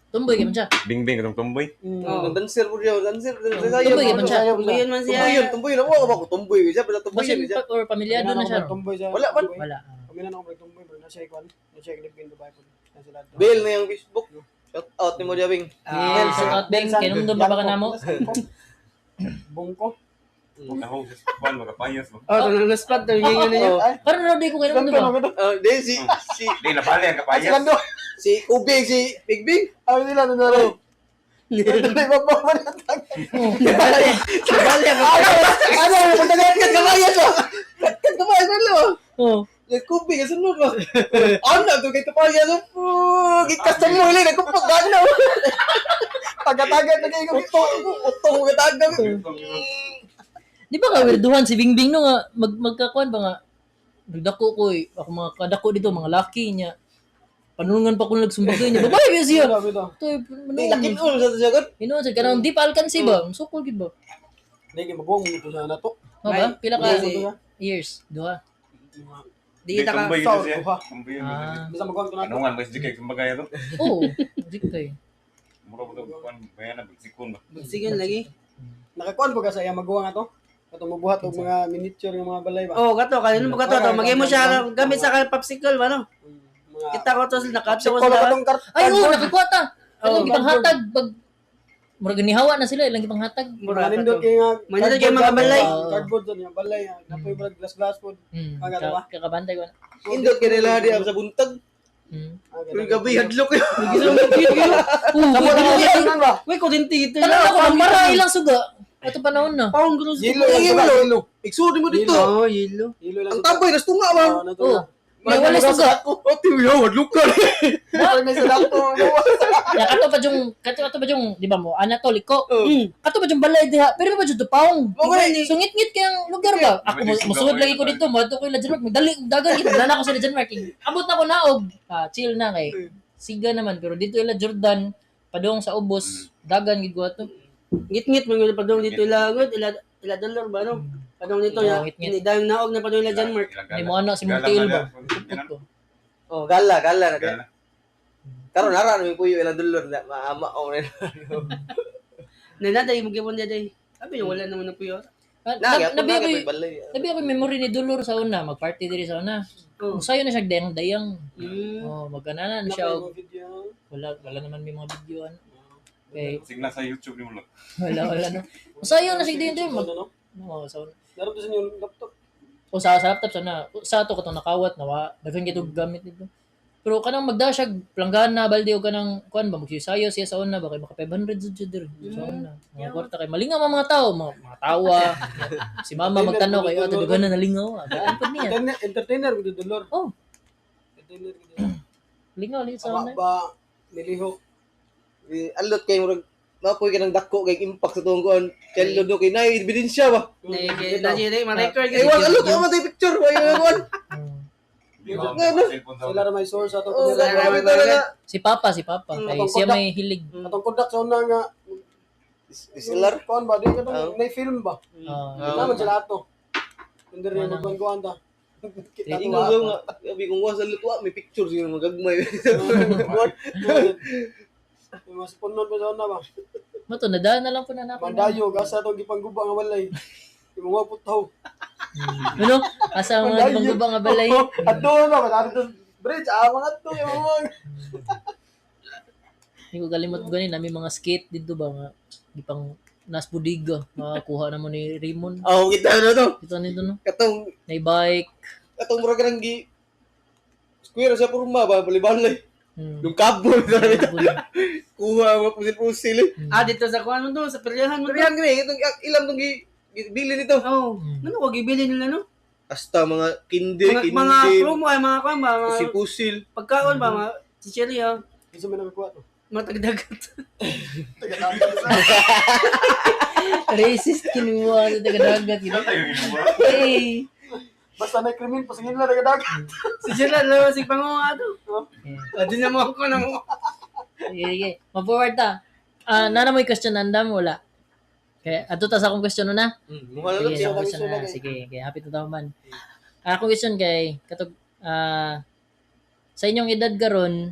Speaker 2: Tumboy kay man siya.
Speaker 7: Bingbing katong tumboy.
Speaker 3: Oh, dancer po siya, dancer, dancer sayo.
Speaker 2: Tumboy man siya.
Speaker 8: Tumboy man siya.
Speaker 3: Tumboy yun, tumboy yun. Ako ba ko tumboy siya, pero tumboy
Speaker 2: Basin
Speaker 3: yun siya.
Speaker 2: or pamilyado na siya. no?
Speaker 1: Tumboy siya.
Speaker 3: Wala man.
Speaker 2: Wala.
Speaker 1: Kami na ako tumboy, pero nasa kuan. Nasa clip in Dubai po. Nasa lahat.
Speaker 3: Bill na yung Facebook. Shout out ni mo Jabing.
Speaker 2: Yeah, shout out Bing, kinumdum ba ka namo?
Speaker 1: Bungko.
Speaker 7: Ako kuan magapayos ba.
Speaker 8: Oh, tanong na spot to yung niyo.
Speaker 2: Karon ra di ko kinumdum ba.
Speaker 3: Ah, di si si
Speaker 7: Di na bali ang kapayas.
Speaker 1: Lando.
Speaker 3: si Ubing, si Big Bing.
Speaker 1: Ay nila na na. Hindi ba ba na tag.
Speaker 8: Bali ako.
Speaker 1: Ano punta ka
Speaker 3: Kat kabayas oh. Kat kabayas man lo.
Speaker 2: Oh.
Speaker 3: Yung Kubing kasunod ba. Ano to kay kapayas oh. Gikas mo ili nagkupok gano.
Speaker 1: Tagataga na kayo.
Speaker 3: Utong utong katagang.
Speaker 2: Di ba ka weirduhan si Bingbing no nga mag magkakuan ba nga nagdako ko eh. Ako mga kadako dito mga laki niya. Panulungan pa ko nagsumbagay niya. Babae ba siya?
Speaker 1: Ito.
Speaker 2: Ito,
Speaker 3: Di lakin ulo sa siya god.
Speaker 2: Hinuon sa kanang di pa alkansi ba? Sukol gid ba?
Speaker 1: Hindi kay mabuang mo to sa na to.
Speaker 2: Mao ba? Pila ka
Speaker 8: Di-
Speaker 2: years? Duha.
Speaker 8: Di kita ka.
Speaker 7: Tumboy
Speaker 1: Sa
Speaker 7: ito siya.
Speaker 1: duha.
Speaker 7: Tumboy yun.
Speaker 2: Ah.
Speaker 1: Bisa maguang to na to.
Speaker 7: Anungan ba si kay sumbagay ito?
Speaker 2: Oo. Di kay.
Speaker 7: Mura ba to kuan bayan na bagsikon ba.
Speaker 8: Sige lagi.
Speaker 1: Nakakuan po ka sa iya maguwang ato. Katong mabuhat og mga miniature nga mga balay ba.
Speaker 8: Oh, kato kanino mo kato to. Magimo siya gamit sa kan popsicle ba no?
Speaker 1: Mga
Speaker 8: Kita ko to sila nakato ko
Speaker 1: Popsicle
Speaker 8: sila.
Speaker 1: katong
Speaker 2: Ay, oo, nakakuha ta. Itong
Speaker 8: Oo,
Speaker 2: gipanghatag pag murag nihawa na sila ilang gipanghatag.
Speaker 8: Mura
Speaker 1: Manindot
Speaker 8: kato.
Speaker 1: kay nga
Speaker 8: Manindot kay mga balay.
Speaker 1: Cardboard sa niya balay. Napoy brag glass glass pod.
Speaker 2: Hmm.
Speaker 1: Ah, gato ba?
Speaker 2: Kakabantay ko na.
Speaker 3: Indot kay nila di sa buntag.
Speaker 1: Ah,
Speaker 3: Pero gabi hadlok yun.
Speaker 2: Oo,
Speaker 1: Tanan ba?
Speaker 8: Uy, kurinti ito.
Speaker 2: Tanong ako, ang para ilang suga. Ato panahon na.
Speaker 8: Paong gross.
Speaker 1: Yelo lang
Speaker 3: Yelo.
Speaker 1: suga, yelo.
Speaker 3: Igsuod mo dito.
Speaker 8: Oh, yelo.
Speaker 1: Yelo lang
Speaker 3: Ang
Speaker 1: suga.
Speaker 3: tamboy nas tunga ba.
Speaker 1: Oo, nato
Speaker 2: Oo.
Speaker 1: na.
Speaker 2: May wala suga.
Speaker 3: Oh, tiyo, hadlok ka.
Speaker 1: Ay, may sadako.
Speaker 2: Ya kato pa yung, di ba mo, Anatoly ko.
Speaker 8: Mm.
Speaker 2: Kato pa yung balay diha, pero pa yung paong.
Speaker 3: Mo gani.
Speaker 2: So ngit-ngit kayang lugar ba? Ako
Speaker 7: Medyo
Speaker 2: musuod
Speaker 7: suga
Speaker 2: lagi ko dito, moadto ko ila Denmark, magdali og dagan gid wala na ako sa ila Denmark. Abot na ko naog. Ah, chill na kay. Siga naman pero dito ila Jordan padung sa ubos, dagan gid ko ato.
Speaker 8: Ngit-ngit man pa dong dito ila gud ila ila dollar ba no? Padong dito
Speaker 2: Oo,
Speaker 8: ya.
Speaker 2: ngit-ngit.
Speaker 8: Ini dayong naog na padong ila Denmark.
Speaker 2: Hindi mo ana si Montiel ba? Kupot ko.
Speaker 3: Oh, gala, gala na.
Speaker 7: Gala.
Speaker 3: Karon ara na may puyo ilang dulor na maama o na.
Speaker 8: Nanaday mo gipon day. Abi wala naman na puyo.
Speaker 2: Ah,
Speaker 3: Na, gyapon
Speaker 2: nabi
Speaker 3: na
Speaker 2: ako'y
Speaker 3: kay balay.
Speaker 2: nabi ako'y memory ni Dolor sa una, magparty diri sa una.
Speaker 8: Oh.
Speaker 2: Musayo na siya dayang dayang.
Speaker 8: Mm.
Speaker 2: Oh, magananan siya og
Speaker 1: Video.
Speaker 2: wala wala naman may mga video ano. Okay,
Speaker 7: Sigla sa YouTube ni mo lang.
Speaker 2: wala wala no. Musayo na siya dayang dayang mag
Speaker 1: Ano, no?
Speaker 2: no, sa una.
Speaker 1: Meron to sa inyong laptop.
Speaker 2: O sa laptop sa na sa ato katong nakawat na wa daghan gyud og gamit nito. Pero kanang magda siya planggana balde og kanang kuan ba magsisayo siya sa una ba kay maka 500 jud siya diri sa una. Mga kwarta kay malingaw ang mga tao, mga tawa. Si mama magtanaw kay ato daghan na nalingaw. Ah, Daan pud niya.
Speaker 1: Entertainer, entertainer gud Dolor.
Speaker 2: Oh,
Speaker 1: Entertainer gud.
Speaker 2: lingaw lingaw sa
Speaker 1: Awa
Speaker 2: una.
Speaker 1: ba nilihok.
Speaker 3: Alot kay murag mapoy ka ng dako kay impact sa tuong kuan. Kay do kay nay ebidensya ba.
Speaker 8: Na na na ma-record
Speaker 3: Eh wag alot wa man tay picture wa yung kuan.
Speaker 7: Di ba?
Speaker 3: Nga, no?
Speaker 7: Cellphone sa
Speaker 1: Sila ra may source ato.
Speaker 3: Oh,
Speaker 1: Kunyari,
Speaker 3: grabe talaga.
Speaker 2: Si Papa kay
Speaker 1: Atong
Speaker 2: siya
Speaker 1: kodak.
Speaker 2: may hilig.
Speaker 1: Atong kodak sa una nga
Speaker 3: SLR.
Speaker 1: Kuan ba di katong
Speaker 3: Oh.
Speaker 1: nay film ba?
Speaker 2: Ah,
Speaker 1: Naman sila ato. Hindi rin
Speaker 2: Manang-
Speaker 1: magkuan ta. Kita
Speaker 3: Ingon
Speaker 1: to.
Speaker 3: ko nga, sabi kung wa sa lutwa may picture siguro magagmay.
Speaker 1: Mas punon pa sa una ba?
Speaker 2: Mo to nadaan na lang po na nako.
Speaker 1: Mandayo gasa atong gipangguba nga walay. Imong putaw.
Speaker 2: Ano? Asa ang mga pangguba nga balay?
Speaker 1: Adto ba ba ato bridge ah mga ato imong
Speaker 2: Hindi ko kalimot gani nami mga skate dito ba nga gipang nas budiga makakuha na mo ni Raymond.
Speaker 3: Oh, kita na to.
Speaker 2: Ito nito no.
Speaker 3: Katong
Speaker 2: Nay bike.
Speaker 3: katong murag nang gi square sa porma ba bali-bali.
Speaker 2: Hmm.
Speaker 3: Yung kabo kuha mga pusil-pusil eh.
Speaker 8: Ah, dito sa kuan mo to, sa peryahan mo to.
Speaker 3: Pero yan gani itong ilam tong gi bili nito.
Speaker 8: Oh, ano ko gibili nila no?
Speaker 3: Hasta mga kinde,
Speaker 8: Mga,
Speaker 3: kinde,
Speaker 8: mga promo ay mga kuan ba, mga
Speaker 3: pusil-pusil.
Speaker 8: pagkaon ba, mga chichirya,
Speaker 1: Kinsa man nakakuha to?
Speaker 8: mga tagdagat.
Speaker 2: Racist kinuha sa taga-dagat.
Speaker 7: Saan tayo ginuha?
Speaker 2: Hey.
Speaker 1: Basta na krimen pasingin lang nagadagat.
Speaker 8: Si Gerald, lawa si Pango ato.
Speaker 2: Yeah.
Speaker 8: Ah, di na mo ako na mo.
Speaker 2: Sige, sige. Ma-forward ta. Ah, nana mo yung question nandam wala. Kaya ato ta sa akong question una.
Speaker 3: Mukha na lang
Speaker 2: Sige,
Speaker 3: siya.
Speaker 2: akong question na. Sige, kaya happy to man. Ah, akong question kay katog sa inyong edad karon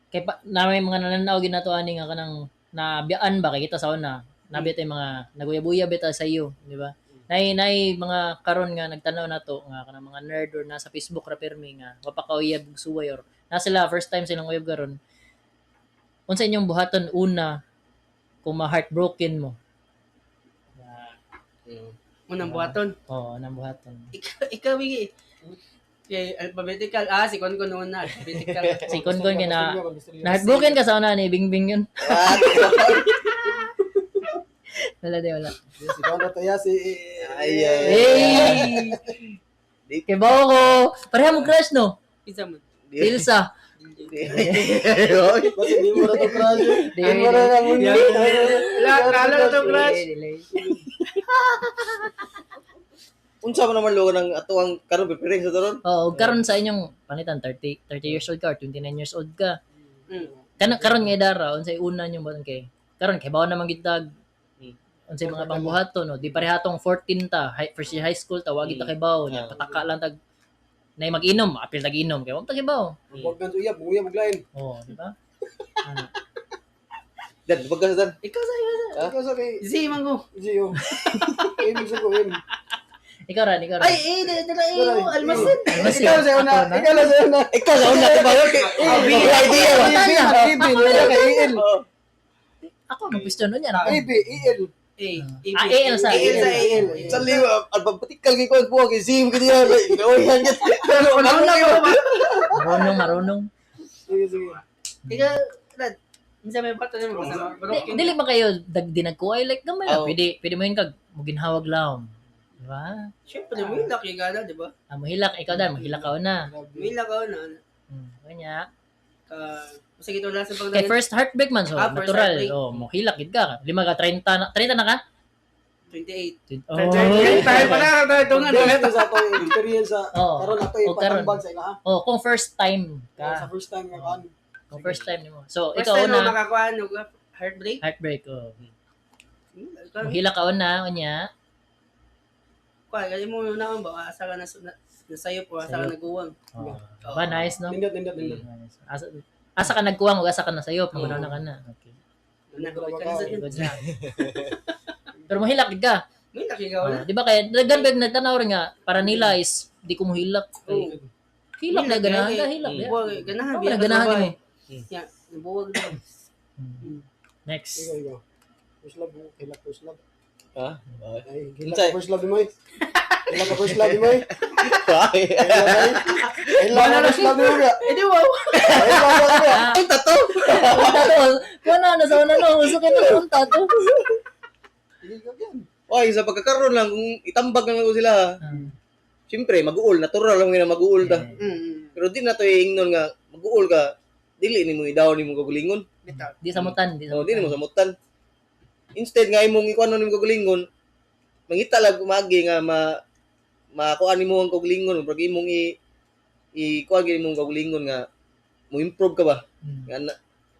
Speaker 2: kay pa, na may mga nananaw ginato ani nga kanang nabiyaan ba kay kita sa una nabiya tay mga naguyab-uyab bita sa iyo, di ba? Nay mga karon nga nagtanaw nato nga kanang mga nerd or nasa Facebook ra pirmi nga wa pa kauyab og suway or na sila first time silang uyab karon. Unsa inyong buhaton una kung ma-heartbroken mo?
Speaker 8: Unang buhaton.
Speaker 2: Oo, anong buhaton?
Speaker 8: Ikaw, ikaw, Okay, alphabetical. Ah, si Kon Kon una. Alphabetical.
Speaker 2: Si Kon Kon kay na na-heartbroken ka sa una ni Bingbing yun.
Speaker 3: Ah,
Speaker 2: Wala di wala.
Speaker 1: Si kuan to ya si
Speaker 3: Ay, ay.
Speaker 2: Hey! Kay bawo ko. Pareha mo crush no?
Speaker 8: Isa mo.
Speaker 2: Ilsa.
Speaker 3: Oy.
Speaker 1: Basta di mo na to crush.
Speaker 2: Di,
Speaker 1: Di mo na lang mundo.
Speaker 8: Wala, kala na to, crush.
Speaker 2: Delay.
Speaker 3: Unsa man naman lugar ng ato ang karon preparing sa taron?
Speaker 2: Oo, karon sa inyong panitan 30 30 years old ka or 29 years old ka.
Speaker 8: Mm.
Speaker 2: Kanang karon nga edara unsay una nyo buhaton kay karon kay bawo naman gitag unsay mga pangbuhaton no di parehatong 14 ta high, first year high school ta wagi ta kay bawo nya pataka lang tag nay mag-inom apil tag inom kay wa ta kay bawo.
Speaker 1: Wag kan uyab, uyab og lain.
Speaker 2: Oh, di ba? Ano?
Speaker 3: Dan bagas dan.
Speaker 8: Ikaw sa iyo.
Speaker 1: Ikaw sa kay
Speaker 8: Z, mango.
Speaker 1: Gio. Im sa ko im.
Speaker 2: Ikaw ran, ikaw ran.
Speaker 8: Ay, eh, dala, eh, oh, almasen.
Speaker 2: Almasen.
Speaker 1: Ikaw sa una,
Speaker 2: Ako na.
Speaker 1: ikaw lang sa una.
Speaker 3: Ikaw sa una ba kay
Speaker 1: B,
Speaker 3: idea ba?
Speaker 1: B, B, B, wala kay EL.
Speaker 2: Ako mag-question nun yan. Ako.
Speaker 1: A, B, EL.
Speaker 8: A, A,
Speaker 2: Ah, AL sa-
Speaker 8: AL sa AL.
Speaker 3: Sa liwa alphabetical kay kuan buwa kay Z kay diya. Oy, hanggat.
Speaker 8: Ano na ko ba?
Speaker 2: Marunong, marunong.
Speaker 1: Sige, sige.
Speaker 8: Ikaw, Rad. Minsan may bato na mo kasama.
Speaker 2: Di, dili ba kayo dag dinagkuay like gamay lang.
Speaker 3: Oo.
Speaker 2: Pwede pwede mo yun kag muginhawag lang. Di ba?
Speaker 8: Siyempre, mo yung laki gana, di ba?
Speaker 2: Ah, muhilak ikaw dahil muhilak ka na.
Speaker 8: May lakaw na. ano.
Speaker 2: Kanya.
Speaker 8: Ka, basta ito lang sa
Speaker 2: Kay
Speaker 8: pagdagan.
Speaker 2: first heartbreak man so
Speaker 8: Ah, first
Speaker 2: natural.
Speaker 8: heartbreak.
Speaker 2: Oh, muhilak gid ka. Lima ka 30 na 30 na ka?
Speaker 8: 28.
Speaker 2: Oh.
Speaker 8: Tayo pa na, tayo tungan.
Speaker 1: Based sa atong experience sa
Speaker 2: Oo.
Speaker 1: karon ato
Speaker 2: O, karon.
Speaker 1: ipatambag sa ila.
Speaker 2: Oh, kung first time
Speaker 1: Sa
Speaker 2: ka.
Speaker 1: first time nga kan.
Speaker 2: Kung first time nimo. So,
Speaker 8: First
Speaker 2: ikaw
Speaker 8: time na
Speaker 2: una
Speaker 8: makakuha, no, heartbreak.
Speaker 2: heartbreak oh.
Speaker 8: Kuha,
Speaker 2: Muhilak ka una unya.
Speaker 8: kasi mo na ba, asa ka na, Nasayop o asa ka
Speaker 2: Sayop.
Speaker 8: nagkuwang.
Speaker 2: Oh. Ba nice, no?
Speaker 1: Nindot, nindot, nindot.
Speaker 2: Nice. Asa ka nagkuwang o asa ka nasayop, maguna na ka na. Okay.
Speaker 8: Ano ka na sa
Speaker 2: Okay, good na. Pero mohilak gid ka.
Speaker 8: May nakigaw
Speaker 2: Oh,
Speaker 8: na.
Speaker 2: di ba kay daghan bag nagtanaw rin nga para nila is di ko mohilak.
Speaker 8: Oo.
Speaker 2: Hilak na ganahan ka, hilak. Yeah.
Speaker 8: Buwag, ganahan.
Speaker 2: Oh,
Speaker 8: biya ka
Speaker 2: ganahan
Speaker 8: sa
Speaker 2: nimo.
Speaker 8: babae. Ya, buwag daw.
Speaker 2: Next.
Speaker 1: Ikaw, ikaw. First love, oh. Hilak first love.
Speaker 3: Ha?
Speaker 1: Ay, hilak
Speaker 3: Unsay?
Speaker 1: ka first love mo eh. Hilak ka first love mo eh.
Speaker 3: Ay.
Speaker 1: Hilak ay. Hilak ka first love mo eh.
Speaker 8: Eh di wow.
Speaker 1: Hilak ka mo eh.
Speaker 3: Ang tato.
Speaker 2: Unta to. Wala na sa una no, uso ka na unta to.
Speaker 1: Sige, ikaw yan.
Speaker 3: Oy, sa pagkakaroon lang kung itambag lang ako sila. Siyempre, mag-uol, natural lang nga mag-uol ta. Pero di na to iingnon nga mag-uol ka, dili nimo idaw nimo kagalingon.
Speaker 8: Bitaw.
Speaker 2: Di samutan, di
Speaker 3: Oh, di
Speaker 2: samutan.
Speaker 3: nimo samutan. Instead nga imong ikuan nimo kagalingon, mangita lang kumagi nga ma makuan nimo ang kagalingon, murag imong i i kuan gyud imong kagalingon nga mo improve ka ba? Nga na,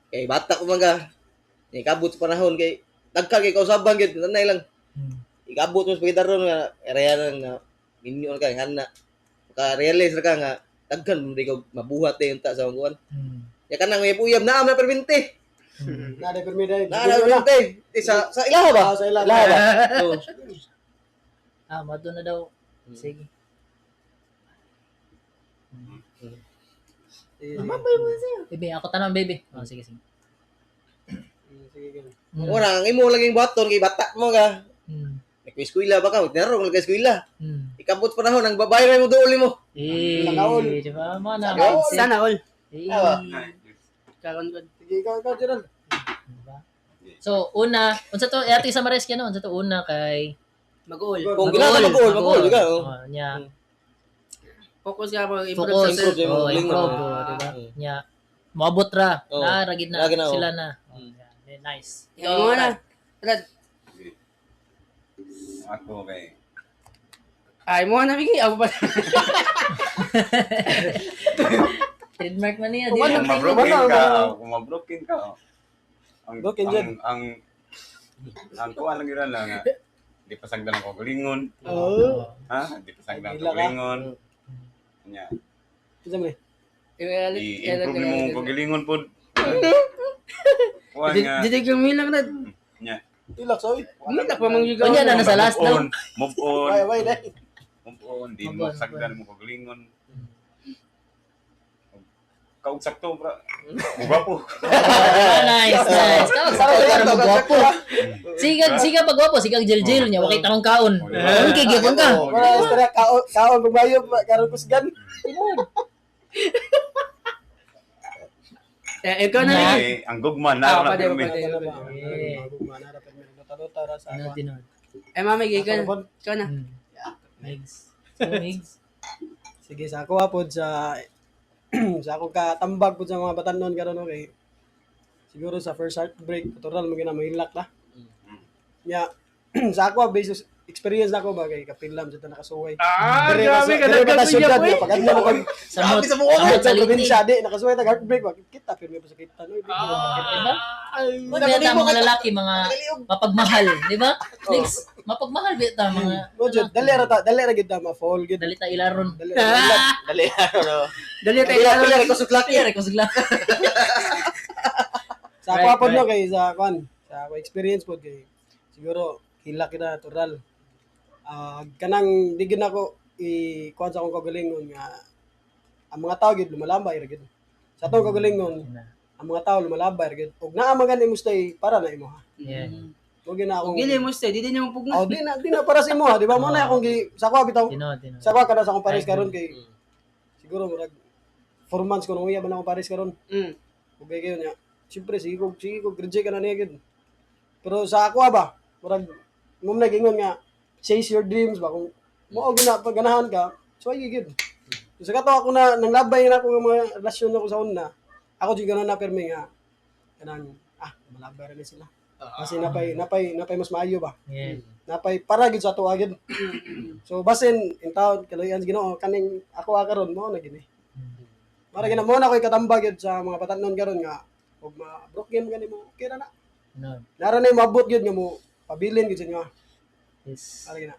Speaker 3: kay bata ko man ka. Ikabot sa panahon kay dagkan kay kausaban gyud tanay lang. Ikabot mo sa pagitaron nga area lang nga minyo ka hana. Ka realize ra ka nga daghan mo di ka mabuhat eh unta sa kuan. Ya kanang may puyab na na permente.
Speaker 1: Na, di permi day.
Speaker 3: Na na permente. Di sa ilaha ba?
Speaker 1: Ah, sa ilaha.
Speaker 3: Ilaha ba? Oo.
Speaker 2: Ah, mato na daw. Sige. Baby, ako tanong, baby. Oh, sige, sige.
Speaker 1: Sige, ganun.
Speaker 3: Ora ang imo laging buhaton kay bata mo ka. Nag-eskwela ba ka? Tinarong lang ka eskwela. Ikabot sa panahon ang babae ra mo duol mo.
Speaker 2: Eh,
Speaker 1: Sana all.
Speaker 2: di ba? Mga na.
Speaker 1: Sana all.
Speaker 8: Sana all.
Speaker 2: Eh,
Speaker 8: Karon ko.
Speaker 1: Sige, ikaw, ikaw, Gerald.
Speaker 2: diba? So, una, unsa to, ati sa Mares no, unsa to una kay
Speaker 8: Mag-uol.
Speaker 3: Kung ginagawa mag-uol, mag-uol ka. Oh.
Speaker 2: Oh, nya.
Speaker 8: Focus ka pag improve
Speaker 2: Focus,
Speaker 8: sa self.
Speaker 3: Improve sa imong
Speaker 2: oh,
Speaker 3: galing,
Speaker 2: improve,
Speaker 3: oh.
Speaker 2: oh, di ba? Nya. Moabot ra.
Speaker 3: Oh.
Speaker 2: Na ragid na,
Speaker 3: Lagi na, oh.
Speaker 2: sila na. Oh, yeah. Nice.
Speaker 8: Yan mo na. Rad.
Speaker 7: Ako kay
Speaker 8: Ay mo na bigay ako pa.
Speaker 2: Trademark man niya, di
Speaker 7: kung
Speaker 2: ba?
Speaker 7: mabroken ka, oh, kung mabroken ka. Oh. Ang
Speaker 1: Broken
Speaker 7: ang,
Speaker 1: dyan.
Speaker 7: ang kuan lang yun lang nga. Di pa sagdan ang kagalingon.
Speaker 1: Oo.
Speaker 7: Ha? Di pa sagdan ang
Speaker 1: Gila ka.
Speaker 7: kagalingon. Nya.
Speaker 1: Kinsa man eh?
Speaker 7: I-improve nimo ang kagalingon pod. Kuan nga.
Speaker 8: Dili ko milang rad.
Speaker 7: Nya.
Speaker 1: Hilak, soy.
Speaker 8: Milak pa mang gigaw.
Speaker 2: Unya na nasa last
Speaker 7: Move
Speaker 2: daw.
Speaker 7: on, move on.
Speaker 1: Ay, ay, ay.
Speaker 7: Move on, di
Speaker 2: Move
Speaker 7: mo
Speaker 2: on, move
Speaker 7: sagdan mo kagalingon. Kaug sakto bra. Mugwapo.
Speaker 2: Ah, nice, nice. Kawag sa para magwapo. Siga, siga pagwapo, siga jil-jil niya, wakita kong kaon. Okay, gyapon ka.
Speaker 1: Wala, istorya, kaon, kaon, pagbayo, karon kusgan.
Speaker 8: Eh, ikaw na.
Speaker 7: Eh, ang gugma na
Speaker 8: Ah,
Speaker 7: na
Speaker 8: pwede,
Speaker 7: pirmi.
Speaker 8: pwede.
Speaker 1: Ano ba? Gugma, narapin, may nagdota-dota ra sa
Speaker 2: Ano
Speaker 1: ako.
Speaker 2: tinod?
Speaker 8: Eh mami, ikaw na.
Speaker 1: Ako na,
Speaker 8: Ikaw na.
Speaker 2: Migs. So, Migs.
Speaker 1: Sige, sa ako pod sa sa akong katambag pod sa mga batanon karon, okay. Siguro sa first heartbreak, natural mo gina mahilak na. Nya sa ako basis experience na ako ba kay kapilam sa nakasuway.
Speaker 8: Ah,
Speaker 1: Dire
Speaker 8: grabe
Speaker 1: ka
Speaker 8: ka
Speaker 1: dire ka
Speaker 8: dagdag
Speaker 1: sa syudad
Speaker 8: ko
Speaker 1: nga pag adto mo kag
Speaker 2: Samot.
Speaker 3: Grabe sa buong
Speaker 2: Samot
Speaker 1: sa
Speaker 2: sa liti.
Speaker 1: probinsya di nakasuway tag heartbreak ba kita pirmi pa sa kita no.
Speaker 2: Diba? Beta mga lalaki, mga mapagmahal, di ba? Migs, mapagmahal beta mga
Speaker 1: Mo jud dali ra ta dali ra gid ta ma-fall gid.
Speaker 2: dali ta ilaron.
Speaker 1: Dali ra gid.
Speaker 3: Dali. Ano?
Speaker 8: Dali tayo.
Speaker 3: Pila pila ko suklaki.
Speaker 2: Kaya ko sigla.
Speaker 1: Sa ako
Speaker 2: Right,
Speaker 1: pod no
Speaker 2: right.
Speaker 1: kay sa kwan, sa ako experience pod kay siguro hilak kita natural. Ah, kanang di gid nako i kuan sa akong kagalingon nga ang mga tao gid lumalabay ra gid. Sa atong kagalingon, ang mga tao lumalabay ra gid. Ug naa man gani mo stay para na imo ha.
Speaker 2: Yeah.
Speaker 1: Mo gid na
Speaker 8: Kung
Speaker 1: akong
Speaker 8: gili mo stay, di din mo pugna.
Speaker 1: Oh, di na para sa imo ha, di ba mo na akong gi sa ako bitaw.
Speaker 2: Tinod, tinod.
Speaker 1: Sa ako kada sa akong Paris
Speaker 2: Ay,
Speaker 1: karon kay siguro murag 4 months ko nang uya man akong Paris karon. Okay kayo niya. Siyempre, sige ko, reject ka na niya gid. Pero sa ako ba, murag, mum na gingon nga, chase your dreams ba, kung mo og na pagganahan ka, so ay gid. So, sa kato ako na, nang labay na ako ng mga relasyon ako sa una, ako jud ganahan na permi nga, kanang, malabay ra ni sila. Kasi napay mas maayo ba.
Speaker 2: Yeah.
Speaker 1: Napay para gid sa ato agad. So basin in taon kaluyan sa Ginoo kaning ako karon mo na gini. Para gina mo na ko'y katambag gyud sa mga batanon karon nga og ma-broken gani mo okay ra na.
Speaker 2: Tinod.
Speaker 1: Nara na yung maabot gyud nga mo pabilin gyud sa inyo.
Speaker 2: Yes.
Speaker 1: Para gina.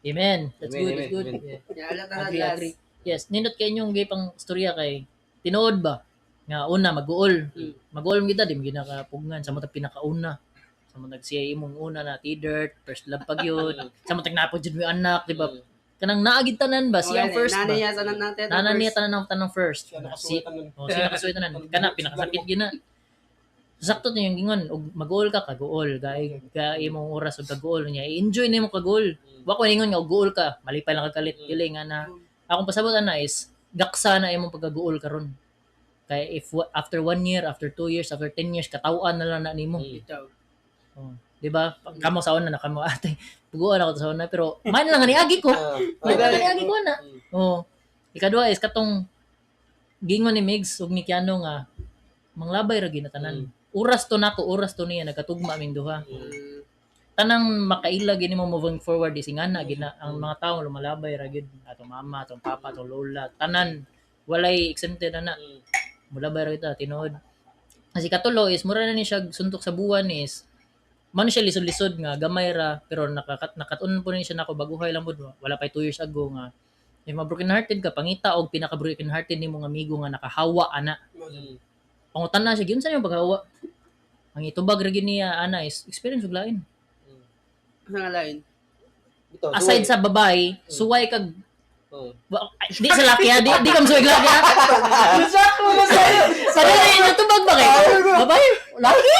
Speaker 2: Amen. That's
Speaker 3: Amen,
Speaker 2: good,
Speaker 3: amen,
Speaker 2: that's good.
Speaker 3: amen.
Speaker 2: Yeah.
Speaker 8: Ya, alat na
Speaker 2: Agree,
Speaker 8: last.
Speaker 2: agree. Yes, nindot kay inyong gipang istorya kay tinuod ba nga una mag-uol. Mag-uol man kita di man ginakapugngan sa mga pinakauna. Sa mga nagsiya imong una na T-dirt, first love pag yun. Sa mga napod jud mo yung anak, di ba? Kanang naagid tanan ba siya ang first ba?
Speaker 8: Nani niya sa natin.
Speaker 2: Nana niya tanan ang tanang first.
Speaker 1: Siya
Speaker 2: Si
Speaker 1: nakasuway tanan.
Speaker 2: oh, siya nakasuway tanan. Kana pinakasakit gyud na. Sakto niya yung gingon og mag-uol ka kaguol, gay gay imong oras og kaguol niya. I-enjoy nimo kaguol. Wa ko ningon nga og guol ka, malipay lang ka kalit dili nga na. Akong pasabot ana is gaksa na imong pagkaguol karon. Kay if after 1 year, after 2 years, after 10 years kataw-an na lang na nimo.
Speaker 8: Bitaw.
Speaker 2: Oh, di ba? Kamo sa una na kamo ate. Puguan ako sa una pero man lang ni agi ko. Man lang ni agi ko na. Oh. Ikaduha is katong gingon ni Migs ug ni Keanu nga manglabay ra gyud na tanan. Oras to nako, oras to niya nagkatugma aming duha. Tanang makaila gini mo moving forward is ingana gina ang mga tao lumalabay ra gyud, atong mama, atong papa, atong lola, tanan walay exempted ana. Mulabay ra kita tinuod. Kasi katulo is mura na ni siya suntok sa buwan is man siya lisod-lisod nga gamay ra pero nakat-on po ni siya nako baguhay lang pud wala pa 2 years ago nga if ma broken hearted ka pangita og pinaka broken hearted nimo nga amigo nga nakahawa ana. Pangutan na siya giunsa nimo paghawa? Ang itubag ra gyud niya ana is experience og lain.
Speaker 8: Sa nga lain.
Speaker 3: Bitaw,
Speaker 2: Aside
Speaker 3: suway.
Speaker 2: sa babae, suway kag ay, di sa laki ha, di kam suway laki ha.
Speaker 8: Sakto mo sa'yo.
Speaker 2: Sa dili natubag ba kay babae laki?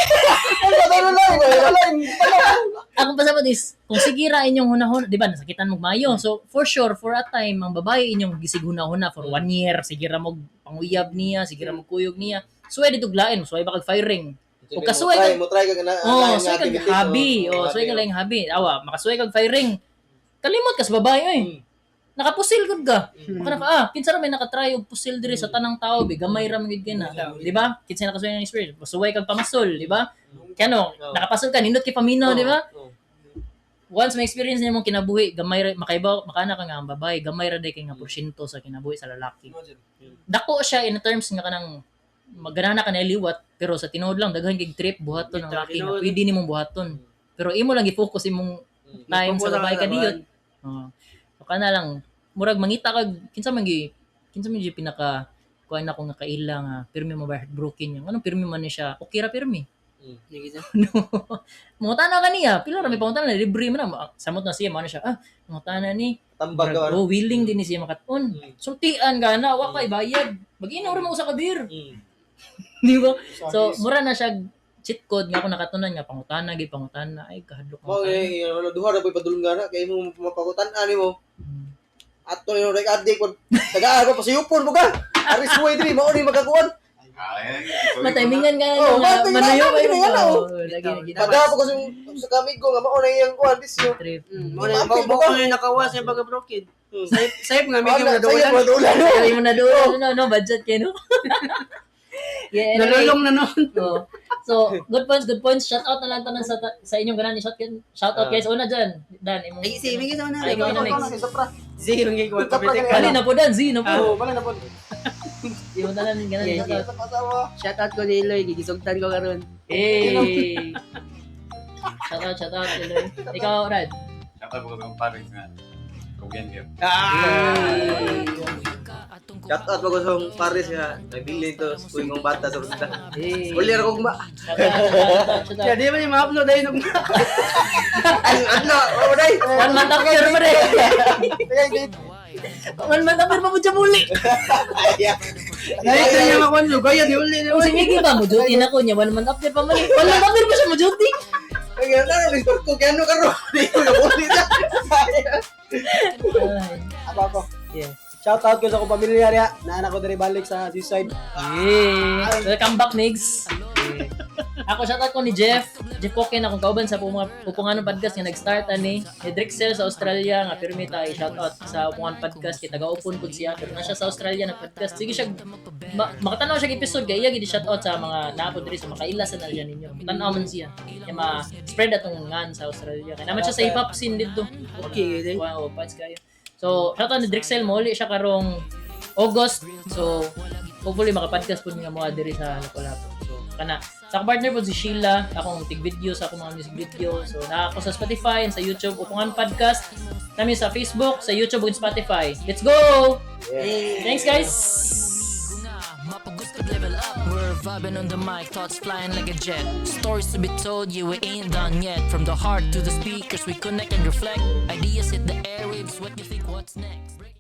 Speaker 2: Akong pasabot is, kung sige ra inyong hunahuna, di ba, nasakitan mo mayo. So, for sure, for a time, ang babae inyong gisig hunahuna for 1 year, sige ra mo panguyab niya, sige ra mo kuyog niya. Suway dito lain, suway ba kag firing.
Speaker 3: Mo
Speaker 2: Kung kasuway
Speaker 3: try,
Speaker 2: kag
Speaker 3: mo try ka na
Speaker 2: oh,
Speaker 3: lain nga
Speaker 2: suway kag
Speaker 3: activities,
Speaker 2: habi, oh, suway
Speaker 3: habi,
Speaker 2: ka laing habi. Awa, makasuway kag firing. Kalimot ka sa babae oy. Nakapusil gud ka. Maka naka kinsa ra may nakatry og pusil diri sa tanang tao bi gamay ra man gid kay na. Di ba? Kinsa nakasuway ng experience. Suway kag pamasol, di ba? Kaya no, nakapasol ka nindot kay paminaw, di ba? Once may experience nimo kinabuhi, gamay ra makaibaw makana ka nga ang babae, gamay ra day kay nga porsyento sa kinabuhi sa lalaki. Dako siya in terms nga kanang magana ka na liwat pero sa tinuod lang daghan kay trip buhaton ang
Speaker 8: Bitaw,
Speaker 2: laki nga
Speaker 8: tinuod.
Speaker 2: pwede nimong buhaton. Pero imo lang i-focus imong time sa babae kadiyot. Oh. So kana lang murag mangita kag kinsa man gi pinaka kuan ako nga kaila nga pirmi mo ba heartbroken niya. Anong pirmi man ni siya? Okay ra pirmi. No. Mangutana ka niya, pila ra may pangutana libre man na. Samot na siya, mano siya. Ah, mangutana ni.
Speaker 3: Tambag ka
Speaker 2: Oh, willing din ni siya makat-on. Sultian ka na, wa kay bayad. Mag-inaw ra mo usa ka beer. Di ba? So, mura na siya cheat code nga ako nakatunan nga pangutana gi pangutana ay kahadlok
Speaker 3: Mo
Speaker 2: pangutana.
Speaker 3: eh wala duha ra po'y padulong nga na kay mo mapakutan-an nimo. Ato ni rek adik kon tagaan ko pasiyupon mo ka. Ari suway diri mao ni magakuan.
Speaker 2: Matimingan ka na
Speaker 3: Oh,
Speaker 2: nga
Speaker 3: matimingan
Speaker 2: manayo
Speaker 3: ka,
Speaker 2: kayo.
Speaker 3: matimingan na, oh.
Speaker 2: Oh, lagi lagi.
Speaker 3: Padapo ko sa kamigo nga mao na iyang kuan bisyo.
Speaker 2: Trip.
Speaker 8: Mo na mo ko na nakawas yung baga broken. Sayop sayop nga medyo
Speaker 3: Wala,
Speaker 8: na
Speaker 3: sayop nga dulan, no.
Speaker 2: Kaya mo na doon, no, no, budget kayo, no? Yeah, anyway.
Speaker 8: Nalulong na noon.
Speaker 2: Oh. So, good points, good points. Shout out na lang tanan sa inyong ganan. Shout out guys. Una dyan. Dan, imong
Speaker 8: Ay, si Miggy sa una.
Speaker 2: Ay, ikaw na, Migs.
Speaker 8: Si Miggy ko
Speaker 2: Bali na po dan, Z na po.
Speaker 1: Oh, bali na po.
Speaker 2: Yung tanan ganan
Speaker 8: Yeah,
Speaker 2: shout out.
Speaker 8: Shout out ko ni Eloy, gigisugtan ko karon.
Speaker 2: Hey. Shout out, shout out, Eloy. Ikaw, Rad.
Speaker 7: Shout out po ko sa parents nga. Kugyan gyud.
Speaker 3: Shout out ko sa Paris nga nagdili to sa kong bata sa ruta.
Speaker 2: Hey.
Speaker 3: Uli ra kog ma.
Speaker 2: Shout out, shout out, shout out.
Speaker 8: Kaya di ba ni ma-upload ayun og
Speaker 3: Ay adlaw, oh day.
Speaker 2: 1 month after pa rin. 1 month after pa po siya muli.
Speaker 8: Dahil niya makuan lugayan ni uli.
Speaker 2: Kung si Miggy ba, mo-duty na ko niya. 1 month after pa mali. 1 month after pa siya mo-duty.
Speaker 3: Ay na na ko kay ano karon. Di ko na uli na.
Speaker 2: Ay.
Speaker 1: Ako ako.
Speaker 2: Yeah.
Speaker 1: Shout out ko sa akong pamilya niya. Naanak ko diri balik sa seaside.
Speaker 2: Yeah. Welcome back, Migs. Yeah. Ako, shoutout ko ni Jeff. Jeff Poken, akong kauban sa Upunganon Podcast nga nag-start ani. Ni Drixel sa Australia nga pirmi tayo shoutout sa Upungan Podcast kay taga-upon pud siya pero na siya sa Australia na podcast. Sige siya makatanaw siya og episode kay iya gid shoutout sa mga naa diri sa makaila sa na siya ninyo. Tan-aw man siya. Kaya ma-spread atong ngan sa Australia. Kay naman siya sa hip hop scene dito.
Speaker 8: Okay, gid.
Speaker 2: Wow, points kayo. So, shoutout ni Drixel mo uli siya karong August. So, hopefully makapodcast pud nga mo diri sa Lapu-Lapu. So, Kana. Sa akong partner po si Sheila, akong tig video sa akong mga music video. So naa ako sa Spotify and sa YouTube Upongan Podcast. Nami sa Facebook, sa YouTube ug Spotify. Let's go! Thanks, guys.
Speaker 10: Level up. We're vibing on the mic, thoughts flying like a jet. Stories to be told, yeah, we ain't done yet. From the heart to the speakers, we connect and reflect. Ideas hit the airwaves, what you think, what's next?